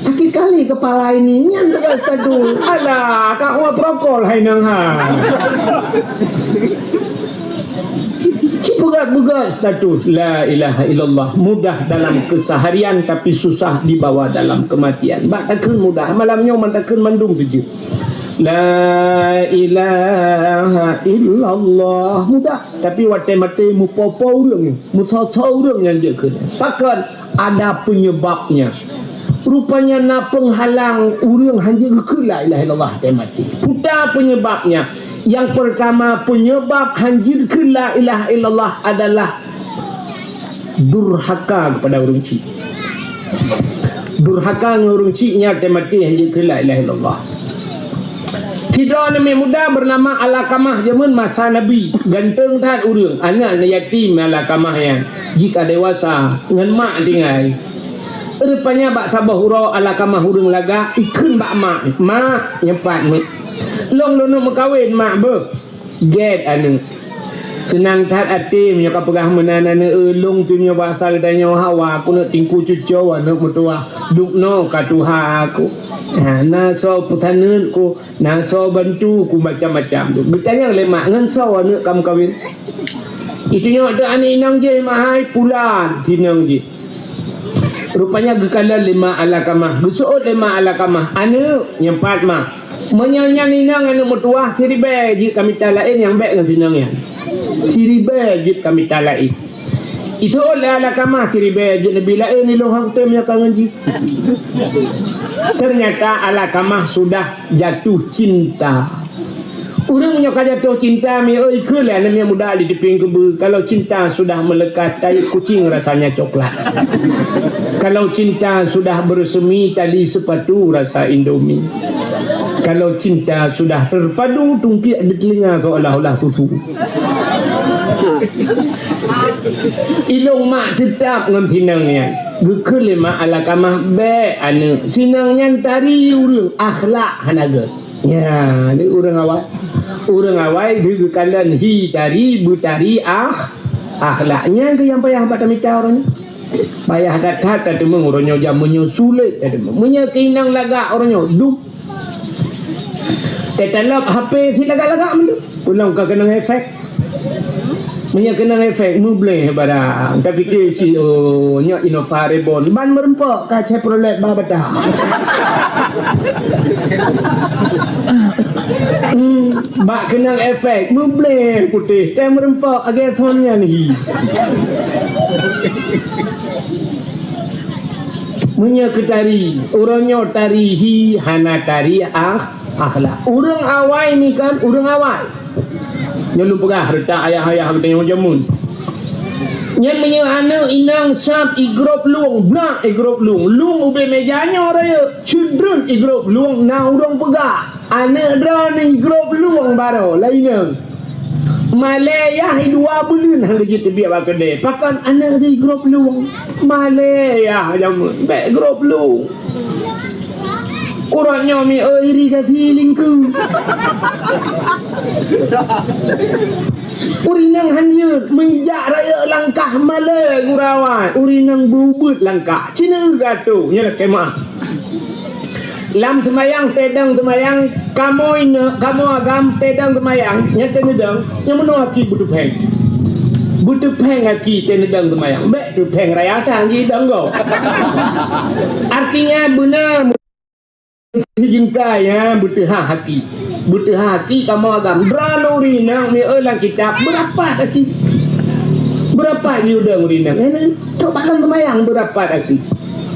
Sakit kali kepala ini, nyan tu status. Alah, kak wa prokol hai nang ha. Sipeugah-peugah status la ilaha illallah mudah dalam keseharian, tapi susah dibawa dalam kematian. Bak takheun mudah, malam nyoe man takheun mandum teujeuet. La ilaha illallah mudah, tapi watée maté mupo-po ureuëng, musoe-soe ureuëng nyang jeuet keu. Pakon? Ada penyebabnya. Rupanya na penghalang ureuëng hanjeuet geukheun la ilaha illallah watée maté. Peue penyebabnya? Yang pertama, penyebab hanjeuet kheun la ilaha illallah adalah durhaka kepada ureuëng chik. Durhaka ngon ureuëng chik nyan watée maté hanjeuet kheun la ilaha illallah. Sidroe aneuk muda bernama Alakamah, jameun masa Nabi. Ganteng that ureuëng, aneuk yatim Alakamah nyan. Jika dewasa, ngon mak tinggai. Rupanya bak saboh uroe Alakamah ureuëng lagak, ikheun bak mak, "Mak, nyoe pat, Mak. Lôn lôn neuk meukawen, Mak, beuh." Gét aneuk. Seunang that até meunyoe ka peugah meunan aneuk, "Lôn pih meunyoe basa geutanyoe hawa, keuneuk tingku cucoe aneuk meutuwah. Dubnoe ka tuha aku. Ha, na soe peusaneut ku, na soe bantu ku macam-macam tu." Geutanyong lé mak, "Ngon soe aneuk ka meukawen?" Itunyok teuh aneuk inong jih, "Mak hai, pulan sinong jih." Rupanya geukalon lé mak Alakamah. Geuseuôt lé mak Alakamah, "Aneuk, nyoe pat, Mak. Meunyoe nyan inong aneuk meutuwah, siribée jeuet kamita laén nyang bék ngon sinong nyan. Siribée jeuet kamita laén." Iseuôt lé Alakamah, "Siribée jeuet neubi laén ilôn hana kutem nyoe ka ngon jih." Ternyata Alakamah sudah jatuh cinta. Ureuëng nyoe ka jatuh cinta, mi oi, kheun lé aneuk muda di teupeng keubeue, "Kalau cinta sudah melekat, tai kucing rasanya coklat. Kalau cinta sudah bersemi, tali sepatu rasa Indomie. Kalau cinta sudah terpadu, tungkiek di telinga seolah-olah susu." Ilôn mak teutap ngon sinong nyan. Geukheun lé mak Alakamah, "Bék aneuk, sinong nyan tari ureuëng, akhlak hana gét." Ya, ni ureuëng awai. Ureuëng awai geukalon hi tari, beutari ah, akhlak. Nyan keuh nyang payah bak tamita uroe nyoe. Payah that-that tateumeung uroe nyoe, jameun nyoe sulet tateumeung. Meunyoe keu inong lagak uroe nyoe, dum. Tatalop H P sit lagak-lagak mandum. Ulôn ka keunong efek. Meunyoe keunong efek, mubleh barang. Tapike cit, oh, nyoe Innova Reborn. Ban meureumpok ka Chevrolet ba batang. Hmm, bak keunong efek, mubleh putéh. Teuh meureumpok lagée phon nyan hi. Meunyoe keu tari, uroe nyoe tari hi, hana tari ah, akhlak. Ureuëng awai ni kan, ureuëng awai. Nyoe lôn peugah reutak ayah-ayah geutanyoe jameun. Nyan meunyoe aneuk inong sab igrop lueng, blah igrop lueng, lueng ubé méja nyoe rayeuk, ceudreun igrop lueng na ureuëng peugah. Aneuk droeneuh igrop lueng baroe lé inong. Malée yah i dua buleuen han geujeuet teubiet bak keudée. Pakon aneuk teuh igrop lueng? Malée yah jameun, bék grop lueng. Uroe nyoe mi oi iri gaki lingkeu. Ureuëng inong han jeuet, meujak rayeuk langkah malée geurawai. Ureuëng inong beubeuet langkah. Cina gatoe, nyoe lakée meuah. Lam seumayang, tedong seumayang, kamoe inong, kamoe agam, tedong seumayang, nyan teuneudong, nyang meunoe aki beuteupeng. Beuteupeng aki teuneudong seumayang. Bék teupeng raya tang jidong gob. Artinya beuna si jingkai, ya, beuteuhah aki. Beuteuhah aki kamoe agam. Droeneuh ureuëng inong mi oi lam kitab, beurapat aki. Beurapat jiudong ureuëng inong. Ini, trok bak lam seumayang beurapat aki.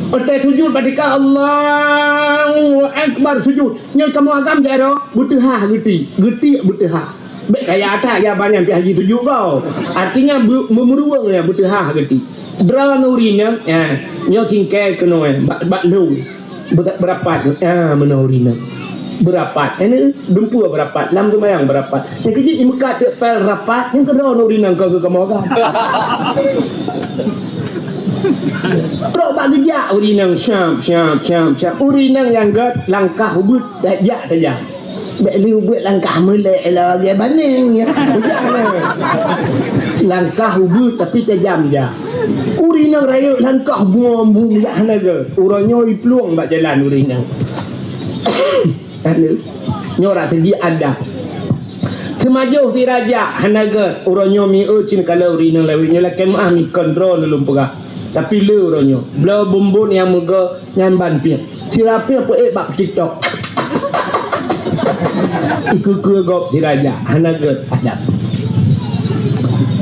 Otai sujud bak tika, Allahu Akbar, sujud. Nyoe kamoe agam jaroe, beuteuhah geuti, geuti beuteuhah. Bék kaya that ya banyak pih haji tujuh kau. Artinya, be-, meumeuruweueng ya beuteuhah geuti. Droeneuh ureuëng inong, ya, nyoe singkée keunoe, bak, bak lôn. Be-, beurapat, ya, meunoe ureuëng inong. Beurapat. Ini dumpeue beurapat, lam seumayang beurapat. Nyang keujeuet jimeukat teuk pel rapat, nyang keudroe ureuëng inong keu, keu kamoe agam. Trok bak geujak ureuëng inong, syap, syap, syap, syap. Ureuëng inong nyang gét langkah ubeuet, tajak, tajak. Bék lé ubeuet langkah meulek lagée baneng, ya. Bujang, ya. Langkah ubeuet tapi tajam, ya. Ureuëng inong rayeuk langkah buem-buem, ya, hana gét. Uroe nyoe iplueng bak jalan ureuëng inong. Nyoe rak segi adab. Seumajoh si raja hana gèt, uroe nyoe mi eu cit ka lheueh uri nang lawét nyoe lakèe meu'ah mi kon droe lôn peugah. Tapi le uroe nyoe, bloe bumbon nyang meugo nyan ban piep. Sira piep peuék bak TikTok. Ikeue-keue gob si raja hana gèt adab.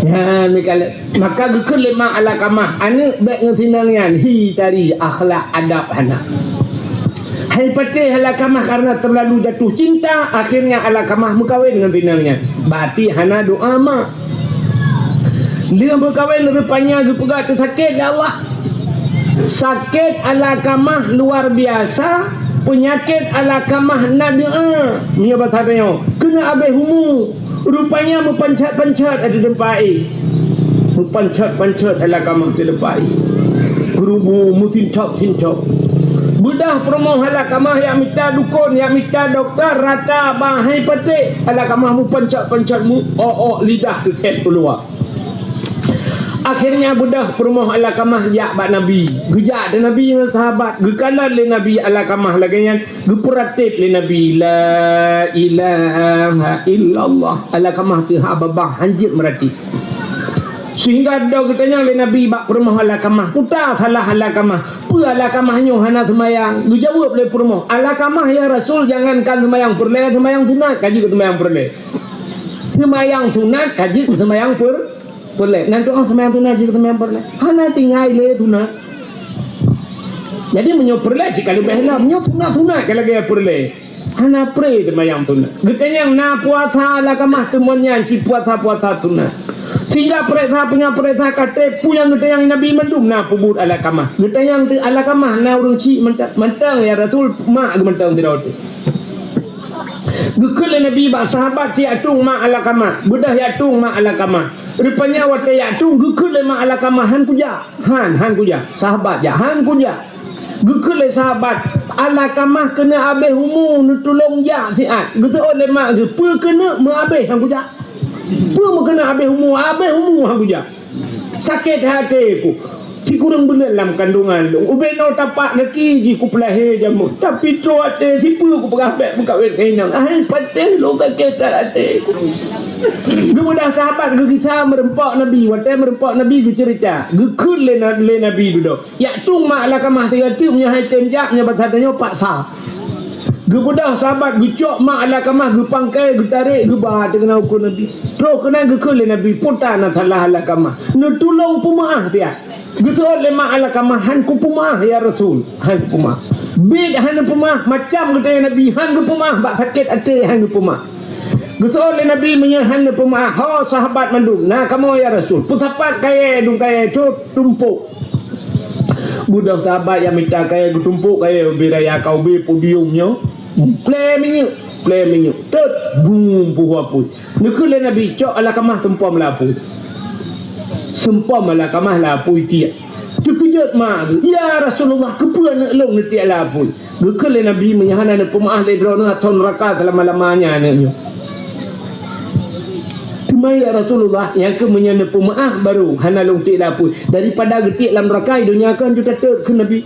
Nyan mi ka lheueh. Maka geukheun lé mak Alakamah, "Aneuk bèk ngon si inong nyan, hi tari akhlak adab hana." Hai patéh Alakamah karena terlalu jatuh cinta, akhirnya Alakamah meukawen ngon si inong nyan. Berarti hana doa mak. Lheueh meukawen rupanya geupeugah teusakét lé Allah. Sakét Alakamah luar biasa, peunyakét Alakamah na doa. Meunyoe basa tanyoe, keuneuk abéh umu. Rupanya meupanchat-panchat di teumpat aé. Meupanchat-panchat Alakamah di teumpat aé. Geurubu meusinthok-sinthok. Beudah peurumoh Alakamah jak mita dukon, jak mita dokto, rata bah hai patéh. Alakamah meupanchat-panchat mu, ôk-ôk lidah teutét keuluwa. Akhirnya beudah peurumoh Alakamah jak bak Nabi. Geujak di Nabi ngon sahabat, geukalon lé Nabi Alakamah lagèe nyan. Geupeuratéb lé Nabi, "La ilaha illallah." Alakamah teuh haba-ba hanjeuet meuratéb. Sehingga do geutanyong lé Nabi bak peurumoh Alakamah, "Peue salah Alakamah? Peue Alakamah nyoe hana seumayang?" Geujaweueb lé peurumoh, "Alakamah, ya Rasul, jangankan seumayang peureulèe, seumayang sunat ka jeuet seumayang peureulèe. Seumayang sunat ka jeuet seumayang per-, peureulèe. Nan tu'oh seumayang sunat jeuet seumayang peureulèe. Hana tinggai lé sunat." Jadi meunyoe peureulèe cit ka leubeh lom, nyoe sunat-sunat ka lagèe peureulèe. Hana pré teumayang sunat. Geutanyong na puasa Alakamah teumon nyan cit puasa-puasa sunat. Sehingga peuriksa, peue nyang peuriksa ka trép, peue nyang geutanyong Nabi mandum na peubuet Alakamah. Geutanyong teuk Alakamah na ureueng chik mantong, mantong ya Rasul, mak geuh mantong sidroe teuk. Geukheun lé Nabi bak sahabat cit jak tueng mak Alakamah, beudah jak tueng mak Alakamah. Rupanya watèe jak tueng geukheun lé mak Alakamah, "Han kujak." Han, han kujak. Sahabat jak, "Han kujak." Geukheun lé sahabat, "Alakamah keuneuk abéh umu neutulông jak siat." Geuseuôt lé mak geuh, "Peue keuneuk meuabéh han kujak? Peue meukeuneuk abéh umu, abéh umu han kujak?" Sakét até ku. Sikureueng buleuen lam kandungan lôn. Ubé noe tapak gaki jih kupeulahé jameun. Tapi troh até sipeue kupeugah bèk meukawen ngon inong. Hai patéh lôn sakét that até ku. Geubeudah sahabat geugisa meureumpok Nabi. Watèe meureumpok Nabi geuceurita. Geukheun lé na-, lé Nabi dudoe. Jak tueng mak Alakamah tiga teuk meunyoe hai tem jak meunyoe basa tanyoe paksa. Geubeudah sahabat geucok mak Alakamah geupangkai geutarek geuba teukeuna ukeue Nabi. Troh keunan geukheun lé Nabi, "Peue ta na salah Alakamah? Neutulông peumeu'ah siat." Geuseuôt lé mak Alakamah, "Han kupeumeu'ah ya Rasul, han kupeumeu'ah." Bit han neupeumeu'ah, macam geutanyong Nabi, han geupeumeu'ah, bak sakét até han geupeumeu'ah. Geuseuôt lé Nabi, "Meunyoe han neupeumeu'ah, ho sahabat mandum, na kamoe ya Rasul, peusapat kayèe dum kayèe cot tumpôk." Beudoh sahabat nyang mita kayèe geutumpôk kayèe ubé raya ka ubé podium nyoe. Plè minyeuk, plè minyeuk. Tot, bum, puhu apui. Neukheun lé Nabi, "Cok Alakamah seumpom lam apui." Seumpom Alakamah lam apui tiek. Teukeujot mak geuh, "Ya Rasulullah, keupeue aneuk lôn neutiek lam apui?" Geukheun lé Nabi, "Meunyoe hana neupeumeu'ah lé droeneuh, asoe nuraka seulama-lamanya aneuk nyoe." "Teuma ya Rasulullah, nyang keuh meunyoe neupeumeu'ah barô hana lôn tiek lam apui, daripada geutiek lam nuraka di donya kon ju tatot," kheun Nabi.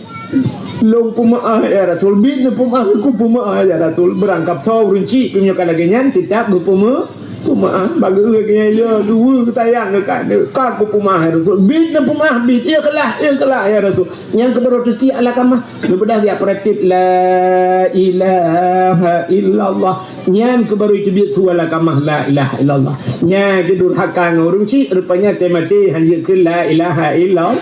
"Lôn peumeu'ah ya Rasul, bit neupeumeu'ah, kupeumeu'ah ya Rasul." Beurangkab soe ureueng chik, meunyoe ka lagèe nyan, teutap geupeumeu-, peumeu'ah. Bak geu-, geu-, geu-, geu-, geu-, sayang geuh ka, ka kupeumeu'ah ya Rasul. "Bit neupeumeu'ah, bit. Ikhlas, ikhlas ya Rasul." Nyan keuh baru teutiek Alakamah. Geubeudôh geujak peuratéb, "La ilaha illallah." Nyan keuh baru teubiet su Alakamah, "La ilaha illallah." Nyan keuh durhaka ngon ureueng chik, rupanya teumaté hanjeuet kheun la ilaha illallah.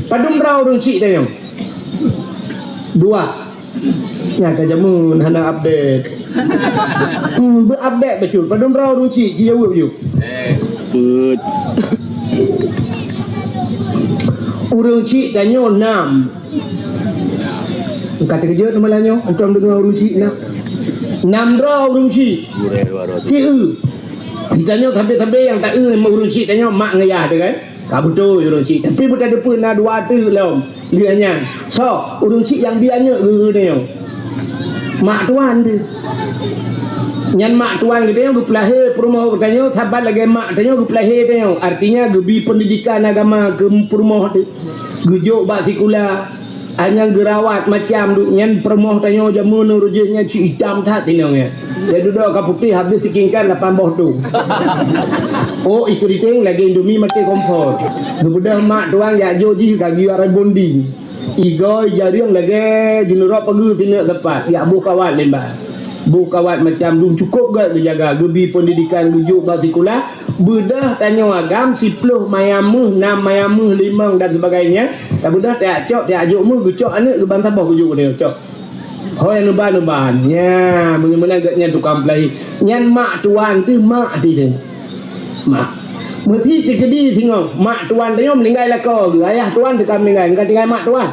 Padum droe ureueng chik tanyoe? Dua. Nyan ka jameun hana update. Hmm, beu-update bacut. Padum droe ureueng chik, ci jaweueb ju. Beut. Ureueng chik tanyoe nam. Ka teukeujot malam nyoe, antom deungoe ureueng chik nam. Nam droe ureueng chik. Sieu. Tanyoe sabe-sabe nyang taeu ureueng chik tanyoe mak ngon yah teuh kan? Ka beutôi ureueng chik. Tapi beutôi depan na dua teuk lom. Lheueh nyan, soe ureueng chik nyang bi aneuk geutanyoe? Mak tuan teuh. Nyan mak tuan geutanyoe geupeulahé peurumoh geutanyoe saban lagèe mak tanyoe geupeulahé tanyoe. Artinya geubi peundidikan agama keu peurumoh teuh. Geujok bak sikula. Anyang geurawat macam duek nyan, peurumoh tanyoe jameun ureueng jih nyan cit itam that inong nyan. Jadi dudoe ka putéh habéh sikingkan lapan boh tu. Oh, ikeu riténg lagèe Indomie maté kompor. Geubeudôh mak tuan jak jok jih ka geuyue rebonding. Igôi jareueng lagèe jeuneuroe pageue sineuk teumpat, jak boh kawat limba. Boh kawat macam dum cukôp gèt geujaga, geubi peundidikan, geujok bak sikula. Beudôh tanyoe agam siploh manyam méuh, nam manyam méuh, limong dan sebagainya. Tabeudôh tajak cok, tajak jok méuh, geucok aneuk geuban saboh geujok u tanyoe cok. Ho nyang neuban-neuban. Nya, meunyoe meunan gèt nyan tukang peulahi. Nyan mak tuan teuh, mak teuh. Mak. Meusi teukeudi singoh, mak tuan tanyoe meuninggai lakoe geuh, ayah tuan teuka meuninggai, ka tinggai mak tuan.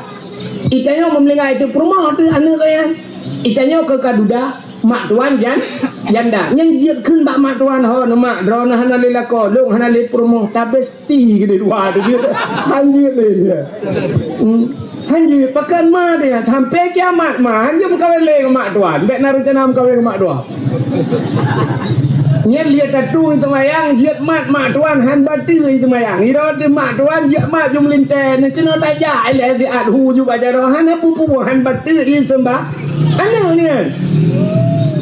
Itanyoe meuninggai teuh peurumoh teuh aneuk geuh nyan. Itanyoe keu ka duda, mak tuan jan-, janda. Nyan jeuet kheun bak mak tuan, "Ho, neumak, droeneuh hana lé lakoe, lôn hana lé peurumoh, tabesti keudeh dua teuh jeuet." Han jeuet lé dia. Hmm. Han jeuet, pakon ma dia, sampai kiamat ma, han jeuet meukawen lé ngon mak tuan. Bèk na reuncana meukawen ngon mak tuan. Nyan lheueh tatu seumayang, jeuet mat mak tuan, han bateue seumayang. Ira teuh mak tuan, jeuet mat ju meulintèe, neukeunoe tajak ilèe siat hu ju bak jaroe, hana peue-peue, han bateue seumayang. Aneuk nyan.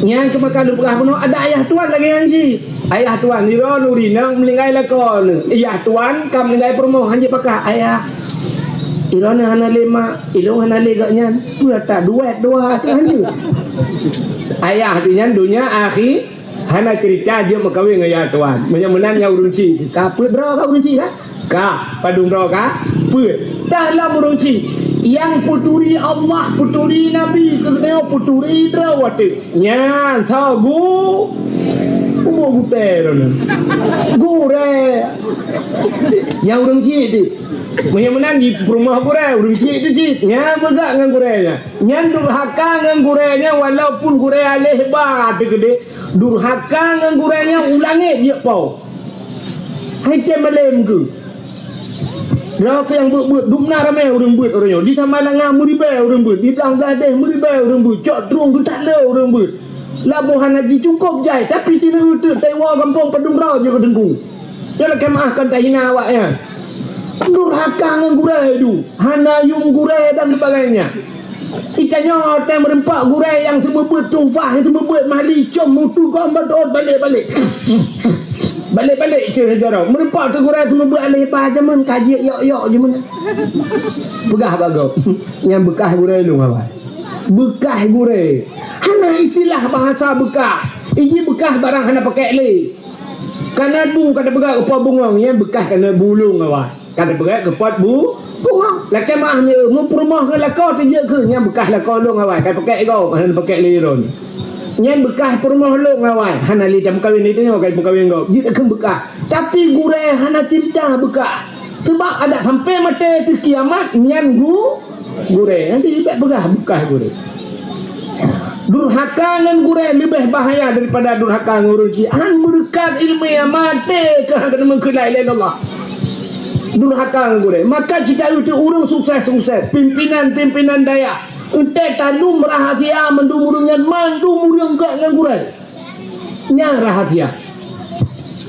Nyan keuh maka lôn peugah bunoe, adak ayah tuan lagèe nyan cit. Ayah tuan, ira lôn rinong meuninggai lakoe neuh. Ayah tuan ka meuninggai peurumoh, han jeuet pakat. Ayah, ira neuh hana lé mak, ilôn hana lé gobnyan. Peue that duet dua teuh han jeuet. Ayah teuh nyan donya akhi-, hana ceurita jeuet meukawen ngon ayah tuan. Meunyoe meunan nyan ureueng chik, ka peuet droe ka ureueng chik ka? Ka, padum droe ka? Peuet. Tah lam ureueng chik, nyang peuturi Allah, peuturi Nabi, keu geutanyoe peuturi droe watèe. Nyan, soe gu-, umu gutèe droeneuh. Gurèe. Nyang ureueng chik teuh. Meunyoe meunan di peurumoh gurèe, ureueng chik teuh cit. Nyan beugèt ngon gurèe nyan. Nyan durhaka ngon gurèe nyan, walaupun gurèe aléh ba teuh keudeh. Durhaka ngon gurèe nyan u langèt jeuet po. Hai tem malém keuh. Droe nyang beuet-beuet, dum na ramè ureueng beuet uroe nyoe. Di Samalanga meuribèe ureueng beuet, di blang-blang deh meuribèe ureueng beuet, cok trueng dum that le ureueng beuet. Laboh hana jicukôp jai, tapi sineuk teuk taiwoe gampông padum droe jeuet keu teungku. Nyan lakèe meu'ah kon tahina awaknyan. Durhaka ngon gurèe du, hana yuem gurèe dan sebagainya. Itanyoe watèe meureumpok gurèe nyang seumeubeuet tuhfah, nyang seumeubeuet mahli, com mutu gom badot balek-balek. Balek-balek cit jaroe. Meureumpok teuh gurèe seumeubeuet aléh ba jameun ka jeuet yok-yok jameun. Peugah bak gob. Nyan beukah gurèe lôn awai. Beukah gurèe. Hana istilah bahasa beukah. Iji beukah barang hana pakèk lé. Kana bu ka tapeugah keu po bungong, nyan beukah kana bu lôn awai. Ka tapeugah keu pot bu-, bungong. Lakèe meu'ah mi-, meupeurumoh ngon lakoe teuh jeuet kheun, nyan beukah lakoe lôn awai, ka pakèk gob, hana pakèk lé droeneuh. Nyan beukah peurumoh lôn awai, hana lé tameukawen lé tanyoe, ka meukawen gob. Jeuet kheun beukah. Tapi gurèe hana cinta beukah. Sabab adak sampai maté teuh kiamat, nyan gu-, gurèe. Nanti bèk peugah beukah gurèe. Durhaka ngon gurèe leubeh bahaya daripada durhaka ngon ureueng chik. Han beureukat ileumèe, maté keuh han keuneuk meukeulai lé Allah. Durhaka ngon gurèe. Maka cit ureueng sukses-sukses, pimpinan-pimpinan dayah, eunteuk talum rahasia mandum ureueng nyan, mandum ureueng gèt ngon gurèe. Nyan rahasia.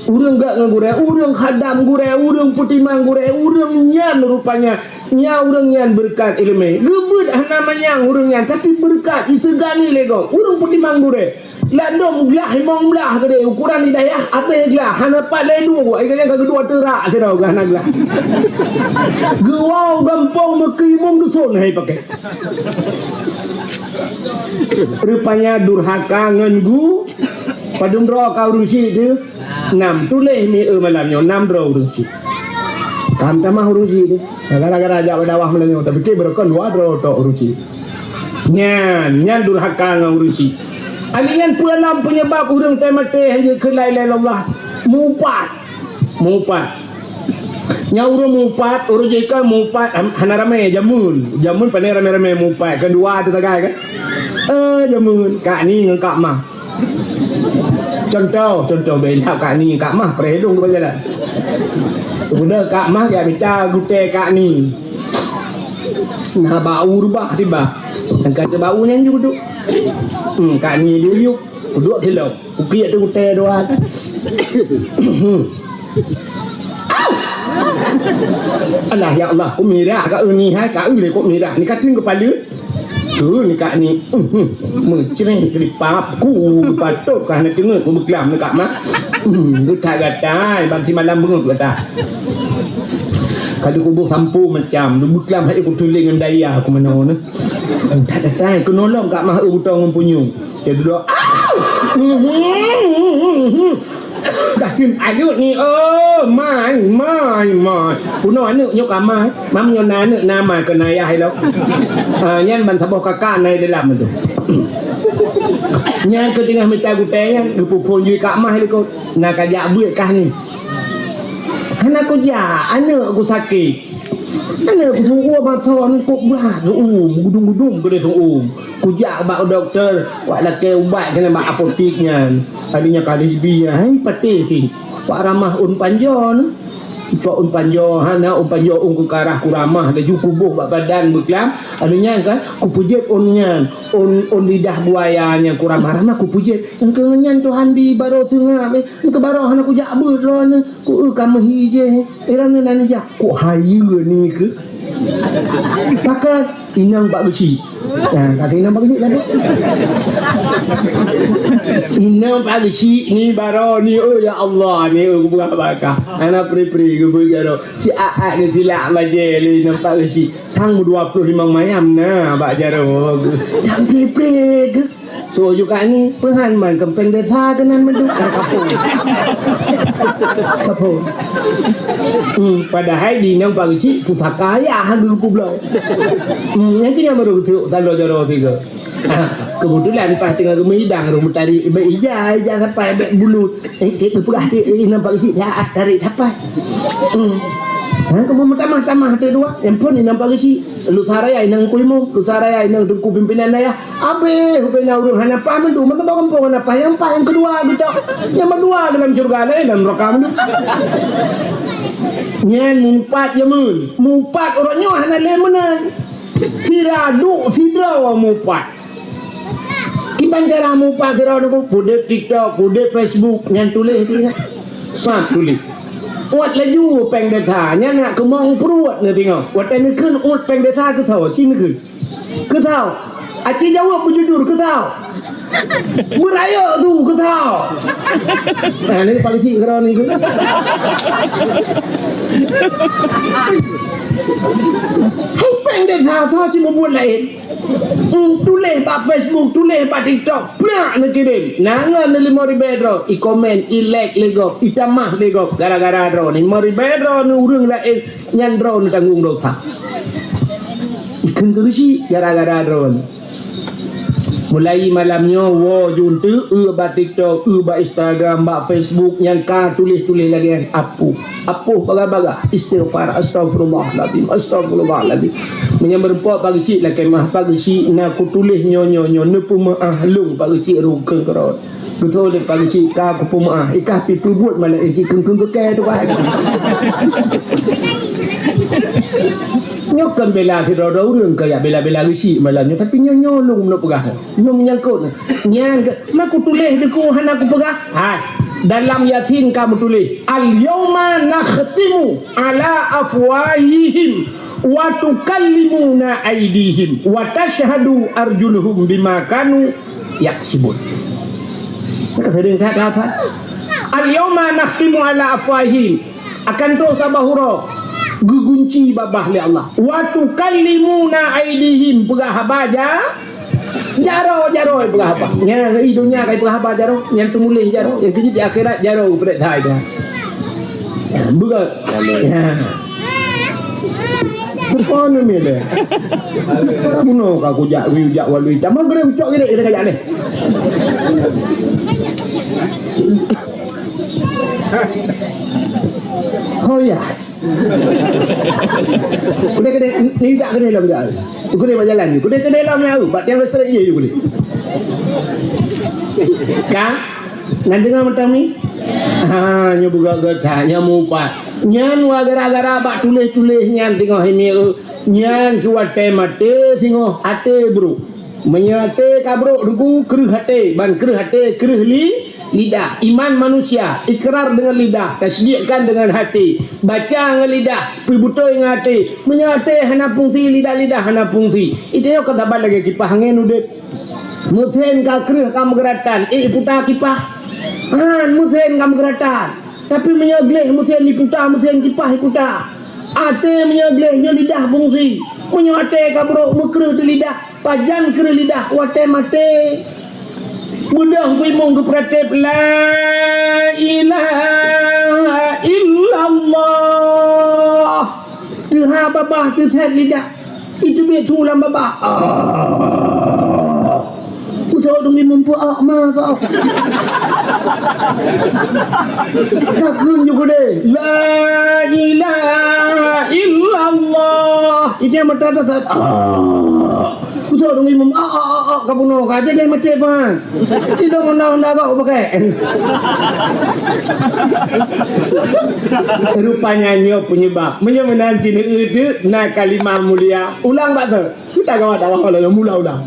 Ureueng gèt ngon gurèe, ureueng khadam gurèe, ureueng peutimang gurèe, ureueng nyan rupanya, nyan ureueng nyan beureukat ileumèe. Geubeuet hana manyang ureueng nyan, tapi beureukat jiseugani lé gob. Ureueng peutimang gurèe. Ladôm glah limong blah keudeh, ukuran di dayah abéh glah, hana pat lé dua, ai geuh nyan ka geuduek teurak sidroe glah hana glah. Geuwoe gampông meukeumong dusun hai pakai. Rupanya durhaka ngon gu, padum droe ka ureueng chik teuh? Nam. Tuléh mi-, eu, malam nyoe, nam droe ureueng chik. Ka meutamah ureueng chik teuh. Gara-gara jak bak dakwah malam nyoe, tapike beureukan dua droe tok ureueng chik. Nyan, nyan durhaka ngon ureueng chik. Akhé nyan peue lam peunyebab ureueng teuh maté han jeuet keu la ilaha illallah? Mupat. Mupat. Nyang ureueng mupat, ureueng jih kan mupat, ham-, hana ramé jameun. Jameun pane ramé-ramé mupat, kan dua teuh sagai kan? Eh, jameun, Kak Ni ngon Kak Mah. Contoh, contoh bela Kak Ni, Kak Mah, peureulong bak jalan. Udah Kak Mah jak mita gutèe Kak Ni. Nah, bau reubah tiba. Angkat bau nyan ju duek. Hmm, Kak Ni duyuk, duek silop. Ukiek teuh gutèe dua. Au! Alah, ya Allah, kok mirah ka eu ni hai, ka eu lé kok mirah. Ni ka teueng keupala. Tu ni ka ni. Meucreng keulipap ku, patôt ka hana teungeut ku beuklam ni ka mah. Geutak gatai, bak simalam beungeut gata. Ka dikuboh sampoe macam, beuklam hai ku tuléng ngon daya ku manoe ni. Tak gatai, keunolong ka mah eu butong ngon punyueng. Dia duduk, au! Gasien aneuk ni, oh, mai, mai, mai. Bunoe aneuk nyoe ka mai. Mam nyoe na aneuk na mai keu na ayah ilong. Ah, nyan ban saboh kakak na di dalam tu. Nyan keu teungoh mita gutée nyan, geupeuphon jih kak mah likot. Na ka jak beuet kah ni. Hana kujak, aneuk ku sakét. Aneuk ku suruh masa ni kok brat tu, um, gudum-gudum tu dia tu, um. Kujak bak dokto, wak lakée ubat keunan bak apotik nyan. Kali nyan kali bi nyan, hai patéh pih. Wak ramah un panjoe nyoe. Cok un panjoe, hana un panjoe un ku karah ku ramah, laju kuboh bak badan beuklam. Kali nyan kan, kupeujeuet un nyan, un, un lidah buaya nyan ku ramah-ramah kupeujeuet. Engkeu nyan Tuhan bi barô seungab, eh. Engkeu barô hana kujak beuet droeneuh. Ku eu ka meuhi jih. Eh, droeneuh nan jak. Kok hayeue ni keu? Pakat. Inong Pak Geuchik. Ha, kata inong Pak Geuchik tadi. Inong Pak Geuchik ni baroe ni, oh ya Allah ni, oh, geupeugah bak kah. Hana pri-pri geupeugah jaroe. Si Aat geusilak bajée lé inong Pak Geuchik. Sang dua ploh limong mayam na bak jaroe. Dak pri-pri geu. Soe juga ni, peuhan man keumpeng desa keunan mandum ka kapung. Kapung. Hmm, padahai di inong Pak Geuchik pusaka ayah geupubloe. Hmm, nyan keuh nyang baru geuteuk taloe jaroe tiga. Ah, keubeutulan pas teungoh geumeudang rhueng meutarék bèk ija, ija sapai bèk bulut. Eh, cit geupeugah cit, eh, inong Pak Geuchik dak tarék sapai. Hmm. Ha, kamoe meutamah-tamah teuh dua. Nyang phôn inong Pak Geuchik. Lusa Raya inong Teungku Imum, Lusa Raya inong Teungku Pimpinan Dayah. Abéh ubé na ureueng hana paih mandum, meuteumé gampông hana paih, nyang paih nyang keudua geucok. Nyang meudua dalam syeuruga, laén dalam neuraka mandum. Nyan mupat jameun, mupat uroe nyoe hana lé meunan. Sira duek sidroe mupat. Kiban cara mupat sidroe nyoe, peuudép TikTok, peuudép Facebook, nyan tuléh tu nyan. Sat tuléh. Uet laju péng desa, nyan nak keumong pruet neutingoh. Watèe neukheun uet péng desa keu soe, ci neukheun. Keu soe? Aci jaweueb beujujur keu soe? Beurayeuk tu keu soe? Nah, ni Pak Geuchik keudroe ni. Hai péng desa soe ci mubuet laén. Hmm, tuléh bak Facebook, tuléh bak TikTok, plak neukirém. Na ngon lé limong ribèe droe, i komen, i like lé gob, i tamah lé gob gara-gara droe. Limong ribèe droe neu ureueng laén. Nyan droe neutanggong dosa. Ikheun keu Geuchik gara-gara droe. Mulai malam nyoe woe ju eunteuk, eu bak TikTok, eu bak Instagram, bak Facebook nyang ka tuléh-tuléh lagèe nyan, apoh. Apoh bagah-bagah, istighfar, astagfirullahalazim, astagfirullahalazim. Meunyoe meurumpok Pak Geuchik lakèe meu'ah, Pak Geuchik na kutuléh nyoe, nyoe, nyoe, neupeumeu'ah lôn Pak Geuchik rukon keurot. Beutôi lé Pak Geuchik ka kupeumeu'ah, ikah pih peubuet malah eh jikheun-kheun keu kèe tu kan. Nyoe kon bela sidroe-droe ureueng keu jak bela-bela Geuchik malam nyoe, tapi nyoe, nyoe lôn meuneuk peugah. Nyoe menyangkut. Nyang ke, ma kutuléh di ku hana kupeugah. Hai, dalam Yasin ka meutuléh, "Al-yauma nakhtimu ala afwahihim wa tukallimuna aidihim wa tashhadu arjuluhum bima kanu yaksibun." Maka sering that hafal. "Al-yauma nakhtimu ala afwahihim." Akan trok saboh uroe geugunci babah lé Allah. "Wa tukallimuna aidihim," peugah haba ja-, jaroe, jaroe peugah haba. Nyan i donya ka ipeugah haba jaroe, nyan teumuléh jaroe, nyang keujeuet di akhirat jaroe geupreh that. Beugöt. Ya. Bukan ni deh. Bunoe ka kujak, kujak walui. Tamah geude ucok geude, geude kajak deh. Oh ya. Kudeh-kudeh, ni tak kudeh lom dah. Kudeh bak jalan ni. Kudeh-kudeh lom ya. Bak tiang listrik je kudeh. Ka? Nyan deungoe mantong ni? Ha, nyoe beugöt-göt that, nyan mupat. Nyan wa gara-gara bak tuléh-tuléh nyan teungoh himieu. Nyan siwatèe maté singoh até brôk. Meunyoe até ka brôk deungoe kreueh até, ban kreueh até, kreueh li-, lidah, iman manusia, ikrar dengan lidah, tasdikkan dengan hati, baca ngon lidah, peubeutôi ngon até. Meunyoe até hana fungsi, lidah-lidah hana fungsi. Itu nyoe ka saban lagèe kipah angén udép. Meusén ka kreueh ka meugeuratan, ék iputa kipah? Han, meusén ka meugeuratan. Tapi meunyoe gleh meusén iputa, meusén kipah iputa. Até meunyoe gleh nyoe lidah fungsi. Meunyoe até ka brok meukreueh di lidah, pajan kreueh lidah watèe maté. Beudôh beuimong geupeuratéb, "La ilaha illallah." Teuhah babah teusét lidah. Itu biet su lam babah. Ah. Usah dong imeum peuak ma kau. Takheun ju keudeh. La ilaha illallah. Itu nyang mata teusét. Ah. Usah dong imeum, ah, ah, ah, ah, ka bunoe, ka jadi maté, Bang. Sidong honda-honda bak pakai. Rupanya nyoe penyebab. Meunyoe meunan cit na kalimah mulia. Ulang bak tu. Kita gawa dakwah ulang, mula ulang.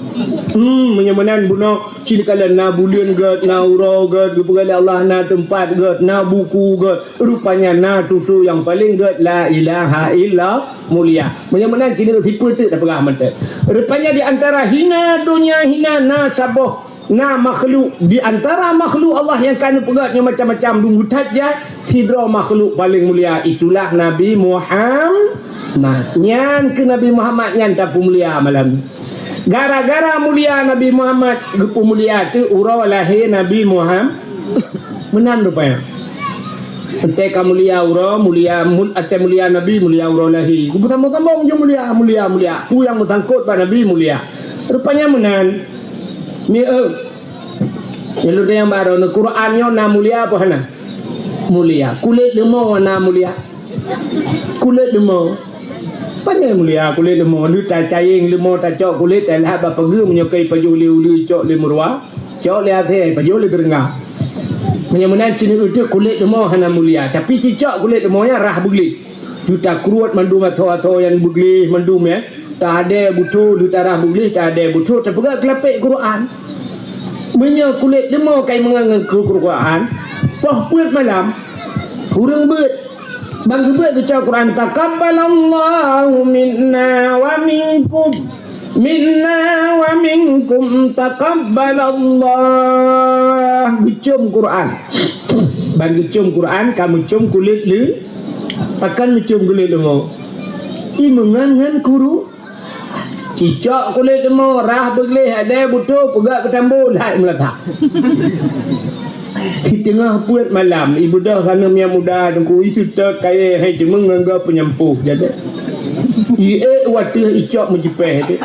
Hmm, meunyoe meunan bunoe cit kala na buleuen gèt, na uroe gèt, geupeugah lé Allah na teumpat gèt, na buku gèt. Rupanya na tutoe nyang paleng gèt la ilaha illa mulia. Meunyoe meunan cit na sipeue teuk tapeugah mantong. Rupanya di antara hina donya hina na saboh, na makhluk, di antara makhluk Allah nyang ka neupeugèt nyoe macam-macam dum that jai, sidroe makhluk paleng mulia itulah Nabi Muhammad. Nyan keuh Nabi Muhammad nyan tapeumulia malam. Gara-gara mulia Nabi Muhammad geupeumulia teuk uroe lahé Nabi Muhammad. Meunan rupanya. Watèe ka mulia uroe, mulia mul-, watèe mulia Nabi, mulia uroe lahé. Geupeusambông-sambông ju mulia, mulia, mulia. Peue nyang meusangkot bak Nabi mulia. Rupanya meunan. Mieu. Nyang lôn tanyong bak droeneuh, Quran nyoe na mulia apa hana? Mulia. Kulét leumo na mulia? Kulét leumo. Pane mulia kulét leumo? Lheueh tacayeng leumo, tacok kulét, talhah bak pageue, meunyoe ka ipajoh lé uleue, icok lé meuruwa, cok lé asèe, ipajoh lé geureungga. Meunyoe meunan cit na teuk kulét leumo hana mulia, tapi cicok kulét leumo nyan rhah beugleh. Lheueh takruet mandum atho-atho nyang beugleh mandum, ya. Tadèe beuthô, lheueh tarhah beugleh, tadèe beuthô, tapeugah keulapèk Quran. Meunyoe kulét leumo ka imeungon ngon Quran, poh peuet malam, ureueng beuet. Ban geubeuet geucok Quran, "Taqabbalallahu minna wa minkum, minna wa minkum, taqabbalallah." Geucôm Quran. Ban geucôm Quran, ka meucôm kulét leu-, pakon meucôm kulét leumo? Imeungon ngon kuru. Cicok kulét leumo, rhah beugleh, adèe beuthô, peugah keu tambo, lhah meulatak. Di teungoh peuet malam, ibeudôh keuneuk miet muda teungku, iseutôt kayèe hai teumeung ngon gob peunyampôh, jadi. Iék watèe icok meucipèh teuh.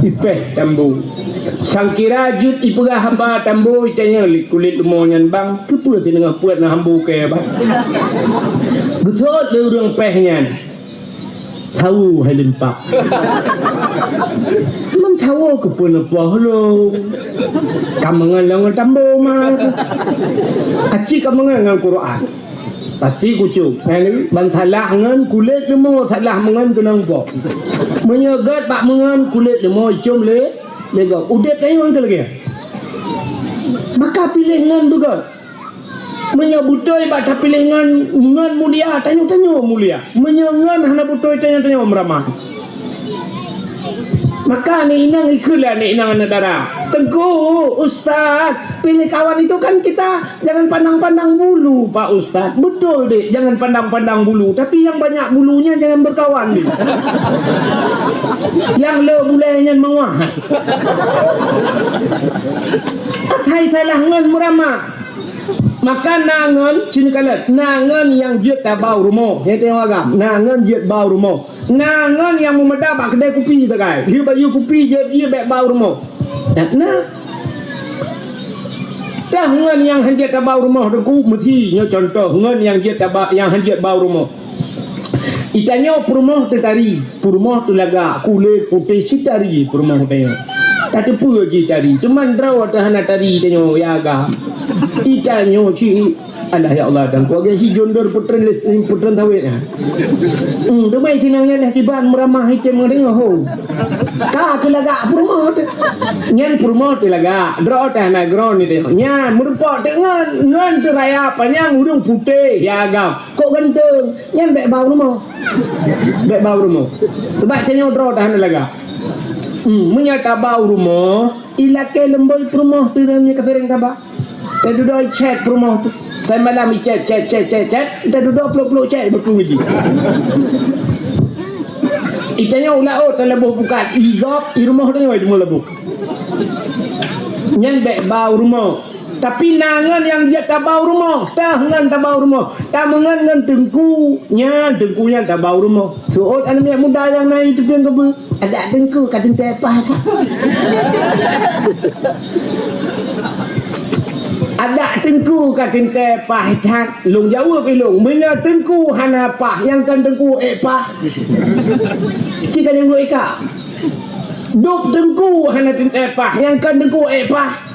Ipèh tambo. Sangkira jeuet ipeugah haba tambo, itanyong lé kulét leumo nyan, "Bang, keupeue teungoh peuet na hambo kèe, Bang?" Geuseuôt lé ureueng pèh nyan. Sawo hai limpak. Meusawo keupeue neupoh lôn? Ka meungon lôn ngon tambo ma. Aci ka meungon ngon Quran. Pasti kucok. Ban salah ngon kulét leumo, salah meungon keunong poh. Meunyoe gèt bak meungon kulét leumo icôm lé, lé gob. Udép tanyoe keu lagèe. Maka piléh ngon beugèt. Meunyoe beutôi bak tapiléh ngon, ngon mulia, tanyoe-tanyoe mulia. Meunyoe ngon hana beutôi, tanyoe-tanyoe meuramah. Maka aneuk inong ikheun lé aneuk inong aneuk dara, "Teungku, Ustaz, pilih kawan itu kan kita jangan pandang-pandang bulu, Pak Ustaz." Betul, Dek, jangan pandang-pandang bulu. Tapi yang banyak bulunya jangan berkawan, Dek. Nyang le bulèe nyan meuwah. Asai salah ngon meuramah. Maka na ngon, sini kalon, na ngon nyang jeuet tabau rumoh. Nyan teuh agam. Na ngon jeuet bau rumoh. Na ngon nyang meumada bak keudè kupi sagai. Lheueh bayeue kupi jeuet ié bèk bau rumoh. Dan na. Teuh ngon nyang hanjeuet tabau rumoh teungku, meusi nyoe contoh ngon nyang jeuet taba-, nyang hanjeuet bau rumoh. Itanyoe peurumoh teutari, peurumoh teulagak, kulét putéh cit tari peurumoh itanyoe. Tateupeue jih tari, teuma droe teuh hana tari itanyoe ya ga. Itanyoe cit Alah, ya Allah, dan kuagai si jondor putren les-, putren sawét, ya. Hmm, dumai sinang nyan dah kiban meuramah item ngadeng, ho. Ka keu lagak peurumoh tu. Nyan peurumoh tu lagak. Droe teh na gron ni tengok. Nyan meureumpok tengok ngon, ngon tu raya panyang ureueng putéh, ya agam. Kok ganteng. Nyan bèk ba u rumoh. Bèk ba u rumoh. Sebab tanyoe droe teh na lagak. Hmm, meunyo taba u rumoh, ilakèe leumbôi peurumoh tu dan nyoe ka sering taba. Tadudoe chat peurumoh tu. Semalam i chat, chat, chat, chat, chat. Tadudoe plôk-plôk chat beutôi ji. Itanyoe u laôt talaboh bukan, i gob, i rumoh tanyoe i rumoh laboh. Nyan bèk ba u rumoh. Tapi na ngon nyang jeuet taba u rumoh, tah ngon taba u rumoh. Tameungon ngon teungku, nyan teungku nyan taba u rumoh. Seuôt aneuk miet muda nyang na i teupieng keubeue. Adak teungku ka teuntèe paih that. Adak teungku ka teuntèe paih that. Lôn jaweueb ilôn, meunyoe teungku hana paih, nyang kon teungku ék paih. Ci ka nyang ék ka. Dub teungku hana teuntèe paih, nyang kon teungku ék paih.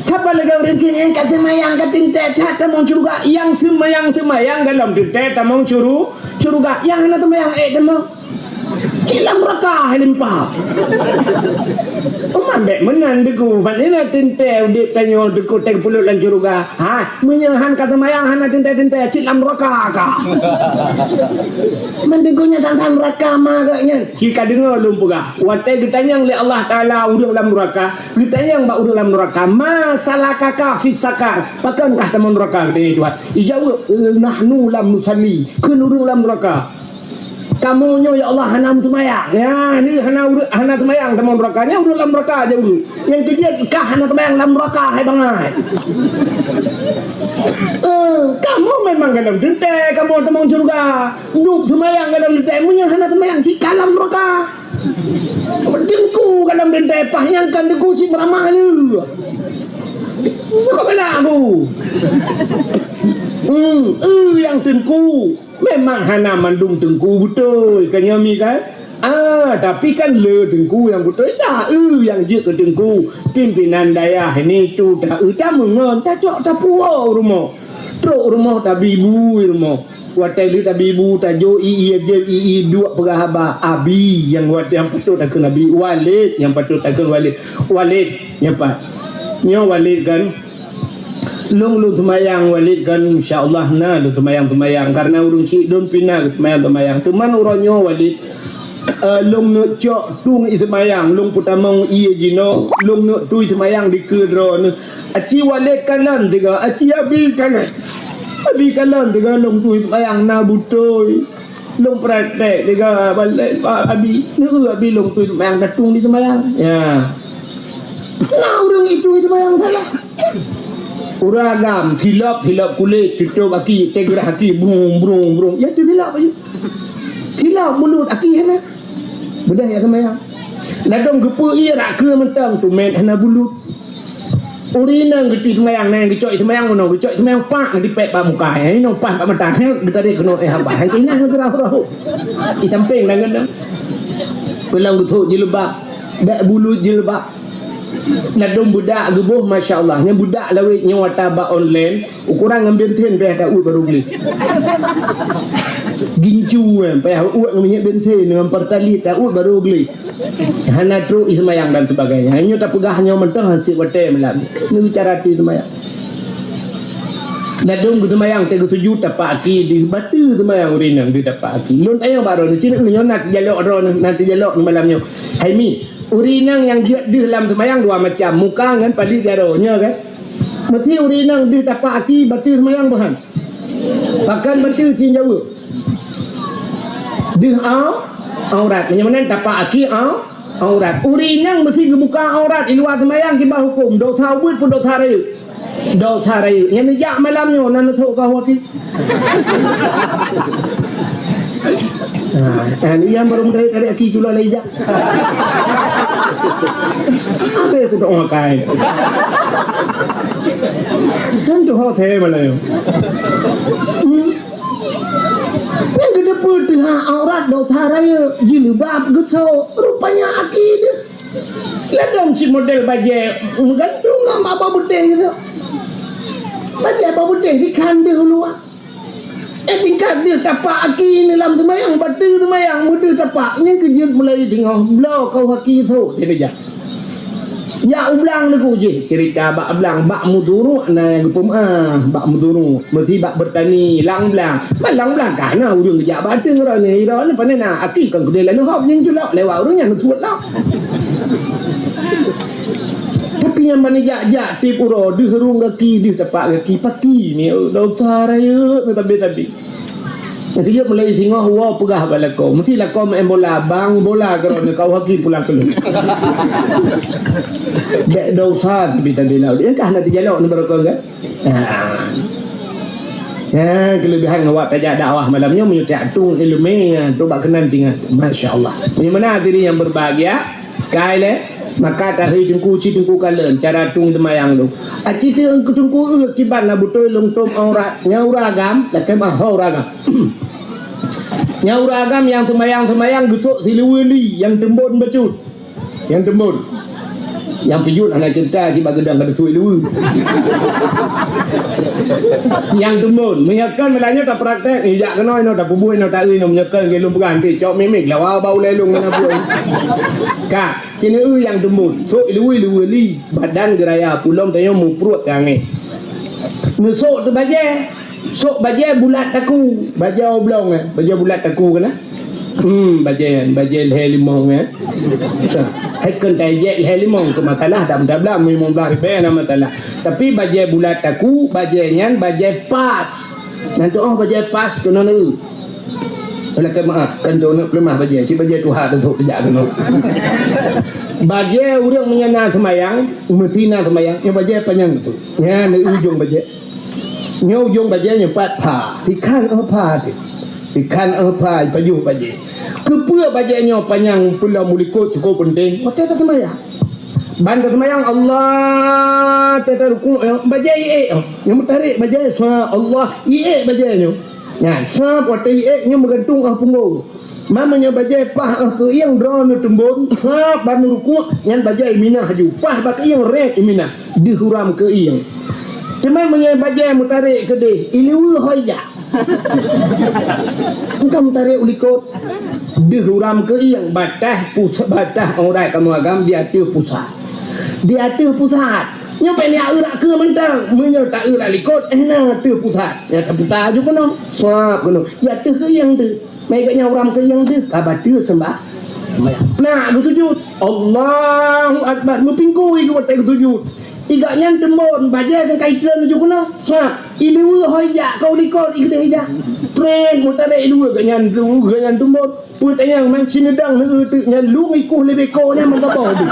Sapa lagèe ureueng keuh nyang ka seumayang ka teuntèe that tamong syeuruga, nyang seumayang-seumayang golom teuntèe tamong syuru-, syeuruga, nyang hana seumayang ék tamong. Cit lam neuraka hai limpah. Umat bèk meunan teungku, ban ina teuntèe udép tanyoe teungku teupeuleuet lam syeuruga. Ha, meunyoe han ka seumayang hana teuntèe-teuntèe, cit lam neuraka ka. Meuteungku nyan tantang neuraka ma geuh nyan. Ci ka deungö lôn peugah, watèe geutanyong lé Allah Taala ureueng lam neuraka, Geutanyong bak ureueng lam neuraka, "Ma salakaka fis saqar?" Pakon kah tamong neuraka, geutanyong Tuhan. Ijaweueb, "Nahnu lam nusalli." Kheun ureueng lam neuraka, "Kamoe nyoe, ya Allah, hana meuseumayang." Nyan, hana ureueng, hana seumayang tamong neuraka. Nyan ureueng lam neuraka jaweueb. Nyang keujeuet, "Kah hana seumayang lam neuraka, hai bangai." Eh, kamoe memang golom teuntèe, kamoe tamong syeuruga. Dub seumayang golom teuntèe, meunyoe hana seumayang, cit ka lam neuraka. Teungku golom teuntèe paih, nyang kon teungku cit meuramah lé. Bukan bela aku. Hmm, eu nyang teungku. Memang hana mandum teungku beutôi, kan nyoe mi kan? Ah, tapi kan le teungku nyang beutôi. Dak, eu nyang jeuet keu teungku. Pimpinan dayah ini tu dak eu tameungon, tacok tapuwoe u rumoh. Trok u rumoh tabi bu i rumoh. Watèe lheueh tabi bu tajok i, i, i, i, i, duek peugah haba, abi nyang wat-, nyang patôt takheun abi, Walid nyang patôt takheun Walid. Walid, nyoe pat. Nyoe Walid kan. Lôn, lôn seumayang Walid kan, insya Allah na lôn seumayang-seumayang. Karena ureueng syik lôn pih na seumayang-seumayang. Cuman uroe nyoe Walid, eh, lôn neuk cok tueng i seumayang, lôn peutamong ié jinoe, lôn neuk tui seumayang dikeue droeneuh. Aci Walid kalon tiga, aci Abi kalon. Abi kalon tiga lôn tui seumayang na beutôi. Lôn praktek tiga Walid, Abi. Neu Abi lôn tui seumayang, ka tueng di seumayang. Ya. Na ureueng itu itu bayang salah. Ureueng agam, silop, silop kulét, tutôp aki, teugah aki, brung, brung, brung. Ya tu silop aja. Silop bulut aki hana. Beudah ya seumayang. Ladôm geupeu ié rak keue mantong, tumet hana bulut. Ureueng inong geutui seumayang, nyan geucok seumayang meunoe, geucok seumayang pak, geutipék bak muka. Nyan inong paih bak mata, geutarék keunoe, eh, abah. Hana ingat ngon geurah-rah. Di sampéng dan keunoe. Pulang geuthok jilbab, bak bulut jilbab. Ladôm beudak geuboh, masya Allah. Nyan beudak lawét nyoe ata bak online, ukuran ngon bensin payah taôt barô gleh. Gincu, eh, payah uet ngon minyeuk bensin, ngon Pertalite taôt barô gleh. Hana trok i seumayang dan sebagainya. Nyoe tapeugah nyoe mantong hase watèe malam. Nyoe cara tui seumayang. Ladôm geuseumayang, teuh geusujut, tapak aki deuh, bateue seumayang ureueng inong deuh tapak aki. Lôn tanyong bak droeneuh, "Cit nyoe na teujalok droeneuh, na teujalok malam nyoe?" Hai mi, ureueng inong nyang jeuet deuh lam seumayang dua macam, muka ngon paleuet jaroe, nyoe kan? Meusti ureueng inong deuh tapak aki, bateue seumayang boh han? Pakon bateue cit jaweueb? Deuh au-, aurat. Meunyoe meunan tapak aki au-, aurat. Ureueng inong meusti geubuka aurat i luwa seumayang kiban hukôm. Dosa ubeut pun dosa rayeuk. Dosa rayeuk. Nyang neujak malam nyoe na neusok kah aki. Ha, eh, nyang barô meutarék-tarék aki cula lé ijak. Apa aku tak makai? Kan tu hotel malam nyoe. Hmm? Nyang geuteupeue teuhah aurat dosa rayeuk, jilbab geusok, rupanya aki deuh. Ladôm cit model bajèe meugantung lam bak beutéh geuh. Bajèe bak putéh dikhan deuh u luwa. Eh, tingkat deuh tapak aki ni lam seumayang, bak teue seumayang meudeuh tapak. Nyan keuh jeuet mulai singoh, bloe kau aki sôk sinoe jak. Jak u blang Teungku jih, cerita bak blang, bak meuduruek na nyang geupeumaah, bak meuduruek, meusi bak beutani, lam blang. Bak lam blang ka na ureueng geujak bak ateueh droeneuh, droeneuh pane na, aki kon keudeh lalu hop nyang culok lewat ureueng nyan suet lom. Tapi nyang bani jak-jak tiep uroe, deuh rhueng gaki, deuh tapak gaki, paki ni, oh, dosa rayeuk, tabi-tabi. Nyang keujeuet mulai singoh woe peugah bak lakoe. Meusti lakoe meu'en bola, bang bola keudroe kau haki pulang keunoe. Bèk dosa tapi tadi laut. Nyang kah na teujalok ni baroe kan? Ha. Ha, keulebihan awak tajak dakwah malam nyoe meunyoe tiak tueng ileumèe, ha, tu bak keunan tinggai. Masya Allah. Meunyoe meunan hadirin yang berbahagia, Kai lé, maka tahei teungku ci teungku kalon cara tueng teumayang tu. Aci teungku teungku eu kiban na beutôi lôn tom aurat. Nyang uragam, lakèe mah ho uragam. Nyang uragam nyang teumayang-teumayang geutok siluweue li nyang teumbon bacut. Nyang teumbon. Nyang piyut hana cerita kiban geudang ka teutui luweue. Nyang teumbon, meunyoe kon meulanyot tapraktek, ijak keunoe inoe tapeubuet inoe taeu inoe meunyoe kon lôn peugah nanti cok mimik lawa bak ulèe lôn keunan buet. Ka. Keuneuk nyang teumbon, sôk iluweue-luweue li, badan geuraya pulom tanyoe mupruet tangét. Neusôk teuh bajèe, sôk bajèe bulat taku, bajèe oblong, eh, bajèe bulat taku keunan. Hmm, bajèe, bajèe lhèe limong, eh. Sa, hai kon tajek lhèe limong tu masalah, dak dak blah limong blah ribèe na masalah. Tapi bajèe bulat taku, bajèe nyan bajèe pas. Nyan tu oh bajèe pas keunoe. Lakèe meu'ah, kan droeneuh peuleumah bajèe, cit bajèe tuha teusok teujak keunoe. Bajèe ureueng meunyoe na seumayang, meusti na seumayang, nyoe bajèe panyang teusok. Nyan di ujong bajèe. Nyoe ujong bajèe nyoe pat pha. Dikhan oh pha teuh. Dikhan oh pha, ipajoh bajèe. Keupeue bajèe nyoe panyang peulom u likot cukup peunteng? Watèe taseumayang. Ban taseumayang, Allah, teuh tarukuk, nyoe bajèe iék, nyoe meutarek bajèe, sa Allah, iék bajèe nyoe. Nyan, sab watèe iék nyoe meugantung 'oh punggong. Ma meunyoe bajèe paih 'oh keuieng droeneuh teumbon, sab ban neurukuk, nyan bajèe iminah laju. Paih bak keuieng rèt iminah, deuh uram keuieng. Teuma meunyoe bajèe meutarek keudeh, iluweue hôi jak. Engkau meutarek u likot. Deuh uram keuieng, bataih pus-, bataih aurat kamoe agam di ateueh pusat. Di ateueh pusat. Nyoe bèk neueu rak keue mantong. Meunyoe taeu rak likot, eh na ateueh pusat. Nyang taputa laju keunoe. Sab keunoe. Di ateueh keuieng teuh. Meuigat nyan uram keuieng teuh, ka bateue seumbah. Na geusujut. Allahu Akbar. Meupingkui geuh watèe geusujut. Igat nyan teumbon, bajèe nyang ka itreun laju keunoe. Sa, iluweue hôi jak, ka u likot, i keudeh ijak. Treun, meutarek iluweue, geuh nyan, geuh nyan teumbon. Peue tanyong, man sineudang neueu teuk nyan, lôn ikoh lé beko nyan, meugaboh teuh.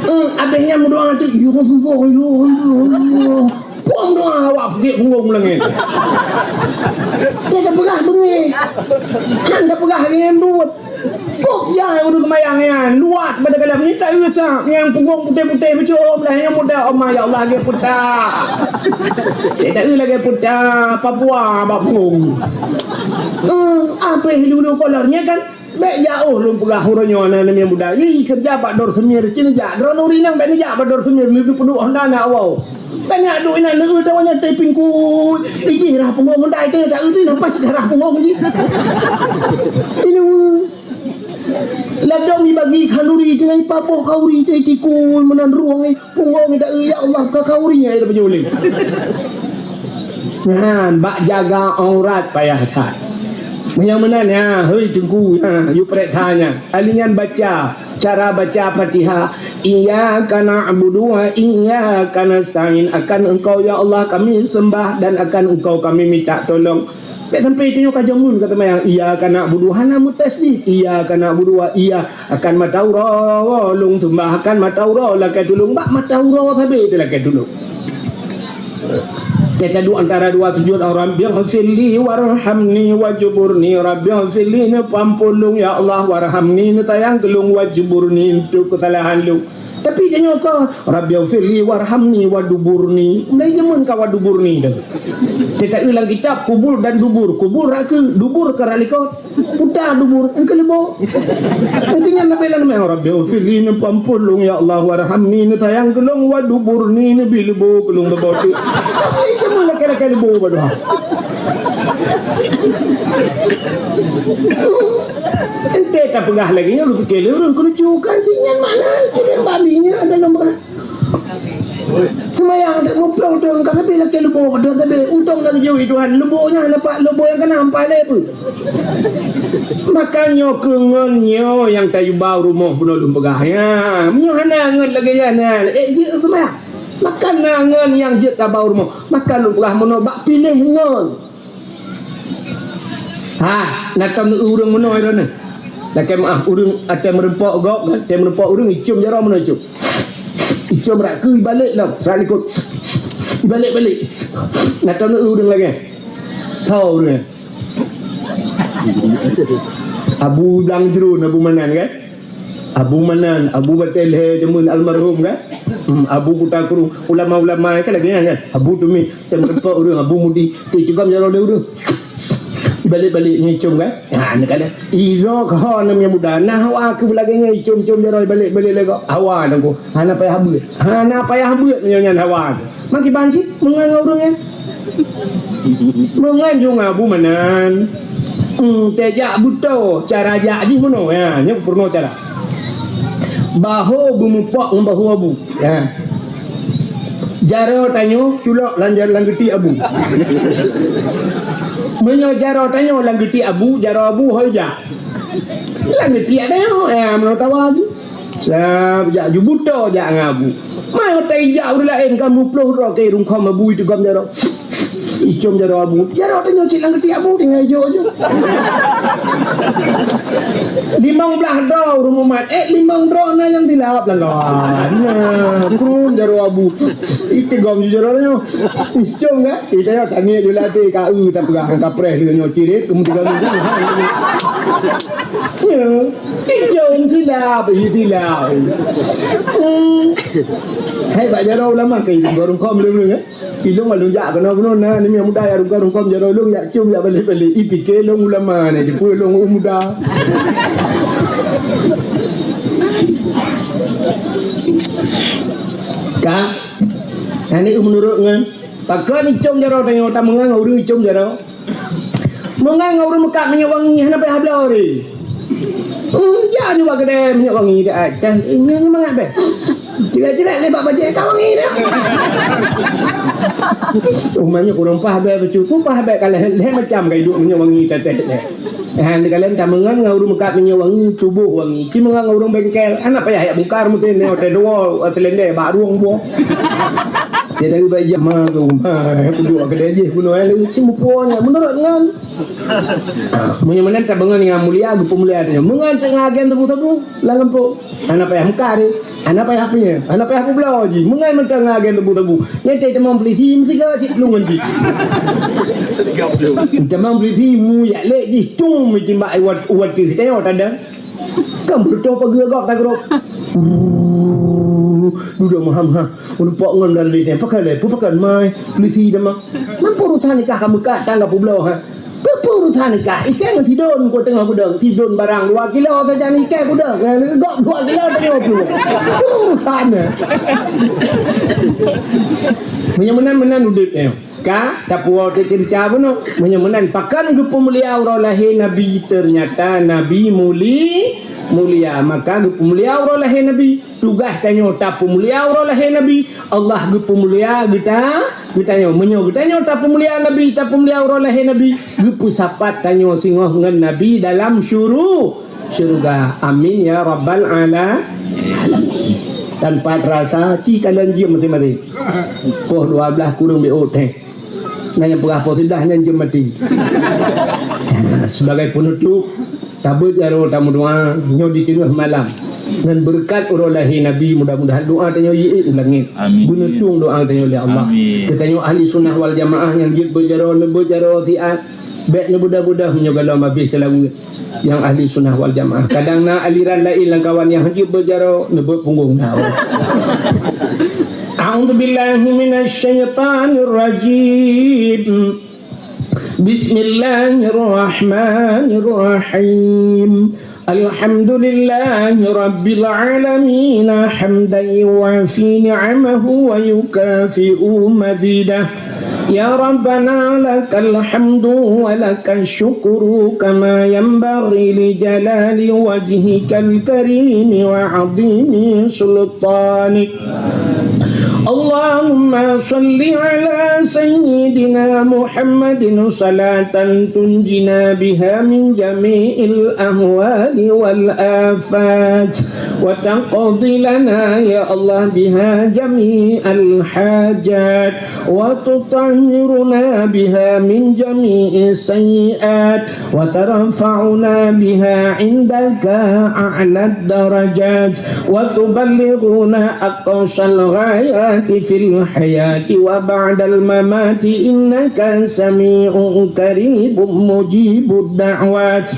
Eh, abéh nyan meudoa teuk, ya Allah, ya Allah, ya Allah. Puang doa awak peuget punggong langét. Dia dah peugah beungéh. Han dah peugah dengan duit. Kok ya ureueng seumayang nyan luwat bak dalam nyan tak usah nyang punggong putéh-putéh beucom lah nyang muda oma ya Allah lagèe puta. Dia tak lagèe puta Papua bak punggong. Eh, apa yang dulu kolornya kan? Bèk jak oh lôn peugah uroe nyoe na neumiyueb buda. Ih, keureuja bak Dor Semir, ci neujak. Droeneuh ureueng inong bèk neujak bak Dor Semir, neupeuduek honda na awai. Bèk neujak duek inan, neueu tawa nyan tai pingkui. Ijih rhah punggong honda itu, tak euti napa cit rhah punggong jih. Ini, ladom ibagi khanduri, tinggai paboh khanduri, tai tikui meunan rueng, eh. Punggong ida, ya Allah, ka khanduri nyang ida peujuleng. Nyan, bak jaga aurat payah that. Meunyoe meunan, ya, hei Teungku, ya, yue prek that nyan. Ahli nyan baca, cara baca Fatihah, "Iyyaka na'budu wa iyyaka nasta'in." Akan Engkau, ya Allah, kami sembah dan akan Engkau kami minta tolong. Bèk sampai tanyoe ka jameun ka seumayang, "Iyyaka na'budu," hana meutasydid, "Iyyaka na'budu wa iyya-," Akan mata uroe lôn seumbah, akan mata uroe lakèe tulông, bak mata uroe sabe teu lakèe tulông. Teuka duek antara dua sujud, "Rabbighfirli warhamni wajburni." "Rabbighfirli," neupeuampôn lôn, ya Allah, "warhamni," neusayang keu lôn, "wajburni," untuk keusalahan lôn. Tapi tanyoe ka, "Rabbighfirli warhamni waduburni." Mulai jameun ka waduburni dah. Teuka lam kitab kubur dan dubur. Kubur rak keu, dubur ka rak likot. Puta dubur, engkau leubo. Intinya nabi lan meh, "Rabbighfirli," neupeuampôn lôn, "Ya Allah, warhamni," neusayang keu lôn, "waduburni," neubi leubo keu lôn beubote. Tapi jameun lakée-lakée leubo badoa. Ente tapeugah lagée nyoe, geupike lé ureuëng keuneuk kan si nyan makna cidong babi nyan ada lom beurah. Seumayang dek muplôh dong ka sabe lakée leubo dong sabe untông na geujui Tuhan leubo nyan nampak leubo nyang keunan ampai lé peue. Maka nyoe keu ngon nyoe nyang tayue ba u rumoh bunoe lôn peugah nyan. Meunyoe hana ngon lagée nyan, eh jeuet seumayang. Maka na ngon nyang jeuet taba u rumoh. Maka lôn peugah meunoe bak piléh ngon. Ha, na tom ureuëng meunoe droeneuh. Lakée meuáh, ureuëng até meurumpok gob kan, até meurumpok ureuëng icum jaroe meunoe icum. Icum rak keu ibalek lom, rak likot. Ibalek-balek. Na tom ureuëng lagée. Tho ureuëng. Abu Blang Jrun, Abu Manan kan? Abu Manan, Abu Batée Lhée jameun almarhum kan? Hmm, Abu Kuta Krueng, ulama-ulama kan lagée nyan kan? Abu Tumi, tem rempok ureuëng, Abu Mudi, tu cugam jaroe lé ureuëng. Balik-balik nyan icum kan? Ha, ni kan? Iro kah na nyang muda, na hawa keu lagée nyan icum-icum jaroe balik-balik lé kok. Hawa nangku, hana payah beuet. Hana payah beuet meunyoe nyan hawa. Makiban cit meungon ngon ureuëng nyan. Meungon ju ngon Abu Manan. Hmm, tejak buto cara jak jih meunoe. Ya, nyoe peurunoe cara. Baho beumupok ngon baho Abu. Ya. Jaroe tanyoe culok lam jar-, lam geuti Abu. Meunyoe jaroe tanyoe lam geuti Abu, jaroe Abu hôi jak. Lam geuti tanyoe, ya, meunoe tawa Abu. Sa jak ju buto jak ngon Abu. Mai watée ijak ureuëng laén ka muplôh droe keu rungkhom Abu itu gam jaroe. Icom jaroe Abu. Jaroe tanyoe cit lam geuti Abu tinggai jok-jok. Limong blah droe ureuëng mumat. Eh, limong droe na nyang tilap lalon. Nah, krum jaroe Abu. Itu gam ju jaroe tanyoe. Icom kan? Ita ya tani ju latih ka eu tapeugah ka preh lé nyoe cirit kemudian. Ya. Ijong silap, ih, silap. Hmm. Hai, bak jaroe ulama ke ilong barong kom lé, eh? Ilong along jak keunoe bunoe na, ni muda ya rungkam-rungkam jaroe lôn jak cum jak balik-balik. I pike lôn ulama ni, jipeu lôn muda. Ka? Ani menurut ngan, pakon icom jaroe tanyoe tameungang ureuëng icom jaroe. Meungan ngon ureuëng meukat minyeuk wangi hana payah bloe ri. Hmm, jak nyoe bak keudè minyeuk wangi dak, dah, nyoe mangat beh. Cilek-cilek lé bak bajèe ka wangi dah. Oh, meunyoe ureuëng paih beh bacut, peue paih beh ka lhèe, lhèe macam ka iduek minyeuk wangi tatéh deh. Ha, neukalon tameungan ngon ureuëng meukat minyeuk wangi, tuboh wangi. Ci meungan ngon ureuëng bengkel, hana payah jak bungkar meuteun nyoe teuh dua, teuh lendeh bak rueng boh. Dia dari bak jama tu, ha, duduk kedai jih bunoe, eh, ci mupo nya menurut ngon. Meunyoe meunan tabeungon nyang mulia, geupeumulia tanyoe. Meungon teungoh agen tebu-tebu lam gampông. Hana payah meukat deh. Hana payah peue nyan. Hana payah peubloe jih. Meungon meuteungoh agen tebu-tebu. Nyan cit tamong peulisi meusigoe cit plueng ngon jih. Tamong peulisi mu yak lek jih tum timbak iwat uwat teuh tanyoe tadang. Kan beutôi pageue gob tagrôp. Dudoe meuham-ham. Meureumpok ngon dan lé pakai lé, peue pakai mai. Peulisi tamong. Mampu urusan nikah ka meukat tangga peubloe ha. Peue urusan nikah? Ikan ngon sidon ku teungoh kudong. Sidon barang dua kilo saja ni ikan kudong. Ngon gok dua kilo tanyoe pun. Peue urusan nyan? Meunyoe meunan, meunan udép nyoe. Ka tapuwoe teukeureuja bunoe. Meunyoe meunan, pakon geupeumulia uroe lahé Nabi? Teunyata Nabi muli-, mulia. Maka geupeumulia uroe lahé Nabi. Tugaih tanyoe tapeumulia uroe lahé Nabi, Allah geupeumulia geuta-, geutanyoe. Meunyoe geutanyoe tapeumulia Nabi, tapeumulia uroe lahé Nabi, geupeusapat tanyoe singoh ngon Nabi dalam syuru-, syeuruga. Amin ya rabbal ala-, alamin. Tanpa terasa, ci kalon jeuem maté-maté. Poh dua belas kureueng beu teh. Nyan nyang peugah poh siblaih nyan jeuem maté. Sebagai penutup, tabeuet jaroe tameudoa nyoe di teungoh malam. Ngon beureukat uroe lahé Nabi, mudah-mudahan doa tanyoe jiék u langét. Amin. Beuneutong doa tanyoe lé Allah. Amin. Geutanyoe ahli sunnah wal jamaah nyang jeuet beuet jaroe, neubeuet jaroe siat. Bék neubuda-buda meunyoe gohlom habéh seulaweuet nyang ahli sunnah wal jamaah. Kadang na aliran laén lam kawan nyang hanjeuet beujaroe, neubeuet punggong na. A'udzubillahi minasy syaithanir rajim. Bismillahirrahmanirrahim. Alhamdulillahi rabbil alamin, hamdan yuwafi ni'amahu wa yukafi'u mazidah. Ya Rabbana, lakal hamdu wa lakasy syukru, kama yanbaghi li jalali wajhikal karimi wa 'azimi sultanik. Allahumma shalli ala sayyidina Muhammadin salatan tunjina biha min jami'il ahwali wal afat, wa taqdi lana, ya Allah, biha jami'al hajat, wa tutahhiruna biha min jami'is sayyi'at, wa tarfa'una biha 'indaka a'lad darajat, wa tuballighuna aqsal ghayati fil hayati wa ba'dal mamati, innaka sami'un qaribun mujibud da'wat.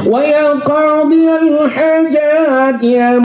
Wa ya qadiyal hajat, ya